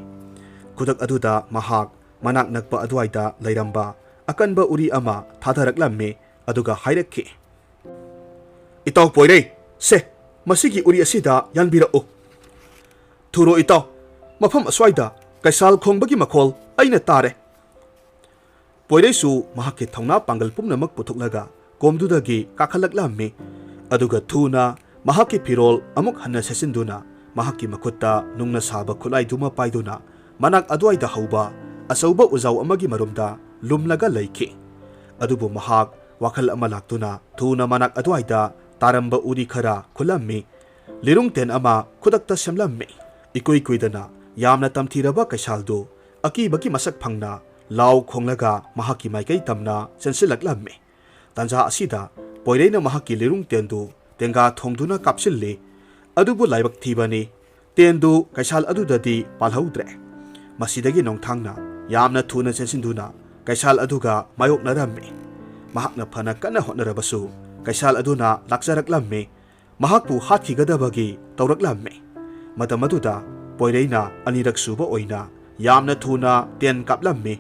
ꯈꯨꯗꯛ ꯑꯗꯨꯗ ꯃꯍꯥꯛ ꯃꯅꯥꯛ ꯅꯛꯄ ꯑꯗꯨꯋꯥꯏꯗ ꯂꯩꯔꯝꯕ ꯑꯀꯟꯕ ꯎꯔꯤ ꯑꯃ ꯊꯥꯗꯔꯛꯂꯝꯃꯤ, ꯑꯗꯨꯒ ꯍꯥꯏꯔꯛꯈꯤ, "ꯏꯇꯥꯎ ꯄꯣꯏꯔꯩ, ꯁꯦ, ꯃꯁꯤꯒꯤ ꯎꯔꯤ ꯑꯁꯤꯗ ꯌꯥꯟꯕꯤꯔꯛꯎ꯫ ꯊꯨꯔꯣ ꯏꯇꯥꯎ, ꯃꯐꯝ ꯑꯁ꯭ꯋꯥꯏꯗ ꯀꯩꯁꯥꯜ ꯈꯣꯡꯕꯒꯤ ꯃꯈꯣꯜ ꯑꯩꯅ ꯇꯥꯔꯦ꯫" ꯄꯣꯏꯔꯩꯁꯨ ꯃꯍꯥꯛꯀꯤ ꯊꯧꯅꯥ ꯄꯥꯡꯒꯜ ꯄꯨꯝꯅꯃꯛ ꯄꯨꯊꯣꯛꯂꯒ ꯀꯣꯝꯗꯨꯗꯒꯤ ꯀꯥꯈꯠꯂꯛꯂꯝꯃꯤ꯫ ꯑꯗꯨꯒ ꯊꯨꯅ ꯃꯍꯥꯛꯀꯤ ꯐꯤꯔꯣꯜ ꯑꯃꯨꯛ ꯍꯟꯅ ꯁꯦꯠꯆꯤꯟꯗꯨꯅ ꯃꯍꯥꯛꯀꯤ ꯃꯈꯨꯠꯇ ꯅꯨꯡꯅ ꯁꯥꯕ ꯈꯨꯠꯂꯥꯏꯗꯨꯃ ꯄꯥꯏꯗꯨꯅ ꯃꯅꯥꯛ ꯑꯗꯨꯋꯥꯏꯗ ꯍꯧꯕ ꯑꯆꯧꯕ ꯎꯖꯥꯎ ꯑꯃꯒꯤ ꯃꯔꯨꯝꯗ ꯂꯨꯝꯂꯒ ꯂꯩꯈꯤ꯫ ꯑꯗꯨꯕꯨ ꯃꯍꯥꯛ ꯋꯥꯈꯜ ꯑꯃ ꯂꯥꯛꯇꯨꯅ ꯊꯨꯅ ꯃꯅꯥꯛ ꯑꯗꯨꯋꯥꯏꯗ ꯇꯥꯔꯝꯕ ꯎꯔꯤ ꯈꯔ ꯈꯨꯜꯂꯝꯃꯤ꯫ ꯂꯤꯔꯨꯡ ꯇꯦꯟ ꯑꯃ ꯈꯨꯗꯛꯇ ꯁꯦꯝꯂꯝꯃꯤ꯫ ꯏꯀꯨꯏ ꯀꯨꯏꯗꯅ ꯌꯥꯝꯅ ꯇꯝꯊꯤꯔꯕ ꯀꯩꯁꯥꯜꯗꯨ ꯑꯀꯤꯕꯒꯤ ꯃꯁꯛ ꯐꯪꯅ ꯂꯥꯎ ꯈꯣꯡꯂꯒ ꯃꯍꯥꯛꯀꯤ ꯃꯥꯏꯀꯩ ꯇꯝꯅ ꯆꯦꯟꯁꯤꯜꯂꯛꯂꯝꯃꯤ꯫ ꯇꯥꯟꯖꯥ ꯑꯁꯤꯗ ꯄꯣꯏꯔꯩꯅ ꯃꯍꯥꯛꯀꯤ ꯂꯤꯔꯨꯡ ꯇꯦꯟꯗꯨ ꯇꯦꯡꯒꯥ ꯊꯣꯡꯗꯨꯅ ꯀꯥꯞꯁꯤꯜꯂꯤ꯫ ꯑꯗꯨꯕꯨ ꯂꯥꯏꯕꯛ ꯊꯤꯕꯅꯤ, ꯇꯦꯟꯗꯨ ꯀꯩꯁꯥꯜ ꯑꯗꯨꯗꯗꯤ ꯄꯥꯜꯍꯧꯗ꯭ꯔꯦ꯫ ꯃꯁꯤꯗꯒꯤ ꯅꯣꯡꯊꯥꯡꯅ ꯌꯥꯝꯅ ꯊꯨꯅ ꯆꯦꯟꯁꯤꯟꯗꯨꯅ ꯀꯩꯁꯥꯜ ꯑꯗꯨꯒ ꯃꯥꯌꯣꯛꯅꯔꯝꯃꯤ꯫ ꯃꯍꯥꯛꯅ ꯐꯅ ꯀꯟꯅ ꯍꯣꯠꯅꯔꯕꯁꯨ ꯀꯩꯁꯥꯜ ꯑꯗꯨꯅ ꯂꯥꯛꯆꯔꯛꯂꯝꯃꯤ꯫ ꯃꯍꯥꯛꯄꯨ ꯍꯥꯠꯈꯤꯒꯗꯕꯒꯤ ꯇꯧꯔꯛꯂꯝꯃꯤ꯫ ꯃꯇꯝ ꯑꯗꯨꯗ ꯄꯣꯏꯔꯩꯅ ꯑꯅꯤꯔꯛ ꯁꯨꯕ ꯑꯣꯏꯅ ꯌꯥꯝꯅ ꯊꯨꯅ ꯇꯦꯟ ꯀꯥꯞꯂꯝꯃꯤ꯫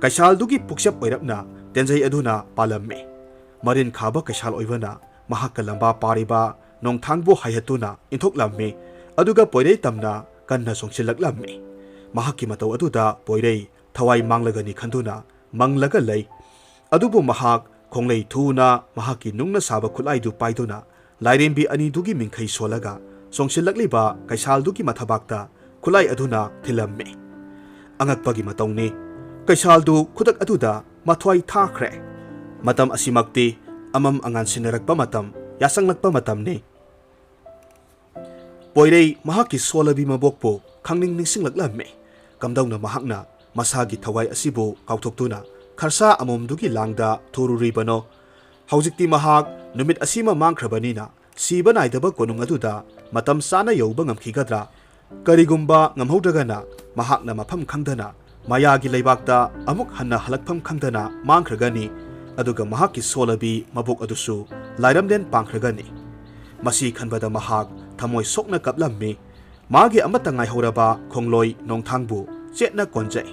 ꯀꯩꯁꯥꯜꯗꯨꯒꯤ ꯄꯨꯛꯆꯞ ꯑꯣꯏꯔꯞꯅ ꯇꯦꯟꯖꯩ ꯑꯗꯨꯅ ꯄꯥꯜꯂꯝꯃꯤ꯫ ꯃꯔꯤꯟ ꯈꯥꯕ ꯀꯩꯁꯥꯜ ꯑꯣꯏꯕꯅ ꯃꯍꯥꯛꯀ ꯂꯝꯕꯥ ꯄꯥꯔꯤꯕ ꯅꯣꯡꯊꯥꯡꯕꯨ ꯍꯥꯏꯍꯠꯇꯨꯅ ꯏꯟꯊꯣꯛꯂꯝꯃꯤ꯫ ꯑꯗꯨꯒ ꯄꯣꯏꯔꯩ ꯇꯝꯅ ꯀꯟꯅ ꯆꯣꯡꯁꯤꯜꯂꯛꯂꯝꯃꯤ꯫ ꯃꯍꯥꯛꯀꯤ ꯃꯇꯧ ꯑꯗꯨꯗ ꯄꯣꯏꯔꯩ ꯊꯋꯥꯏ ꯃꯥꯡꯂꯒꯅꯤ ꯈꯟꯗꯨꯅ ꯃꯪꯂꯒ ꯂꯩ꯫ ꯑꯗꯨꯕꯨ ꯃꯍꯥꯛ ꯈꯣꯡꯂꯩ ꯊꯨꯅ ꯃꯍꯥꯛꯀꯤ ꯅꯨꯡꯅ ꯁꯥꯕ ꯈꯨꯠꯂꯥꯏꯗꯨ ꯄꯥꯏꯗꯨꯅ ꯂꯥꯏꯔꯦꯝꯕꯤ ꯑꯅꯤꯗꯨꯒꯤ ꯃꯤꯡꯈꯩ ꯁꯣꯜꯂꯒ ꯆꯣꯡꯁꯤꯜꯂꯛꯂꯤꯕ ꯀꯩꯁꯥꯜꯗꯨꯒꯤ ꯃꯊꯕꯥꯛꯇ ꯈꯨꯠꯂꯥꯏ ꯑꯗꯨꯅ ꯊꯤꯜꯂꯝꯃꯤ꯫ ꯑꯉꯛꯄꯒꯤ ꯃꯇꯧꯅꯤ, ꯀꯩꯁꯥꯜꯗꯨ ꯈꯨꯗꯛ ꯑꯗꯨꯗ ꯃꯊ꯭ꯋꯥꯏ ꯊꯥꯈ꯭ꯔꯦ꯫ ꯃꯇꯝ ꯑꯁꯤꯃꯛꯇꯤ ꯑꯃꯝ ꯑꯉꯥꯟ ꯁꯤꯟꯅꯔꯛꯄ ꯃꯇꯝ, ꯌꯥꯆꯪꯂꯛꯄ ꯃꯇꯝꯅꯤ꯫ ꯄꯣꯏꯔꯩ ꯃꯍꯥꯛꯀꯤ ꯁꯣꯜꯂꯕꯤ ꯃꯕꯣꯛꯄꯨ ꯈꯪꯅꯤꯡ ꯅꯤꯡꯁꯤꯡꯂꯛꯂꯝꯃꯤ꯫ ꯀꯝꯗꯧꯅ ꯃꯍꯥꯛꯅ ꯃꯁꯥꯒꯤ ꯊꯋꯥꯏ ꯑꯁꯤꯕꯨ ꯀꯥꯎꯊꯣꯛꯇꯨꯅ ꯈꯔꯁꯥ ꯑꯃꯣꯝꯗꯨꯒꯤ ꯂꯥꯡꯗ ꯊꯨꯔꯨꯔꯤꯕꯅꯣ? ꯍꯧꯖꯤꯛꯇꯤ ꯃꯍꯥꯛ ꯅꯨꯃꯤꯠ ꯑꯁꯤꯃ ꯃꯥꯡꯈ꯭ꯔꯕꯅꯤꯅ ꯁꯤꯕ ꯅꯥꯏꯗꯕ ꯀꯣꯅꯨꯡ ꯑꯗꯨꯗ ꯃꯇꯝ ꯆꯥꯅ ꯌꯧꯕ ꯉꯝꯈꯤꯒꯗ꯭ꯔꯥ? ꯀꯔꯤꯒꯨꯝꯕ ꯉꯝꯍꯧꯗ꯭ꯔꯒꯅ, ꯃꯍꯥꯛꯅ ꯃꯐꯝ ꯈꯪꯗꯅ ꯃꯌꯥꯒꯤ ꯂꯩꯕꯥꯛꯇ ꯑꯃꯨꯛ ꯍꯟꯅ ꯍꯜꯂꯛꯐꯝ ꯈꯪꯗꯅ ꯃꯥꯡꯈ꯭ꯔꯒꯅꯤ, ꯑꯗꯨꯒ ꯃꯍꯥꯛꯀꯤ ꯁꯣꯜꯂꯕꯤ ꯃꯕꯣꯛ ꯑꯗꯨꯁꯨ ꯂꯥꯏꯔꯝꯂꯦꯟ ꯄꯥꯡꯈ꯭ꯔꯒꯅꯤ꯫ ꯃꯁꯤ ꯈꯟꯕꯗ ꯃꯍꯥꯛ ꯊꯃꯣꯏ ꯁꯣꯛꯅ ꯀꯞꯂꯝꯃꯤ꯫ ꯃꯥꯒꯤ ꯑꯃꯠꯇ ꯉꯥꯏꯍꯧꯔꯕ ꯈꯣꯡꯂꯣꯏ ꯅꯣꯡꯊꯥꯡꯕꯨ ꯆꯦꯠꯅ ꯀꯣꯟꯖꯩ꯫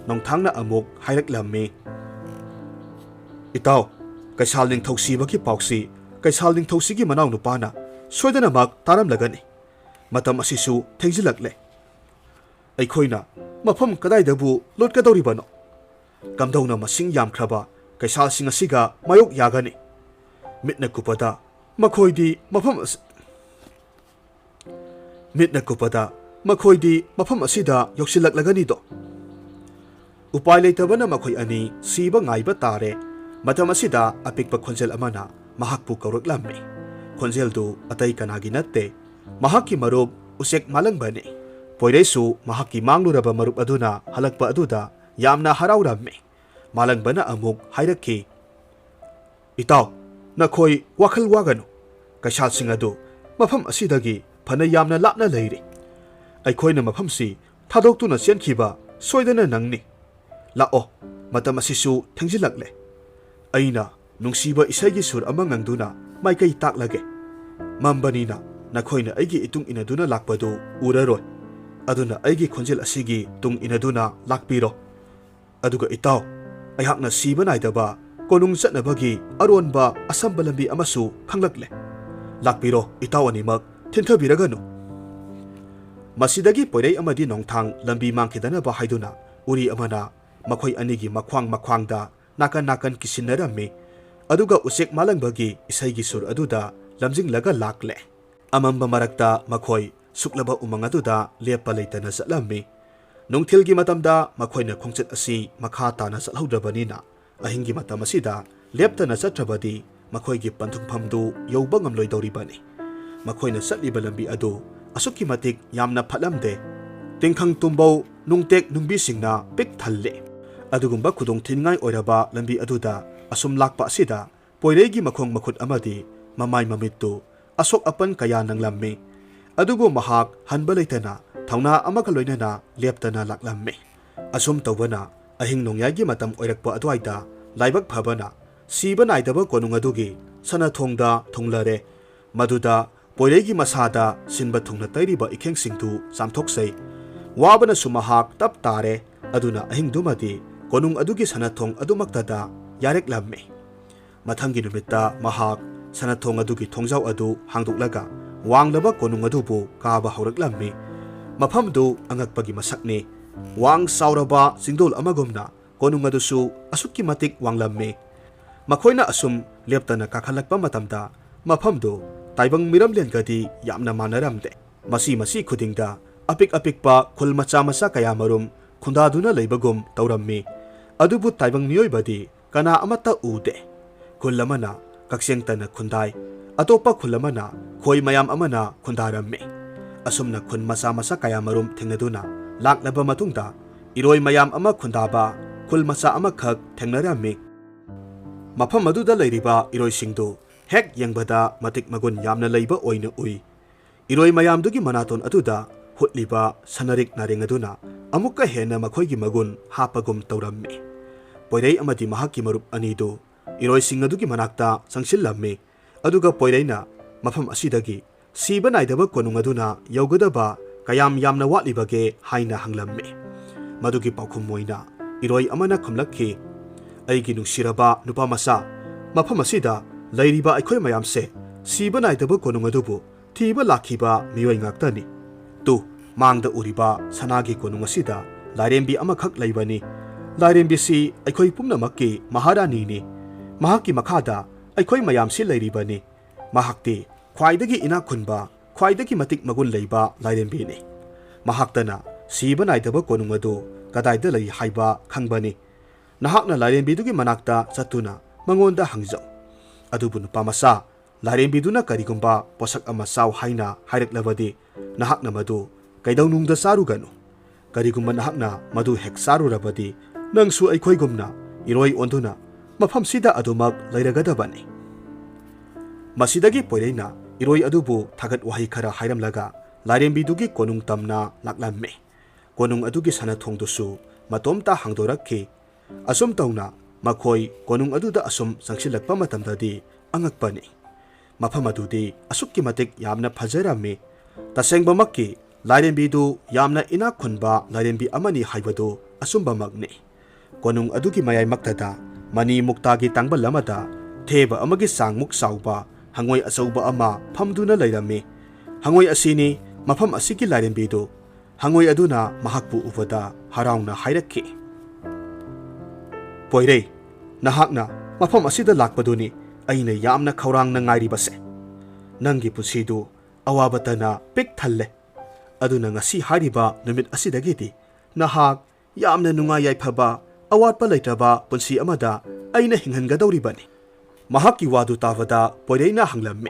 ꯅꯣꯡꯊꯥꯡꯅ ꯑꯃꯨꯛ ꯍꯥꯏꯔꯛꯂꯝꯃꯤ, "ꯏꯇꯥꯎ, ꯀꯩꯁꯥꯜ ꯅꯤꯡꯊꯧ ꯁꯤꯕꯒꯤ ꯄꯥꯎꯁꯤ ꯀꯩꯁꯥꯜ ꯅꯤꯡꯊꯧꯁꯤꯒꯤ ꯃꯅꯥꯎꯅꯨꯄꯥꯅ ꯁꯣꯏꯗꯅꯃꯛ ꯇꯥꯔꯝꯂꯒꯅꯤ꯫ ꯃꯇꯝ ꯑꯁꯤꯁꯨ ꯊꯦꯡꯖꯤꯜꯂꯛꯂꯦ꯫ ꯑꯩꯈꯣꯏꯅ ꯃꯐꯝ ꯀꯗꯥꯏꯗꯕꯨ ꯂꯣꯠꯀꯗꯧꯔꯤꯕꯅꯣ? ꯀꯝꯗꯧꯅ ꯃꯁꯤꯡ ꯌꯥꯝꯈ꯭ꯔꯕ ꯀꯩꯁꯥꯜꯁꯤꯡ ꯑꯁꯤꯒ ꯃꯥꯌꯣꯛ ꯌꯥꯒꯅꯤ? ꯃꯤꯠꯅ ꯀꯨꯞꯄꯗ ꯃꯈꯣꯏꯗꯤ ꯃꯐꯝ ꯑꯁꯤ-, ꯃꯤꯠꯅ ꯀꯨꯞꯄꯗ ꯃꯈꯣꯏꯗꯤ ꯃꯐꯝ ꯑꯁꯤꯗ ꯌꯧꯁꯤꯜꯂꯛꯂꯒꯅꯤꯗꯣ꯫" ꯎꯄꯥꯏ ꯂꯩꯇꯕꯅ ꯃꯈꯣꯏ ꯑꯅꯤ ꯁꯤꯕ ꯉꯥꯏꯕ ꯇꯥꯔꯦ꯫ ꯃꯇꯝ ꯑꯁꯤꯗ ꯑꯄꯤꯛꯄ ꯈꯣꯟꯖꯦꯜ ꯑꯃꯅ ꯃꯍꯥꯛꯄꯨ ꯀꯧꯔꯛꯂꯝꯃꯤ꯫ ꯈꯣꯟꯖꯦꯜꯗꯨ ꯑꯇꯩ ꯀꯅꯥꯒꯤ ꯅꯠꯇꯦ, ꯃꯍꯥꯛꯀꯤ ꯃꯔꯨꯞ ꯎꯆꯦꯛ ꯃꯥꯂꯪꯕꯅꯤ꯫ ꯄꯣꯏꯔꯩꯁꯨ ꯃꯍꯥꯛꯀꯤ ꯃꯥꯡꯂꯨꯔꯕ ꯃꯔꯨꯞ ꯑꯗꯨꯅ ꯍꯜꯂꯛꯄ ꯑꯗꯨꯗ ꯌꯥꯝꯅ ꯍꯔꯥꯎꯔꯝꯃꯤ꯫ ꯃꯥꯂꯪꯕꯅ ꯑꯃꯨꯛ ꯍꯥꯏꯔꯛꯈꯤ, "ꯏꯇꯥꯎ, ꯅꯈꯣꯏ ꯋꯥꯈꯜ ꯋꯥꯒꯅꯨ꯫ ꯀꯩꯁꯥꯜꯁꯤꯡ ꯑꯗꯨ ꯃꯐꯝ ꯑꯁꯤꯗꯒꯤ ꯐꯅ ꯌꯥꯝꯅ ꯂꯥꯞꯅ ꯂꯩꯔꯤ꯫ ꯑꯩꯈꯣꯏꯅ ꯃꯐꯝꯁꯤ ꯊꯥꯗꯣꯛꯇꯨꯅ ꯆꯦꯟꯈꯤꯕ ꯁꯣꯏꯗꯅ ꯅꯪꯅꯤ꯫ ꯂꯥꯛꯑꯣ, ꯃꯇꯝ ꯑꯁꯤꯁꯨ ꯊꯦꯡꯖꯤꯜꯂꯛꯂꯦ꯫ ꯑꯩꯅ ꯅꯨꯡꯁꯤꯕ ꯏꯁꯩꯒꯤ ꯁꯨꯔ ꯑꯃ ꯉꯪꯗꯨꯅ ꯃꯥꯏꯀꯩ ꯇꯥꯛꯂꯒꯦ꯫ ꯃꯝꯕꯅꯤꯅ ꯅꯈꯣꯏꯅ ꯑꯩꯒꯤ ꯏꯇꯨꯡ ꯏꯟꯅꯗꯨꯅ ꯂꯥꯛꯄꯗꯨ ꯎꯔꯔꯣꯏ꯫ ꯑꯗꯨꯅ ꯑꯩꯒꯤ ꯈꯣꯟꯖꯦꯜ ꯑꯁꯤꯒꯤ ꯇꯨꯡ ꯏꯟꯅꯗꯨꯅ ꯂꯥꯛꯄꯤꯔꯣ꯫ ꯑꯗꯨꯒ ꯏꯇꯥꯎ, ꯑꯩꯍꯥꯛꯅ ꯁꯤꯕ ꯅꯥꯏꯗꯕ ꯀꯣꯅꯨꯡ ꯆꯠꯅꯕꯒꯤ ꯑꯔꯣꯟꯕ ꯑꯁꯝꯕ ꯂꯝꯕꯤ ꯑꯃꯁꯨ ꯈꯪꯂꯛꯂꯦ꯫ ꯂꯥꯛꯄꯤꯔꯣ, ꯏꯇꯥꯎ ꯑꯅꯤꯃꯛ ꯊꯤꯟꯊꯕꯤꯔꯒꯅꯨ꯫" ꯃꯁꯤꯗꯒꯤ ꯄꯣꯏꯔꯩ ꯑꯃꯗꯤ ꯅꯣꯡꯊꯥꯡ ꯂꯝꯕꯤ ꯃꯥꯡꯈꯤꯗꯅꯕ ꯍꯥꯏꯗꯨꯅ ꯎꯔꯤ ꯑꯃꯅ ꯃꯈꯣꯏ ꯑꯅꯤꯒꯤ ꯃꯈ꯭ꯋꯥꯡ ꯃꯈ꯭ꯋꯥꯡꯗ ꯅꯥꯀꯟ ꯅꯥꯀꯟ ꯀꯤꯁꯤꯟꯅꯔꯝꯃꯤ꯫ ꯑꯗꯨꯒ ꯎꯆꯦꯛ ꯃꯥꯂꯪꯕꯒꯤ ꯏꯁꯩꯒꯤ ꯁꯨꯔ ꯑꯗꯨꯗ ꯂꯝꯖꯤꯡꯂꯒ ꯂꯥꯛꯂꯦ꯫ ꯑꯃꯝꯕ ꯃꯔꯛꯇ ꯃꯈꯣꯏ ꯁꯨꯛꯂꯕ ꯎꯃꯪ ꯑꯗꯨꯗ ꯂꯦꯞꯄ ꯂꯩꯇꯅ ꯆꯠꯂꯝꯃꯤ꯫ ꯅꯨꯡꯊꯤꯜꯒꯤ ꯃꯇꯝꯗ ꯃꯈꯣꯏꯅ ꯈꯣꯡꯆꯠ ꯑꯁꯤ ꯃꯈꯥ ꯇꯥꯅ ꯆꯠꯍꯧꯗ꯭ꯔꯕꯅꯤꯅ, ꯑꯍꯤꯡꯒꯤ ꯃꯇꯝ ꯑꯁꯤꯗ ꯂꯦꯞꯇꯅ ꯆꯠꯇ꯭ꯔꯕꯗꯤ ꯃꯈꯣꯏꯒꯤ ꯄꯟꯊꯨꯡꯐꯝꯗꯨ ꯌꯧꯕ ꯉꯝꯂꯣꯏꯗꯧꯔꯤꯕꯅꯤ꯫ ꯃꯈꯣꯏꯅ ꯆꯠꯂꯤꯕ ꯂꯝꯕꯤ ꯑꯗꯨ ꯑꯁꯨꯛꯀꯤ ꯃꯇꯤꯛ ꯌꯥꯝꯅ ꯐꯠꯂꯝꯗꯦ꯫ ꯇꯤꯡꯈꯪ ꯇꯨꯝꯕꯧ, ꯅꯨꯡꯇꯦꯛ ꯅꯨꯡꯕꯤꯁꯤꯡꯅ ꯄꯤꯛ ꯊꯜꯂꯦ꯫ ꯑꯗꯨꯒꯨꯝꯕ ꯈꯨꯗꯣꯡ ꯊꯤꯅꯤꯡꯉꯥꯏ ꯑꯣꯏꯔꯕ ꯂꯝꯕꯤ ꯑꯗꯨꯗ ꯑꯁꯨꯝ ꯂꯥꯛꯄ ꯑꯁꯤꯗ ꯄꯣꯏꯔꯩꯒꯤ ꯃꯈꯣꯡ ꯃꯈꯨꯠ ꯑꯃꯗꯤ ꯃꯃꯥꯏ ꯃꯃꯤꯠꯇꯨ ꯑꯁꯣꯛ ꯑꯄꯟ ꯀꯌꯥ ꯅꯪꯂꯝꯃꯤ꯫ ꯑꯗꯨꯕꯨ ꯃꯍꯥꯛ ꯍꯟꯕ ꯂꯩꯇꯅ ꯊꯧꯅꯥ ꯑꯃꯒ ꯂꯣꯏꯅꯅ ꯂꯦꯞꯇꯅ ꯂꯥꯛꯂꯝꯃꯤ꯫ ꯑꯁꯨꯝ ꯇꯧꯕꯅ ꯑꯍꯤꯡ ꯅꯣꯡꯌꯥꯏꯒꯤ ꯃꯇꯝ ꯑꯣꯏꯔꯛꯄ ꯑꯗꯨꯋꯥꯏꯗ ꯂꯥꯏꯕꯛ ꯐꯕꯅ ꯁꯤꯕ ꯅꯥꯏꯗꯕ ꯀꯣꯅꯨꯡ ꯑꯗꯨꯒꯤ ꯁꯅꯥꯊꯣꯡꯗ ꯊꯨꯡꯂꯔꯦ꯫ ꯃꯗꯨꯗ ꯄꯣꯏꯔꯩꯒꯤ ꯃꯁꯥꯗ ꯁꯤꯟꯕ ꯊꯨꯡꯅ ꯇꯩꯔꯤꯕ ꯏꯈꯦꯡꯁꯤꯡꯗꯨ ꯆꯥꯝꯊꯣꯛꯆꯩ꯫ ꯋꯥꯕꯅꯁꯨ ꯃꯍꯥꯛ ꯇꯞ ꯇꯥꯔꯦ꯫ ꯑꯗꯨꯅ ꯑꯍꯤꯡꯗꯨꯃꯗꯤ ꯀꯣꯅꯨꯡ ꯑꯗꯨꯒꯤ ꯁꯅꯥꯊꯣꯡ ꯑꯗꯨꯃꯛꯇꯗ ꯌꯥꯔꯦꯛꯂꯝꯃꯤ꯫ ꯃꯊꯪꯒꯤ ꯅꯨꯃꯤꯠꯇ ꯃꯍꯥꯛ ꯁꯅꯥꯊꯣꯡ ꯑꯗꯨꯒꯤ ꯊꯣꯡꯖꯥꯎ ꯑꯗꯨ ꯍꯥꯡꯗꯣꯛꯂꯒ ꯋꯥꯡꯂꯕ ꯀꯣꯅꯨꯡ ꯑꯗꯨꯕꯨ ꯀꯥꯕ ꯍꯧꯔꯛꯂꯝꯃꯤ꯫ ꯃꯐꯝꯗꯨ ꯑꯉꯛꯄꯒꯤ ꯃꯁꯛꯅꯤ꯫ ꯋꯥꯡ ꯆꯥꯎꯔꯕ ꯆꯤꯡꯗꯣꯜ ꯑꯃꯒꯨꯝꯅ ꯀꯣꯅꯨꯡ ꯑꯗꯨꯁꯨ ꯑꯁꯨꯛꯀꯤ ꯃꯇꯤꯛ ꯋꯥꯡꯂꯝꯃꯤ꯫ ꯃꯈꯣꯏꯅ ꯑꯁꯨꯝ ꯂꯦꯞꯇꯅ ꯀꯥꯈꯠꯂꯛꯄ ꯃꯇꯝꯗ ꯃꯐꯝꯗꯨ ꯇꯥꯏꯕꯪ ꯃꯤꯔꯝꯂꯦꯟꯒꯗꯤ ꯌꯥꯝꯅ ꯃꯥꯟꯅꯔꯝꯗꯦ꯫ ꯃꯁꯤ ꯃꯁꯤ ꯈꯨꯗꯤꯡꯗ ꯑꯄꯤꯛ ꯑꯄꯤꯛꯄ ꯈꯨꯜ ꯃꯆꯥ ꯃꯆꯥ ꯀꯌꯥꯃꯔꯨꯝ ꯈꯨꯟꯗꯥꯗꯨꯅ ꯂꯩꯕꯒꯨꯝ ꯇꯧꯔꯝꯃꯤ꯫ ꯑꯗꯨꯕꯨ ꯇꯥꯏꯕꯪ ꯃꯤꯑꯣꯏꯕꯗꯤ ꯀꯅꯥ ꯑꯃꯠꯇ ꯎꯗꯦ꯫ ꯈꯨꯜ ꯑꯃꯅ ꯀꯛꯆꯦꯡꯇꯅ ꯈꯨꯟꯗꯥꯏ, ꯑꯇꯣꯞꯄ ꯈꯨꯜ ꯑꯃꯅ ꯈꯣꯏ ꯃꯌꯥꯝ ꯑꯃꯅ ꯈꯨꯟꯗꯥꯔꯝꯃꯤ꯫ ꯑꯁꯨꯝꯅ ꯈꯨꯟ ꯃꯆꯥ ꯃꯆꯥ ꯀꯌꯥꯃꯔꯨꯝ ꯊꯦꯡꯅꯗꯨꯅ ꯂꯥꯛꯂꯕ ꯃꯇꯨꯡꯗ ꯏꯔꯣꯏ ꯃꯌꯥꯝ ꯑꯃ ꯈꯨꯟꯗꯥꯕ ꯈꯨꯜ ꯃꯆꯥ ꯑꯃꯈꯛ ꯊꯦꯡꯅꯔꯝꯃꯤ꯫ ꯃꯐꯝ ꯑꯗꯨꯗ ꯂꯩꯔꯤꯕ ꯏꯔꯣꯏꯁꯤꯡꯗꯨ ꯍꯦꯛ ꯌꯦꯡꯕꯗ ꯃꯇꯤꯛ ꯃꯒꯨꯟ ꯌꯥꯝꯅ ꯂꯩꯕ ꯑꯣꯏꯅ ꯎꯏ꯫ ꯏꯔꯣꯏ ꯃꯌꯥꯝꯗꯨꯒꯤ ꯃꯅꯥꯇꯣꯟ ꯑꯗꯨꯗ ꯍꯨꯠꯂꯤꯕ ꯁꯅꯥꯔꯤꯛ ꯅꯥꯔꯦꯡ ꯑꯗꯨꯅ ꯑꯃꯨꯛꯀ ꯍꯦꯟꯅ ꯃꯈꯣꯏꯒꯤ ꯃꯒꯨꯟ ꯍꯥꯞꯄꯒꯨꯝ ꯇꯧꯔꯝꯃꯤ꯫ ꯄꯣꯏꯔꯩ ꯑꯃꯗꯤ ꯃꯍꯥꯛꯀꯤ ꯃꯔꯨꯞ ꯑꯅꯤꯗꯨ ꯏꯔꯣꯏꯁꯤꯡ ꯑꯗꯨꯒꯤ ꯃꯅꯥꯛꯇ ꯆꯪꯁꯤꯜꯂꯝꯃꯤ꯫ ꯑꯗꯨꯒ ꯄꯣꯏꯔꯩꯅ ꯃꯐꯝ ꯑꯁꯤꯗꯒꯤ ꯁꯤꯕ ꯅꯥꯏꯗꯕ ꯀꯣꯅꯨꯡ ꯑꯗꯨꯅ ꯌꯧꯒꯗꯕ ꯀꯌꯥꯝ ꯌꯥꯝꯅ ꯋꯥꯠꯂꯤꯕꯒꯦ ꯍꯥꯏꯅ ꯍꯪꯂꯝꯃꯤ꯫ ꯃꯗꯨꯒꯤ ꯄꯥꯎꯈꯨꯝ ꯑꯣꯏꯅ ꯏꯔꯣꯏ ꯑꯃꯅ ꯈꯨꯝꯂꯛꯈꯤ, "ꯑꯩꯒꯤ ꯅꯨꯡꯁꯤꯔꯕ ꯅꯨꯄꯥ ꯃꯆꯥ, ꯃꯐꯝ ꯑꯁꯤꯗ ꯂꯩꯔꯤꯕ ꯑꯩꯈꯣꯏ ꯃꯌꯥꯝꯁꯦ ꯁꯤꯕ ꯅꯥꯏꯗꯕ ꯀꯣꯅꯨꯡ ꯑꯗꯨꯕꯨ ꯊꯤꯕ ꯂꯥꯛꯈꯤꯕ ꯃꯤꯑꯣꯏ ꯉꯥꯛꯇꯅꯤ꯫ ꯇꯨ, ꯃꯥꯡꯗ ꯎꯔꯤꯕ ꯁꯅꯥꯒꯤ ꯀꯣꯅꯨꯡ ꯑꯁꯤꯗ ꯂꯥꯏꯔꯦꯝꯕꯤ ꯑꯃꯈꯛ ꯂꯩꯕꯅꯤ꯫ ꯂꯥꯏꯔꯦꯝꯕꯤꯁꯤ ꯑꯩꯈꯣꯏ ꯄꯨꯝꯅꯃꯛꯀꯤ ꯃꯍꯥꯔꯥꯅꯤꯅꯤ꯫ ꯃꯍꯥꯛꯀꯤ ꯃꯈꯥꯗ ꯑꯩꯈꯣꯏ ꯃꯌꯥꯝꯁꯤ ꯂꯩꯔꯤꯕꯅꯤ꯫ ꯃꯍꯥꯛꯇꯤ ꯈ꯭ꯋꯥꯏꯗꯒꯤ ꯏꯅꯥꯛ ꯈꯨꯟꯕ, ꯈ꯭ꯋꯥꯏꯗꯒꯤ ꯃꯇꯤꯛ ꯃꯒꯨꯟ ꯂꯩꯕ ꯂꯥꯏꯔꯦꯝꯕꯤꯅꯤ꯫ ꯃꯍꯥꯛꯇꯅ ꯁꯤꯕ ꯅꯥꯏꯗꯕ ꯀꯣꯅꯨꯡ ꯑꯗꯨ ꯀꯗꯥꯏꯗ ꯂꯩ ꯍꯥꯏꯕ ꯈꯪꯕꯅꯤ꯫ ꯅꯍꯥꯛꯅ ꯂꯥꯏꯔꯦꯝꯕꯤꯗꯨꯒꯤ ꯃꯅꯥꯛꯇ ꯆꯠꯇꯨꯅ ꯃꯉꯣꯟꯗ ꯍꯪꯖꯧ꯫ ꯑꯗꯨꯕꯨ ꯅꯨꯄꯥ ꯃꯆꯥ, ꯂꯥꯏꯔꯦꯝꯕꯤꯗꯨꯅ ꯀꯔꯤꯒꯨꯝꯕ ꯄꯣꯠꯁꯛ ꯑꯃ ꯆꯥꯎ ꯍꯥꯏꯅ ꯍꯥꯏꯔꯛꯂꯕꯗꯤ ꯅꯍꯥꯛꯅ ꯃꯗꯨ ꯀꯩꯗꯧꯅꯨꯡꯗ ꯆꯥꯔꯨꯒꯅꯨ꯫ ꯀꯔꯤꯒꯨꯝꯕ ꯅꯍꯥꯛꯅ ꯃꯗꯨ ꯍꯦꯛ ꯆꯥꯔꯨꯔꯕꯗꯤ ꯅꯪꯁꯨ ꯑꯩꯈꯣꯏꯒꯨꯝꯅ ꯏꯔꯣꯏ ꯑꯣꯟꯗꯨꯅ ꯃꯐꯝꯁꯤꯗ ꯑꯗꯨꯃꯛ ꯂꯩꯔꯒꯗꯕꯅꯤ꯫" ꯃꯁꯤꯗꯒꯤ ꯄꯣꯏꯔꯩꯅ ꯏꯔꯣꯏ ꯑꯗꯨꯕꯨ ꯊꯥꯒꯠ ꯋꯥꯍꯩ ꯈꯔ ꯍꯥꯏꯔꯝꯂꯒ ꯂꯥꯏꯔꯦꯝꯕꯤꯗꯨꯒꯤ ꯀꯣꯅꯨꯡ ꯇꯝꯅ ꯂꯥꯛꯂꯝꯃꯤ꯫ ꯀꯣꯅꯨꯡ ꯑꯗꯨꯒꯤ ꯁꯅꯥꯊꯣꯡꯗꯨꯁꯨ ꯃꯇꯣꯝꯇ ꯍꯥꯡꯗꯣꯔꯛꯈꯤ꯫ ꯑꯁꯨꯝ ꯇꯧꯅ ꯃꯈꯣꯏ ꯀꯣꯅꯨꯡ ꯑꯗꯨꯗ ꯑꯁꯨꯝ ꯆꯪꯁꯤꯜꯂꯛꯄ ꯃꯇꯝꯗꯗꯤ ꯑꯉꯛꯄꯅꯤ꯫ ꯃꯐꯝ ꯑꯗꯨꯗꯤ ꯑꯁꯨꯛꯀꯤ ꯃꯇꯤꯛ ꯌꯥꯝꯅ ꯐꯖꯔꯝꯃꯤ꯫ ꯇꯁꯦꯡꯕꯃꯛꯀꯤ ꯂꯥꯏꯔꯦꯝꯕꯤꯗꯨ ꯌꯥꯝꯅ ꯏꯅꯥꯛ ꯈꯨꯟꯕ ꯂꯥꯏꯔꯦꯝꯕꯤ ꯑꯃꯅꯤ ꯍꯥꯏꯕꯗꯨ ꯑꯆꯨꯝꯕꯃꯛꯅꯤ꯫ ꯀꯣꯅꯨꯡ ꯑꯗꯨꯒꯤ ꯃꯌꯥꯏꯃꯛꯇꯗ ꯃꯅꯤ ꯃꯨꯛꯇꯥꯒꯤ ꯇꯥꯡꯕꯜ ꯑꯃꯗ ꯊꯦꯕ ꯑꯃꯒꯤ ꯆꯥꯡꯃꯨꯛ ꯆꯥꯎꯕ ꯍꯪꯉꯣꯏ ꯑꯆꯧꯕ ꯑꯃ ꯐꯝꯗꯨꯅ ꯂꯩꯔꯝꯃꯤ꯫ ꯍꯪꯉꯣꯏ ꯑꯁꯤꯅꯤ ꯃꯐꯝ ꯑꯁꯤꯒꯤ ꯂꯥꯏꯔꯦꯝꯕꯤꯗꯨ꯫ ꯍꯪꯉꯣꯏ ꯑꯗꯨꯅ ꯃꯍꯥꯛꯄꯨ ꯎꯕꯗ ꯍꯔꯥꯎꯅ ꯍꯥꯏꯔꯛꯈꯤ, "ꯄꯣꯏꯔꯩ, ꯅꯍꯥꯛꯅ ꯃꯐꯝ ꯑꯁꯤꯗ ꯂꯥꯛꯄꯗꯨꯅꯤ ꯑꯩꯅ ꯌꯥꯝꯅ ꯈꯧꯔꯥꯡꯅ ꯉꯥꯏꯔꯤꯕꯁꯦ꯫ ꯅꯪꯒꯤ ꯄꯨꯟꯁꯤꯗꯨ ꯑꯋꯥꯕꯇꯅ ꯄꯤꯛ ꯊꯜꯂꯦ꯫ ꯑꯗꯨꯅ ꯉꯁꯤ ꯍꯥꯏꯔꯤꯕ ꯅꯨꯃꯤꯠ ꯑꯁꯤꯗꯒꯤꯗꯤ ꯅꯍꯥꯛ ꯌꯥꯝꯅ ꯅꯨꯡꯉꯥꯏ ꯌꯥꯏꯐꯕ, ꯑꯋꯥꯠꯄ ꯂꯩꯇ꯭ꯔꯕ ꯄꯨꯟꯁꯤ ꯑꯃꯗ ꯑꯩꯅ ꯍꯤꯡꯍꯟꯒꯗꯧꯔꯤꯕꯅꯤ꯫" ꯃꯍꯥꯛꯀꯤ ꯋꯥꯗꯨ ꯇꯥꯕꯗ ꯄꯣꯏꯔꯩꯅ ꯍꯪꯂꯝꯃꯤ,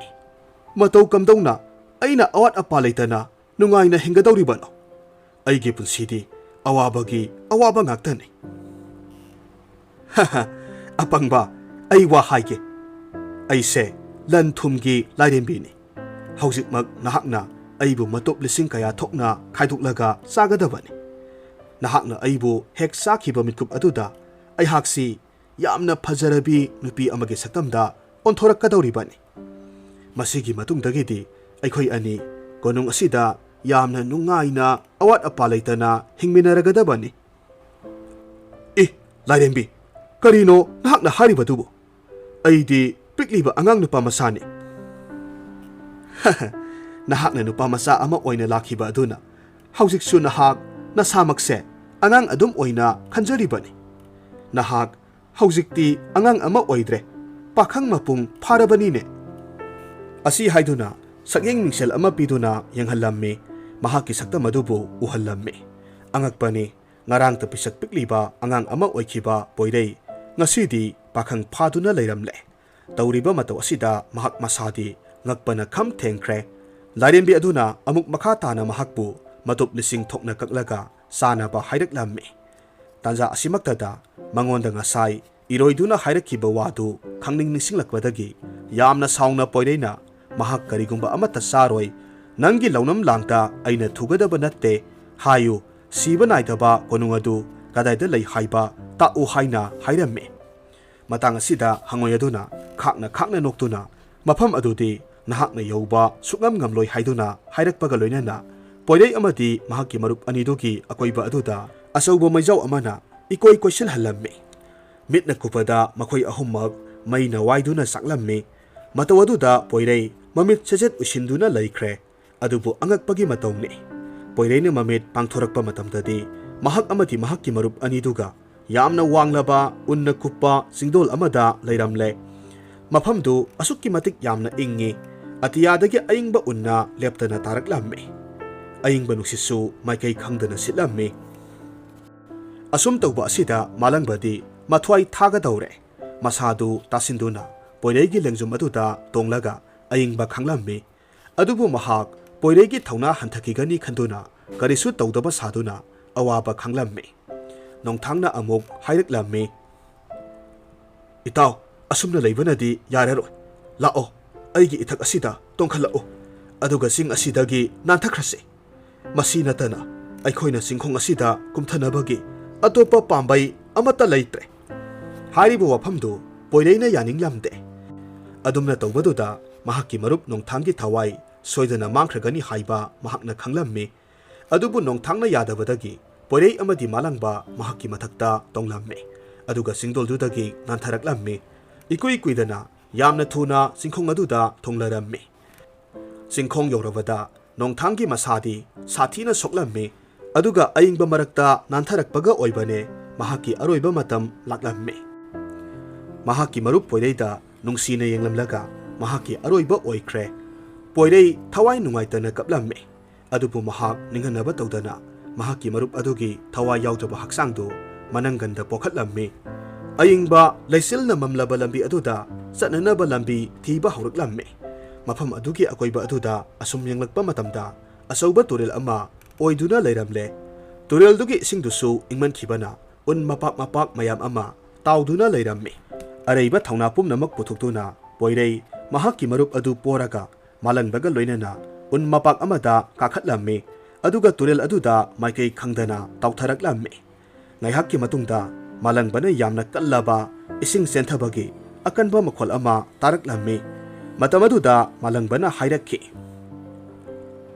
"ꯃꯇꯧ ꯀꯝꯗꯧꯅ ꯑꯩꯅ ꯑꯋꯥꯠ ꯑꯄꯥ ꯂꯩꯇꯅ ꯅꯨꯡꯉꯥꯏꯅ ꯍꯤꯡꯒꯗꯧꯔꯤꯕꯅꯣ? ꯑꯩꯒꯤ ꯄꯨꯟꯁꯤꯗꯤ ꯑꯋꯥꯕꯒꯤ ꯑꯋꯥꯕ ꯉꯥꯛꯇꯅꯤ꯫" "ꯑꯄꯪꯕ, ꯑꯩ ꯋꯥ ꯍꯥꯏꯒꯦ꯫ ꯑꯩꯁꯦ ꯂꯟ ꯊꯨꯝꯒꯤ ꯂꯥꯏꯔꯦꯝꯕꯤꯅꯤ꯫ ꯍꯧꯖꯤꯛꯃꯛ ꯅꯍꯥꯛꯅ ꯑꯩꯕꯨ ꯃꯇꯣꯞ ꯂꯤꯁꯤꯡ ꯀꯌꯥ ꯊꯣꯛꯅ ꯈꯥꯏꯗꯣꯛꯂꯒ ꯆꯥꯒꯗꯕꯅꯤ꯫ ꯅꯍꯥꯛꯅ ꯑꯩꯕꯨ ꯍꯦꯛ ꯆꯥꯈꯤꯕ ꯃꯤꯠꯀꯨꯞ ꯑꯗꯨꯗ ꯑꯩꯍꯥꯛꯁꯤ ꯌꯥꯝꯅ ꯐꯖꯔꯕꯤ ꯅꯨꯄꯤ ꯑꯃꯒꯤ ꯁꯛꯇꯝꯗ ꯑꯣꯟꯊꯣꯔꯛꯀꯗꯧꯔꯤꯕꯅꯤ꯫ ꯃꯁꯤꯒꯤ ꯃꯇꯨꯡꯗꯒꯤꯗꯤ ꯑꯩꯈꯣꯏ ꯑꯅꯤ ꯀꯣꯅꯨꯡ ꯑꯁꯤꯗ ꯌꯥꯝꯅ ꯅꯨꯡꯉꯥꯏꯅ ꯑꯋꯥꯠ ꯑꯄꯥ ꯂꯩꯇꯅ ꯍꯤꯡꯃꯤꯟꯅꯔꯒꯗꯕꯅꯤ꯫" "ꯑꯦ, ꯂꯥꯏꯔꯦꯝꯕꯤ, ꯀꯔꯤꯅꯣ ꯅꯍꯥꯛꯅ ꯍꯥꯏꯔꯤꯕꯗꯨꯕꯨ? ꯑꯩꯗꯤ ꯄꯤꯛꯂꯤꯕ ꯑꯉꯥꯡ ꯅꯨꯄꯥ ꯃꯆꯥꯅꯤ꯫" "ꯅꯍꯥꯛꯅ ꯅꯨꯄꯥ ꯃꯆꯥ ꯑꯃ ꯑꯣꯏꯅ ꯂꯥꯛꯈꯤꯕ ꯑꯗꯨꯅ ꯍꯧꯖꯤꯛꯁꯨ ꯅꯍꯥꯛ ꯅꯁꯥꯃꯛꯁꯦ ꯑꯉꯥꯡ ꯑꯗꯨꯝ ꯑꯣꯏꯅ ꯈꯟꯖꯔꯤꯕꯅꯤ꯫ ꯅꯍꯥꯛ ꯍꯧꯖꯤꯛꯇꯤ ꯑꯉꯥꯡ ꯑꯃ ꯑꯣꯏꯗ꯭ꯔꯦ, ꯄꯥꯈꯪ ꯃꯄꯨꯡ ꯐꯥꯔꯕꯅꯤꯅꯦ꯫" ꯑꯁꯤ ꯍꯥꯏꯗꯨꯅ ꯁꯛꯌꯦꯡ ꯃꯤꯡꯁꯦꯜ ꯑꯃ ꯄꯤꯗꯨꯅ ꯌꯦꯡꯍꯜꯂꯝꯃꯤ, ꯃꯍꯥꯛꯀꯤ ꯁꯛꯇꯝ ꯑꯗꯨꯕꯨ ꯎꯍꯜꯂꯝꯃꯤ꯫ ꯑꯉꯛꯄꯅꯤ, ꯉꯔꯥꯡꯇ ꯄꯤꯁꯛ ꯄꯤꯛꯂꯤꯕ ꯑꯉꯥꯡ ꯑꯃ ꯑꯣꯏꯈꯤꯕ ꯄꯣꯏꯔꯩ ꯉꯁꯤꯗꯤ ꯄꯥꯈꯪ ꯐꯥꯗꯨꯅ ꯂꯩꯔꯝꯂꯦ꯫ ꯇꯧꯔꯤꯕ ꯃꯇꯧ ꯑꯁꯤꯗ ꯃꯍꯥꯛ ꯃꯁꯥꯗꯤ ꯉꯛꯄꯅ ꯈꯝ ꯊꯦꯡꯈ꯭ꯔꯦ꯫ ꯂꯥꯏꯔꯦꯝꯕꯤ ꯑꯗꯨꯅ ꯑꯃꯨꯛ ꯃꯈꯥ ꯇꯥꯅ ꯃꯍꯥꯛꯄꯨ ꯃꯇꯨꯞ ꯂꯤꯁꯤꯡ ꯊꯣꯛꯅ ꯀꯛꯂꯒ ꯆꯥꯅꯕ ꯍꯥꯏꯔꯛꯂꯝꯃꯤ꯫ ꯇꯥꯟꯖꯥ ꯑꯁꯤꯃꯛꯇꯗ ꯃꯉꯣꯟꯗ ꯉꯁꯥꯏ ꯏꯔꯣꯏꯗꯨꯅ ꯍꯥꯏꯔꯛꯈꯤꯕ ꯋꯥꯗꯨ ꯈꯪꯅꯤꯡ ꯅꯤꯡꯁꯤꯡꯂꯛꯄꯗꯒꯤ ꯌꯥꯝꯅ ꯁꯥꯎꯅ ꯄꯣꯏꯔꯩꯅ ꯃꯍꯥꯛ ꯀꯔꯤꯒꯨꯝꯕ ꯑꯃꯠꯇ ꯆꯥꯔꯣꯏ꯫ "ꯅꯪꯒꯤ ꯂꯧꯅꯝ ꯂꯥꯡꯗ ꯑꯩꯅ ꯊꯨꯒꯗꯕ ꯅꯠꯇꯦ꯫ ꯍꯥꯏꯌꯨ, ꯁꯤꯕ ꯅꯥꯏꯗꯕ ꯀꯣꯅꯨꯡ ꯑꯗꯨ ꯀꯗꯥꯏꯗ ꯂꯩ ꯍꯥꯏꯕ ꯇꯥꯛꯎ" ꯍꯥꯏꯅ ꯍꯥꯏꯔꯝꯃꯤ꯫ ꯃꯇꯥꯡ ꯑꯁꯤꯗ ꯍꯪꯉꯣꯏ ꯑꯗꯨꯅ ꯈꯥꯛꯅ ꯈꯥꯛꯅ ꯅꯣꯛꯇꯨꯅ, "ꯃꯐꯝ ꯑꯗꯨꯗꯤ ꯅꯍꯥꯛꯅ ꯌꯧꯕ ꯁꯨꯛꯉꯝ ꯉꯝꯂꯣꯏ" ꯍꯥꯏꯗꯨꯅ ꯍꯥꯏꯔꯛꯄꯒ ꯂꯣꯏꯅꯅ ꯄꯣꯏꯔꯩ ꯑꯃꯗꯤ ꯃꯍꯥꯛꯀꯤ ꯃꯔꯨꯞ ꯑꯅꯤꯗꯨꯒꯤ ꯑꯀꯣꯏꯕ ꯑꯗꯨꯗ ꯑꯆꯧꯕ ꯃꯩꯖꯥꯎ ꯑꯃꯅ ꯏꯀꯣꯏ ꯀꯣꯏꯁꯤꯜꯍꯜꯂꯝꯃꯤ꯫ ꯃꯤꯠꯅ ꯀꯨꯞꯄꯗ ꯃꯈꯣꯏ ꯑꯍꯨꯝꯃꯛ ꯃꯩꯅ ꯋꯥꯏꯗꯨꯅ ꯆꯥꯛꯂꯝꯃꯤ꯫ ꯃꯇꯧ ꯑꯗꯨꯗ ꯄꯣꯏꯔꯩ ꯃꯃꯤꯠ ꯁꯦꯠꯆꯦꯠ ꯎꯏꯁꯤꯟꯗꯨꯅ ꯂꯩꯈ꯭ꯔꯦ꯫ ꯑꯗꯨꯕꯨ ꯑꯉꯛꯄꯒꯤ ꯃꯇꯧꯅꯤ, ꯄꯣꯏꯔꯩꯅ ꯃꯃꯤꯠ ꯄꯥꯡꯊꯣꯔꯛꯄ ꯃꯇꯝꯗꯗꯤ ꯃꯍꯥꯛ ꯑꯃꯗꯤ ꯃꯍꯥꯛꯀꯤ ꯃꯔꯨꯞ ꯑꯅꯤꯗꯨꯒ ꯌꯥꯝꯅ ꯋꯥꯡꯂꯕ, ꯎꯟꯅ ꯀꯨꯞꯄ ꯆꯤꯡꯗꯣꯜ ꯑꯃꯗ ꯂꯩꯔꯝꯂꯦ꯫ ꯃꯐꯝꯗꯨ ꯑꯁꯨꯛꯀꯤ ꯃꯇꯤꯛ ꯌꯥꯝꯅ ꯏꯪꯉꯤ꯫ ꯑꯇꯤꯌꯥꯗꯒꯤ ꯑꯏꯪꯕ ꯎꯟꯅ ꯂꯦꯞꯇꯅ ꯇꯥꯔꯛꯂꯝꯃꯤ꯫ ꯑꯏꯪꯕ ꯅꯨꯡꯁꯤꯠꯁꯨ ꯃꯥꯏꯀꯩ ꯈꯪꯗꯅ ꯁꯤꯠꯂꯝꯃꯤ꯫ ꯑꯁꯨꯝ ꯇꯧꯕ ꯑꯁꯤꯗ ꯃꯥꯂꯪꯕꯗꯤ ꯃꯊ꯭ꯋꯥꯏ ꯊꯥꯒꯗꯧꯔꯦ꯫ ꯃꯁꯥꯗꯨ ꯇꯥꯁꯤꯟꯗꯨꯅ ꯄꯣꯏꯔꯩꯒꯤ ꯂꯦꯡꯖꯨꯝ ꯑꯗꯨꯗ ꯇꯣꯡꯂꯒ ꯑꯏꯪꯕ ꯈꯪꯂꯝꯃꯤ꯫ ꯑꯗꯨꯕꯨ ꯃꯍꯥꯛ ꯄꯣꯏꯔꯩꯒꯤ ꯊꯧꯅꯥ ꯍꯟꯊꯈꯤꯒꯅꯤ ꯈꯟꯗꯨꯅ ꯀꯔꯤꯁꯨ ꯇꯧꯗꯕ ꯁꯥꯗꯨꯅ ꯑꯋꯥꯕ ꯈꯪꯂꯝꯃꯤ꯫ ꯅꯣꯡꯊꯥꯡꯅ ꯑꯃꯨꯛ ꯍꯥꯏꯔꯛꯂꯝꯃꯤ, "ꯏꯇꯥꯎ, ꯑꯁꯨꯝꯅ ꯂꯩꯕꯅꯗꯤ ꯌꯥꯔꯔꯣꯏ꯫ ꯂꯥꯛꯑꯣ, ꯑꯩꯒꯤ ꯏꯊꯛ ꯑꯁꯤꯗ ꯇꯣꯡꯈꯠꯂꯛꯎ, ꯑꯗꯨꯒ ꯆꯤꯡ ꯑꯁꯤꯗꯒꯤ ꯅꯥꯟꯊꯈ꯭ꯔꯁꯤ꯫ ꯃꯁꯤ ꯅꯠꯇꯅ ꯑꯩꯈꯣꯏꯅ ꯆꯤꯡꯈꯣꯡ ꯑꯁꯤꯗ ꯀꯨꯝꯊꯅꯕꯒꯤ ꯑꯇꯣꯞꯄ ꯄꯥꯝꯕꯩ ꯑꯃꯠꯇ ꯂꯩꯇ꯭ꯔꯦ"꯫ ꯍꯥꯏꯔꯤꯕ ꯋꯥꯐꯝꯗꯨ ꯄꯣꯏꯔꯩꯅ ꯌꯥꯅꯤꯡꯂꯝꯗꯦ꯫ ꯑꯗꯨꯝꯅ ꯇꯧꯕꯗꯨꯗ ꯃꯍꯥꯛꯀꯤ ꯃꯔꯨꯞ ꯅꯣꯡꯊꯥꯡꯒꯤ ꯊꯋꯥꯏ ꯁꯣꯏꯗꯅ ꯃꯥꯡꯈ꯭ꯔꯒꯅꯤ ꯍꯥꯏꯕ ꯃꯍꯥꯛꯅ ꯈꯪꯂꯝꯃꯤ꯫ ꯑꯗꯨꯕꯨ ꯅꯣꯡꯊꯥꯡꯅ ꯌꯥꯗꯕꯗꯒꯤ ꯄꯣꯏꯔꯩ ꯑꯃꯗꯤ ꯃꯥꯂꯪꯕ ꯃꯍꯥꯛꯀꯤ ꯃꯊꯛꯇ ꯇꯣꯡꯂꯝꯃꯤ꯫ ꯑꯗꯨꯒ ꯆꯤꯡꯗꯣꯜꯗꯨꯗꯒꯤ ꯅꯥꯟꯊꯔꯛꯂꯝꯃꯤ꯫ ꯏꯀꯨꯏ ꯀꯨꯏꯗꯅ ꯌꯥꯝꯅ ꯊꯨꯅ ꯆꯤꯡꯈꯣꯡ ꯑꯗꯨꯗ ꯊꯨꯡꯂꯔꯝꯃꯤ꯫ ꯆꯤꯡꯈꯣꯡ ꯌꯧꯔꯕꯗ ꯅꯣꯡꯊꯥꯡꯒꯤ ꯃꯁꯥꯗꯤ ꯁꯥꯊꯤꯅ ꯁꯣꯛꯂꯝꯃꯤ꯫ ꯑꯗꯨꯒ ꯑꯏꯪꯕ ꯃꯔꯛꯇ ꯅꯥꯟꯊꯔꯛꯄꯒ ꯑꯣꯏꯕꯅꯦ ꯃꯍꯥꯛꯀꯤ ꯑꯔꯣꯏꯕ ꯃꯇꯝ ꯂꯥꯛꯂꯝꯃꯤ꯫ ꯃꯍꯥꯛꯀꯤ ꯃꯔꯨꯞ ꯄꯣꯏꯔꯩꯗ ꯅꯨꯡꯁꯤꯅ ꯌꯦꯡꯂꯝꯂꯒ ꯃꯍꯥꯛꯀꯤ ꯑꯔꯣꯏꯕ ꯑꯣꯏꯈ꯭ꯔꯦ꯫ ꯄꯣꯏꯔꯩ ꯊꯋꯥꯏ ꯅꯨꯡꯉꯥꯏꯇꯅ ꯀꯞꯂꯝꯃꯤ꯫ ꯑꯗꯨꯕꯨ ꯃꯍꯥꯛ ꯅꯤꯡꯍꯟꯅꯕ ꯇꯧꯗꯅ ꯃꯍꯥꯛꯀꯤ ꯃꯔꯨꯞ ꯑꯗꯨꯒꯤ ꯊꯋꯥꯏ ꯌꯥꯎꯗꯕ ꯍꯛꯆꯥꯡꯗꯨ ꯃꯅꯪꯒꯟꯗ ꯄꯣꯛꯈꯠꯂꯝꯃꯤ꯫ ꯑꯏꯪꯕ ꯂꯩꯆꯤꯜꯅ ꯃꯝꯂꯕ ꯂꯝꯕꯤ ꯑꯗꯨꯗ ꯆꯠꯅꯅꯕ ꯂꯝꯕꯤ ꯊꯤꯕ ꯍꯧꯔꯛꯂꯝꯃꯤ꯫ ꯃꯐꯝ ꯑꯗꯨꯒꯤ ꯑꯀꯣꯏꯕ ꯑꯗꯨꯗ ꯑꯁꯨꯝ ꯌꯦꯡꯂꯛꯄ ꯃꯇꯝꯗ ꯑꯆꯧꯕ ꯇꯨꯔꯦꯜ ꯑꯃ ꯑꯣꯏꯗꯨꯅ ꯂꯩꯔꯝꯂꯦ꯫ ꯇꯨꯔꯦꯜꯗꯨꯒꯤ ꯏꯁꯤꯡꯗꯨꯁꯨ ꯏꯪꯃꯟꯈꯤꯕꯅ ꯎꯟ ꯃꯄꯥꯛ ꯃꯄꯥꯛ ꯃꯌꯥꯝ ꯑꯃ ꯇꯥꯎꯗꯨꯅ ꯂꯩꯔꯝꯃꯤ꯫ ꯑꯔꯩꯕ ꯊꯧꯅꯥ ꯄꯨꯝꯅꯃꯛ ꯄꯨꯊꯣꯛꯇꯨꯅ ꯄꯣꯏꯔꯩ ꯃꯍꯥꯛꯀꯤ ꯃꯔꯨꯞ ꯑꯗꯨ ꯄꯣꯔꯒ ꯃꯥꯂꯪꯕꯒ ꯂꯣꯏꯅꯅ ꯎꯟ ꯃꯄꯥꯛ ꯑꯃꯗ ꯀꯥꯈꯠꯂꯝꯃꯤ, ꯑꯗꯨꯒ ꯇꯨꯔꯦꯜ ꯑꯗꯨꯗ ꯃꯥꯏꯀꯩ ꯈꯪꯗꯅ ꯇꯥꯎꯊꯔꯛꯂꯝꯃꯤ꯫ ꯉꯥꯏꯍꯥꯛꯀꯤ ꯃꯇꯨꯡꯗ ꯃꯥꯂꯪꯕꯅ ꯌꯥꯝꯅ ꯀꯜꯂꯕ ꯏꯁꯤꯡ ꯆꯦꯟꯊꯕꯒꯤ ꯑꯀꯟꯕ ꯃꯈꯣꯜ ꯑꯃ ꯇꯥꯔꯛꯂꯝꯃꯤ꯫ ꯃꯇꯝ ꯑꯗꯨꯗ ꯃꯥꯂꯪꯕꯅ ꯍꯥꯏꯔꯛꯈꯤ,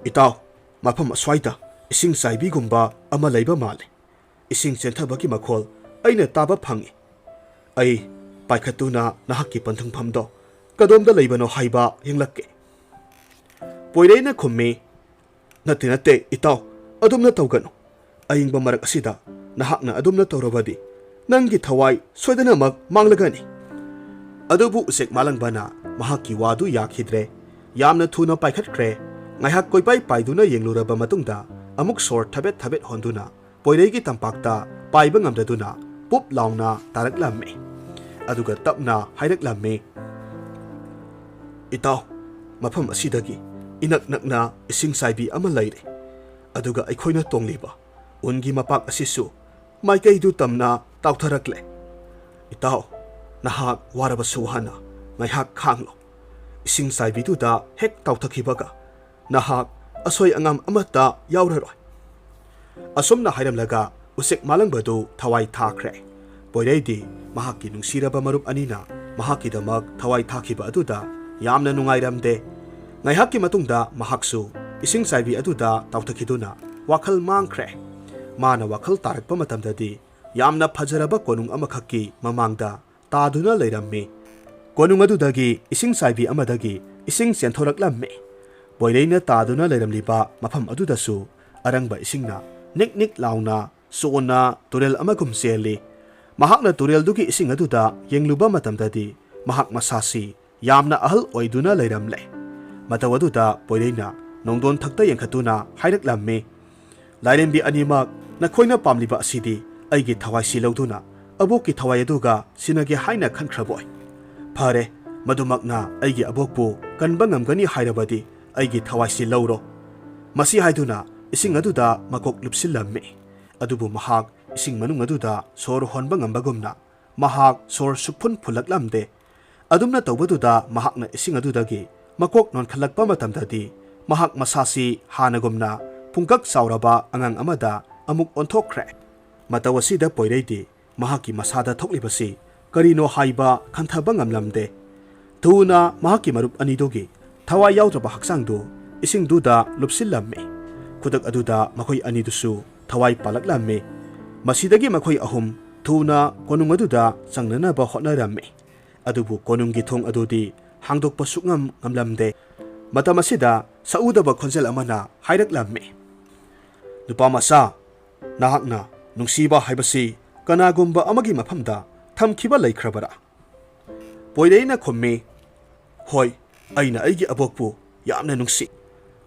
"ꯏꯇꯥꯎ, ꯃꯐꯝ ꯑꯁ꯭ꯋꯥꯏꯗ ꯏꯁꯤꯡ ꯆꯥꯏꯕꯤꯒꯨꯝꯕ ꯑꯃ ꯂꯩꯕ ꯃꯥꯜꯂꯤ꯫ ꯏꯁꯤꯡ ꯆꯦꯟꯊꯕꯒꯤ ꯃꯈꯣꯜ ꯑꯩꯅ ꯇꯥꯕ ꯐꯪꯏ꯫ ꯑꯩ ꯄꯥꯏꯈꯠꯇꯨꯅ ꯅꯍꯥꯛꯀꯤ ꯄꯟꯊꯨꯡꯐꯝꯗꯣ ꯀꯗꯣꯝꯗ ꯂꯩꯕꯅꯣ ꯍꯥꯏꯕ ꯌꯦꯡꯂꯛꯀꯦ꯫" ꯄꯣꯏꯔꯩꯅ ꯈꯨꯝꯃꯤ, "ꯅꯠꯇꯦ, ꯅꯠꯇꯦ, ꯏꯇꯥꯎ, ꯑꯗꯨꯝꯅ ꯇꯧꯒꯅꯨ꯫ ꯑꯏꯪꯕ ꯃꯔꯛ ꯑꯁꯤꯗ ꯅꯍꯥꯛꯅ ꯑꯗꯨꯝꯅ ꯇꯧꯔꯕꯗꯤ ꯅꯪꯒꯤ ꯊꯋꯥꯏ ꯁꯣꯏꯗꯅꯃꯛ ꯃꯥꯡꯂꯒꯅꯤ꯫" ꯑꯗꯨꯕꯨ ꯎꯆꯦꯛ ꯃꯥꯂꯪꯕꯅ ꯃꯍꯥꯛꯀꯤ ꯋꯥꯗꯨ ꯌꯥꯈꯤꯗ꯭ꯔꯦ꯫ ꯌꯥꯝꯅ ꯊꯨꯅ ꯄꯥꯏꯈꯠꯈ꯭ꯔꯦ꯫ ꯉꯥꯏꯍꯥꯛ ꯀꯣꯏꯄꯥꯏ ꯄꯥꯏꯗꯨꯅ ꯌꯦꯡꯂꯨꯔꯕ ꯃꯇꯨꯡꯗ ꯑꯃꯨꯛ ꯁꯣꯔ ꯊꯕꯦꯠ ꯊꯕꯦꯠ ꯍꯣꯟꯗꯨꯅ ꯄꯣꯏꯔꯩꯒꯤ ꯇꯝꯄꯥꯛꯇ ꯄꯥꯏꯕ ꯉꯝꯗꯗꯨꯅ ꯄꯨꯞ ꯂꯥꯎꯅ ꯇꯥꯔꯛꯂꯝꯃꯤ꯫ ꯑꯗꯨꯒ ꯇꯞꯅ ꯍꯥꯏꯔꯛꯂꯝꯃꯤ, "ꯏꯇꯥꯎ, ꯃꯐꯝ ꯑꯁꯤꯗꯒꯤ ꯏꯅꯛ ꯅꯛꯅ ꯏꯁꯤꯡ ꯆꯥꯏꯕꯤ ꯑꯃ ꯂꯩꯔꯦ꯫ ꯑꯗꯨꯒ ꯑꯩꯈꯣꯏꯅ ꯇꯣꯡꯂꯤꯕ ꯎꯟꯒꯤ ꯃꯄꯥꯛ ꯑꯁꯤꯁꯨ ꯃꯥꯏꯀꯩꯗꯨ ꯇꯝꯅ ꯇꯥꯎꯊꯔꯛꯂꯦ꯫ ꯏꯇꯥꯎ, ꯅꯍꯥꯛ ꯋꯥꯔꯕꯁꯨ ꯋꯥꯅ ꯉꯥꯏꯍꯥꯛ ꯈꯥꯡꯂꯣ꯫ ꯏꯁꯤꯡ ꯆꯥꯏꯕꯤꯗꯨꯗ ꯍꯦꯛ ꯇꯥꯎꯊꯈꯤꯕꯒ ꯅꯍꯥꯛ ꯑꯁꯣꯏ ꯑꯉꯥꯝ ꯑꯃꯠꯇ ꯌꯥꯎꯔꯔꯣꯏ꯫" ꯑꯁꯨꯝꯅ ꯍꯥꯏꯔꯝꯂꯒ ꯎꯆꯦꯛ ꯃꯥꯂꯪꯕꯗꯨ ꯊꯋꯥꯏ ꯊꯥꯈ꯭ꯔꯦ꯫ ꯄꯣꯏꯔꯩꯗꯤ ꯃꯍꯥꯛꯀꯤ ꯅꯨꯡꯁꯤꯔꯕ ꯃꯔꯨꯞ ꯑꯅꯤꯅ ꯃꯍꯥꯛꯀꯤꯗꯃꯛ ꯊꯋꯥꯏ ꯊꯥꯈꯤꯕ ꯑꯗꯨꯗ ꯌꯥꯝꯅ ꯅꯨꯡꯉꯥꯏꯔꯝꯗꯦ꯫ ꯉꯥꯏꯍꯥꯛꯀꯤ ꯃꯇꯨꯡꯗ ꯃꯍꯥꯛꯁꯨ ꯏꯁꯤꯡ ꯆꯥꯏꯕꯤ ꯑꯗꯨꯗ ꯇꯥꯎꯊꯈꯤꯗꯨꯅ ꯋꯥꯈꯜ ꯃꯥꯡꯈ꯭ꯔꯦ꯫ ꯃꯥꯅ ꯋꯥꯈꯜ ꯇꯥꯔꯛꯄ ꯃꯇꯝꯗꯗꯤ ꯌꯥꯝꯅ ꯐꯖꯔꯕ ꯀꯣꯅꯨꯡ ꯑꯃꯈꯛꯀꯤ ꯃꯃꯥꯡꯗ ꯇꯥꯗꯨꯅ ꯂꯩꯔꯝꯃꯤ꯫ ꯀꯣꯅꯨꯡ ꯑꯗꯨꯗꯒꯤ ꯏꯁꯤꯡ ꯆꯥꯏꯕꯤ ꯑꯃꯗꯒꯤ ꯏꯁꯤꯡ ꯆꯦꯟꯊꯣꯔꯛꯂꯝꯃꯤ꯫ ꯄꯣꯏꯔꯩꯅ ꯇꯥꯗꯨꯅ ꯂꯩꯔꯝꯂꯤꯕ ꯃꯐꯝ ꯑꯗꯨꯗꯁꯨ ꯑꯔꯪꯕ ꯏꯁꯤꯡꯅ ꯅꯤꯛ ꯅꯤꯛ ꯂꯥꯎꯅ ꯆꯣꯟꯅ ꯇꯨꯔꯦꯜ ꯑꯃꯒꯨꯝ ꯆꯦꯜꯂꯤ꯫ ꯃꯍꯥꯛꯅ ꯇꯨꯔꯦꯜꯗꯨꯒꯤ ꯏꯁꯤꯡ ꯑꯗꯨꯗ ꯌꯦꯡꯂꯨꯕ ꯃꯇꯝꯗꯗꯤ ꯃꯍꯥꯛ ꯃꯁꯥꯁꯤ ꯌꯥꯝꯅ ꯑꯍꯜ ꯑꯣꯏꯗꯨꯅ ꯂꯩꯔꯝꯂꯦ꯫ ꯃꯇꯧ ꯑꯗꯨꯗ ꯄꯣꯏꯔꯩꯅ ꯅꯣꯡꯗꯣꯟ ꯊꯛꯇ ꯌꯦꯡꯈꯠꯇꯨꯅ ꯍꯥꯏꯔꯛꯂꯝꯃꯤ, "ꯂꯥꯏꯔꯦꯝꯕꯤ ꯑꯅꯤꯃꯛ, ꯅꯈꯣꯏꯅ ꯄꯥꯝꯂꯤꯕ ꯑꯁꯤꯗꯤ ꯑꯩꯒꯤ ꯊꯋꯥꯏꯁꯤ ꯂꯧꯗꯨꯅ ꯑꯕꯣꯛꯀꯤ ꯊꯋꯥꯏ ꯑꯗꯨꯒ ꯁꯤꯟꯅꯒꯦ ꯍꯥꯏꯅ ꯈꯟꯈ꯭ꯔꯕꯣꯏ? ꯐꯔꯦ, ꯃꯗꯨꯃꯛꯅ ꯑꯩꯒꯤ ꯑꯕꯣꯛꯄꯨ ꯀꯟꯕ ꯉꯝꯒꯅꯤ ꯍꯥꯏꯔꯕꯗꯤ ꯑꯩꯒꯤ ꯊꯋꯥꯏꯁꯤ ꯂꯧꯔꯣ꯫" ꯃꯁꯤ ꯍꯥꯏꯗꯨꯅ ꯏꯁꯤꯡ ꯑꯗꯨꯗ ꯃꯀꯣꯛ ꯂꯨꯞꯁꯤꯜꯂꯝꯃꯤ꯫ ꯑꯗꯨꯕꯨ ꯃꯍꯥꯛ ꯏꯁꯤꯡ ꯃꯅꯨꯡ ꯑꯗꯨꯗ ꯁꯣꯔ ꯍꯣꯟꯕ ꯉꯝꯕꯒꯨꯝꯅ ꯃꯍꯥꯛ ꯁꯣꯔ ꯁꯨꯛꯐꯨꯟ ꯐꯨꯜꯂꯛꯂꯝꯗꯦ꯫ ꯑꯗꯨꯝꯅ ꯇꯧꯕꯗꯨꯗ ꯃꯍꯥꯛꯅ ꯏꯁꯤꯡ ꯑꯗꯨꯗꯒꯤ ꯃꯀꯣꯛ ꯅꯣꯟꯈꯠꯂꯛꯄ ꯃꯇꯝꯗꯗꯤ ꯃꯍꯥꯛ ꯃꯁꯥꯁꯤ ꯍꯥꯟꯅꯒꯨꯝꯅ ꯄꯨꯡꯀꯛ ꯆꯥꯎꯔꯕ ꯑꯉꯥꯡ ꯑꯃꯗ ꯑꯃꯨꯛ ꯑꯣꯟꯊꯣꯛꯈ꯭ꯔꯦ꯫ ꯃꯇꯧ ꯑꯁꯤꯗ ꯄꯣꯏꯔꯩꯗꯤ ꯃꯍꯥꯛꯀꯤ ꯃꯁꯥꯗ ꯊꯣꯛꯂꯤꯕꯁꯤ ꯀꯔꯤꯅꯣ ꯍꯥꯏꯕ ꯈꯟꯊꯕ ꯉꯝꯂꯝꯗꯦ꯫ ꯊꯨꯅ ꯃꯍꯥꯛꯀꯤ ꯃꯔꯨꯞ ꯑꯅꯤꯗꯨꯒꯤ ꯊꯋꯥꯏ ꯌꯥꯎꯗ꯭ꯔꯕ ꯍꯛꯆꯥꯡꯗꯨ ꯏꯁꯤꯡꯗꯨꯗ ꯂꯨꯞꯁꯤꯜꯂꯝꯃꯤ꯫ ꯈꯨꯗꯛ ꯑꯗꯨꯗ ꯃꯈꯣꯏ ꯑꯅꯤꯗꯨꯁꯨ ꯊꯋꯥꯏ ꯄꯥꯜꯂꯛꯂꯝꯃꯤ꯫ ꯃꯁꯤꯗꯒꯤ ꯃꯈꯣꯏ ꯑꯍꯨꯝ ꯊꯨꯅ ꯀꯣꯅꯨꯡ ꯑꯗꯨꯗ ꯆꯪꯅꯅꯕ ꯍꯣꯠꯅꯔꯝꯃꯤ꯫ ꯑꯗꯨꯕꯨ ꯀꯣꯅꯨꯡꯒꯤ ꯊꯣꯡ ꯑꯗꯨꯗꯤ ꯍꯥꯡꯗꯣꯛꯄ ꯁꯨꯛꯉꯝ ꯉꯝꯂꯝꯗꯦ꯫ ꯃꯇꯝ ꯑꯁꯤꯗ ꯁꯛꯎꯗꯕ ꯈꯣꯟꯖꯦꯜ ꯑꯃꯅ ꯍꯥꯏꯔꯛꯂꯝꯃꯤ, "ꯅꯨꯄꯥ ꯃꯆꯥ, ꯅꯍꯥꯛꯅ ꯅꯨꯡꯁꯤꯕ ꯍꯥꯏꯕꯁꯤ ꯀꯅꯥꯒꯨꯝꯕ ꯑꯃꯒꯤ ꯃꯐꯝꯗ ꯊꯝꯈꯤꯕ ꯂꯩꯈ꯭ꯔꯕꯔꯥ?" ꯄꯣꯏꯔꯩꯅ ꯈꯨꯝꯃꯤ, "ꯍꯣꯏ, ꯑꯩꯅ ꯑꯩꯒꯤ ꯑꯕꯣꯛꯄꯨ ꯌꯥꯝꯅ ꯅꯨꯡꯁꯤ꯫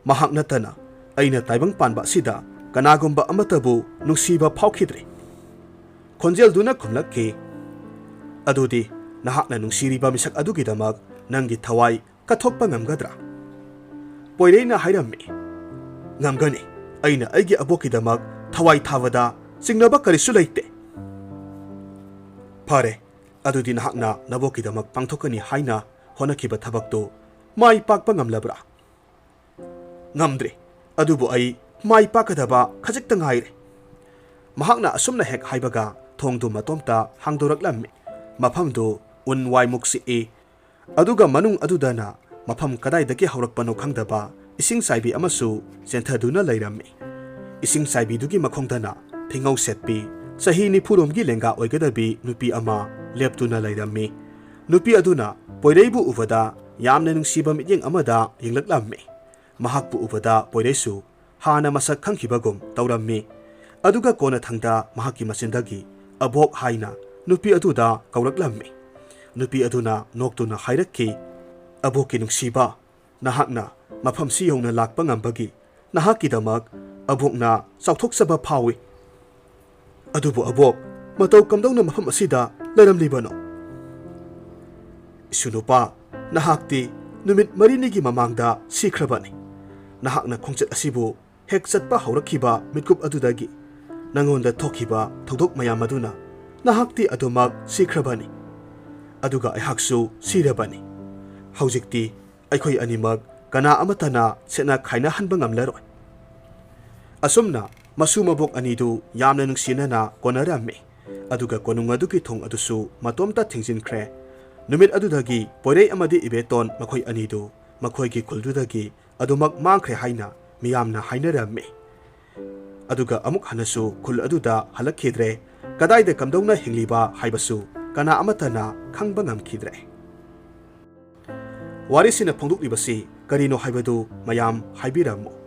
ꯃꯍꯥꯛ ꯅꯠꯇꯅ ꯑꯩꯅ ꯇꯥꯏꯕꯪ ꯄꯥꯟꯕ ꯑꯁꯤꯗ ꯀꯅꯥꯒꯨꯝꯕ ꯑꯃꯠꯇꯕꯨ ꯅꯨꯡꯁꯤꯕ ꯐꯥꯎꯈꯤꯗ꯭ꯔꯤ꯫" ꯈꯣꯟꯖꯦꯜꯗꯨꯅ ꯈꯨꯝꯂꯛꯈꯤ, "ꯑꯗꯨꯗꯤ ꯅꯍꯥꯛꯅ ꯅꯨꯡꯁꯤꯔꯤꯕ ꯃꯤꯁꯛ ꯑꯗꯨꯒꯤꯗꯃꯛ ꯅꯪꯒꯤ ꯊꯋꯥꯏ ꯀꯠꯊꯣꯛꯄ ꯉꯝꯒꯗ꯭ꯔꯥ?" ꯄꯣꯏꯔꯩꯅ ꯍꯥꯏꯔꯝꯃꯤ, "ꯉꯝꯒꯅꯤ꯫ ꯑꯩꯅ ꯑꯩꯒꯤ ꯑꯕꯣꯛꯀꯤꯗꯃꯛ ꯊꯋꯥꯏ ꯊꯥꯕꯗ ꯆꯤꯡꯅꯕ ꯀꯔꯤꯁꯨ ꯂꯩꯇꯦ꯫" "ꯐꯔꯦ, ꯑꯗꯨꯗꯤ ꯅꯍꯥꯛꯅ ꯅꯕꯣꯛꯀꯤꯗꯃꯛ ꯄꯥꯡꯊꯣꯛꯀꯅꯤ ꯍꯥꯏꯅ ꯍꯣꯠꯅꯈꯤꯕ ꯊꯕꯛꯇꯨ ꯃꯥꯏ ꯄꯥꯛꯄ ꯉꯝꯂꯕ꯭ꯔꯥ?" "ꯉꯝꯗ꯭ꯔꯤ, ꯑꯗꯨꯕꯨ ꯑꯩ ꯃꯥꯏ ꯄꯥꯛꯀꯗꯕ ꯈꯖꯤꯛꯇ ꯉꯥꯏꯔꯦ꯫" ꯃꯍꯥꯛꯅ ꯑꯁꯨꯝꯅ ꯍꯦꯛ ꯍꯥꯏꯕꯒ ꯊꯣꯡꯗꯨ ꯃꯇꯣꯝꯇ ꯍꯥꯡꯗꯣꯔꯛꯂꯝꯃꯤ꯫ ꯃꯐꯝꯗꯨ ꯎꯟ ꯋꯥꯏꯃꯨꯛ ꯁꯤꯛꯏ꯫ ꯑꯗꯨꯒ ꯃꯅꯨꯡ ꯑꯗꯨꯗꯅ ꯃꯐꯝ ꯀꯗꯥꯏꯗꯒꯤ ꯍꯧꯔꯛꯄꯅꯣ ꯈꯪꯗꯕ ꯏꯁꯤꯡ ꯆꯥꯏꯕꯤ ꯑꯃꯁꯨ ꯆꯦꯟꯊꯗꯨꯅ ꯂꯩꯔꯝꯃꯤ꯫ ꯏꯁꯤꯡ ꯆꯥꯏꯕꯤꯗꯨꯒꯤ ꯃꯈꯣꯡꯗꯅ ꯐꯤꯉꯧ ꯁꯦꯠꯄꯤ, ꯆꯍꯤ ꯅꯤꯐꯨꯔꯣꯝꯒꯤ ꯂꯦꯡꯒꯥ ꯑꯣꯏꯒꯗꯕꯤ ꯅꯨꯄꯤ ꯑꯃ ꯂꯦꯞꯇꯨꯅ ꯂꯩꯔꯝꯃꯤ꯫ ꯅꯨꯄꯤ ꯑꯗꯨꯅ ꯄꯣꯏꯔꯩꯕꯨ ꯎꯕꯗ ꯌꯥꯝꯅ ꯅꯨꯡꯁꯤꯕ ꯃꯤꯠꯌꯦꯡ ꯑꯃꯗ ꯌꯦꯡꯂꯛꯂꯝꯃꯤ꯫ ꯃꯍꯥꯛꯄꯨ ꯎꯕꯗ ꯄꯣꯏꯔꯩꯁꯨ ꯍꯥꯟꯅ ꯃꯁꯛ ꯈꯪꯈꯤꯕꯒꯨꯝ ꯇꯧꯔꯝꯃꯤ꯫ ꯑꯗꯨꯒ ꯀꯣꯟꯅꯊꯪꯗ ꯃꯍꯥꯛꯀꯤ ꯃꯆꯤꯟꯗꯒꯤ "ꯑꯕꯣꯛ" ꯍꯥꯏꯅ ꯅꯨꯄꯤ ꯑꯗꯨꯗ ꯀꯧꯔꯛꯂꯝꯃꯤ꯫ ꯅꯨꯄꯤ ꯑꯗꯨꯅ ꯅꯣꯛꯇꯨꯅ ꯍꯥꯏꯔꯛꯈꯤ, "ꯑꯕꯣꯛꯀꯤ ꯅꯨꯡꯁꯤꯕ, ꯅꯍꯥꯛꯅ ꯃꯐꯝꯁꯤ ꯌꯧꯅ ꯂꯥꯛꯄ ꯉꯝꯕꯒꯤ ꯅꯍꯥꯛꯀꯤꯗꯃꯛ ꯑꯕꯣꯛꯅ ꯆꯥꯎꯊꯣꯛꯆꯕ ꯐꯥꯎꯏ꯫ ꯑꯗꯨꯕꯨ ꯑꯕꯣꯛ, ꯃꯇꯧ ꯀꯝꯗꯧꯅ ꯃꯐꯝ ꯑꯁꯤꯗ ꯂꯩꯔꯝꯂꯤꯕꯅꯣ? ꯏꯁꯨ ꯅꯨꯄꯥ, ꯅꯍꯥꯛꯇꯤ ꯅꯨꯃꯤꯠ ꯃꯔꯤꯅꯤꯒꯤ ꯃꯃꯥꯡꯗ ꯁꯤꯈ꯭ꯔꯕꯅꯤ꯫ ꯅꯍꯥꯛꯅ ꯈꯣꯡꯆꯠ ꯑꯁꯤꯕꯨ ꯍꯦꯛ ꯆꯠꯄ ꯍꯧꯔꯛꯈꯤꯕ ꯃꯤꯠꯀꯨꯞ ꯑꯗꯨꯗꯒꯤ ꯅꯉꯣꯟꯗ ꯊꯣꯛꯈꯤꯕ ꯊꯧꯗꯣꯛ ꯃꯌꯥꯝ ꯑꯗꯨꯅ ꯅꯍꯥꯛꯇꯤ ꯑꯗꯨꯃꯛ ꯁꯤꯈ꯭ꯔꯕꯅꯤ꯫ ꯑꯗꯨꯒ ꯑꯩꯍꯥꯛꯁꯨ ꯁꯤꯔꯕꯅꯤ꯫ ꯍꯧꯖꯤꯛꯇꯤ ꯑꯩꯈꯣꯏ ꯑꯅꯤꯃꯛ ꯀꯅꯥ ꯑꯃꯠꯇꯅ ꯁꯦꯠꯅ ꯈꯥꯏꯅꯍꯟꯕ ꯉꯝꯂꯔꯣꯏ꯫ ꯑꯁꯨꯝꯅ ꯃꯁꯨ ꯃꯕꯣꯛ ꯑꯅꯤꯗꯨ ꯌꯥꯝꯅ ꯅꯨꯡꯁꯤꯅꯅ ꯀꯣꯟꯅꯔꯝꯃꯤ꯫ ꯑꯗꯨꯒ ꯀꯣꯅꯨꯡ ꯑꯗꯨꯒꯤ ꯊꯣꯡ ꯑꯗꯨꯁꯨ ꯃꯇꯣꯝꯇ ꯊꯤꯡꯖꯤꯟꯈ꯭ꯔꯦ꯫ ꯅꯨꯃꯤꯠ ꯑꯗꯨꯗꯒꯤ ꯄꯣꯏꯔꯩ ꯑꯃꯗꯤ ꯏꯕꯦꯇꯣꯟ ꯃꯈꯣꯏ ꯑꯅꯤꯗꯨ ꯃꯈꯣꯏꯒꯤ ꯈꯨꯜꯗꯨꯗꯒꯤ ꯑꯗꯨꯃꯛ ꯃꯥꯡꯈ꯭ꯔꯦ ꯍꯥꯏꯅ ꯃꯤꯌꯥꯝꯅ ꯍꯥꯏꯅꯔꯝꯃꯤ꯫ ꯑꯗꯨꯒ ꯑꯃꯨꯛ ꯍꯟꯅꯁꯨ ꯈꯨꯜ ꯑꯗꯨꯗ ꯍꯜꯂꯛꯈꯤꯗ꯭ꯔꯦ꯫ ꯀꯗꯥꯏꯗ ꯀꯝꯗꯧꯅ ꯍꯤꯡꯂꯤꯕ ꯍꯥꯏꯕꯁꯨ ꯀꯅꯥ ꯑꯃꯠꯇꯅ ꯈꯪꯕ ꯉꯝꯈꯤꯗ꯭ꯔꯦ꯫ ꯋꯥꯔꯤꯁꯤꯅ ꯐꯣꯡꯗꯣꯛꯂꯤꯕꯁꯤ ꯀꯔꯤꯅꯣ ꯍꯥꯏꯕꯗꯨ ꯃꯌꯥꯝ ꯍꯥꯏꯕꯤꯔꯝꯃꯨ꯫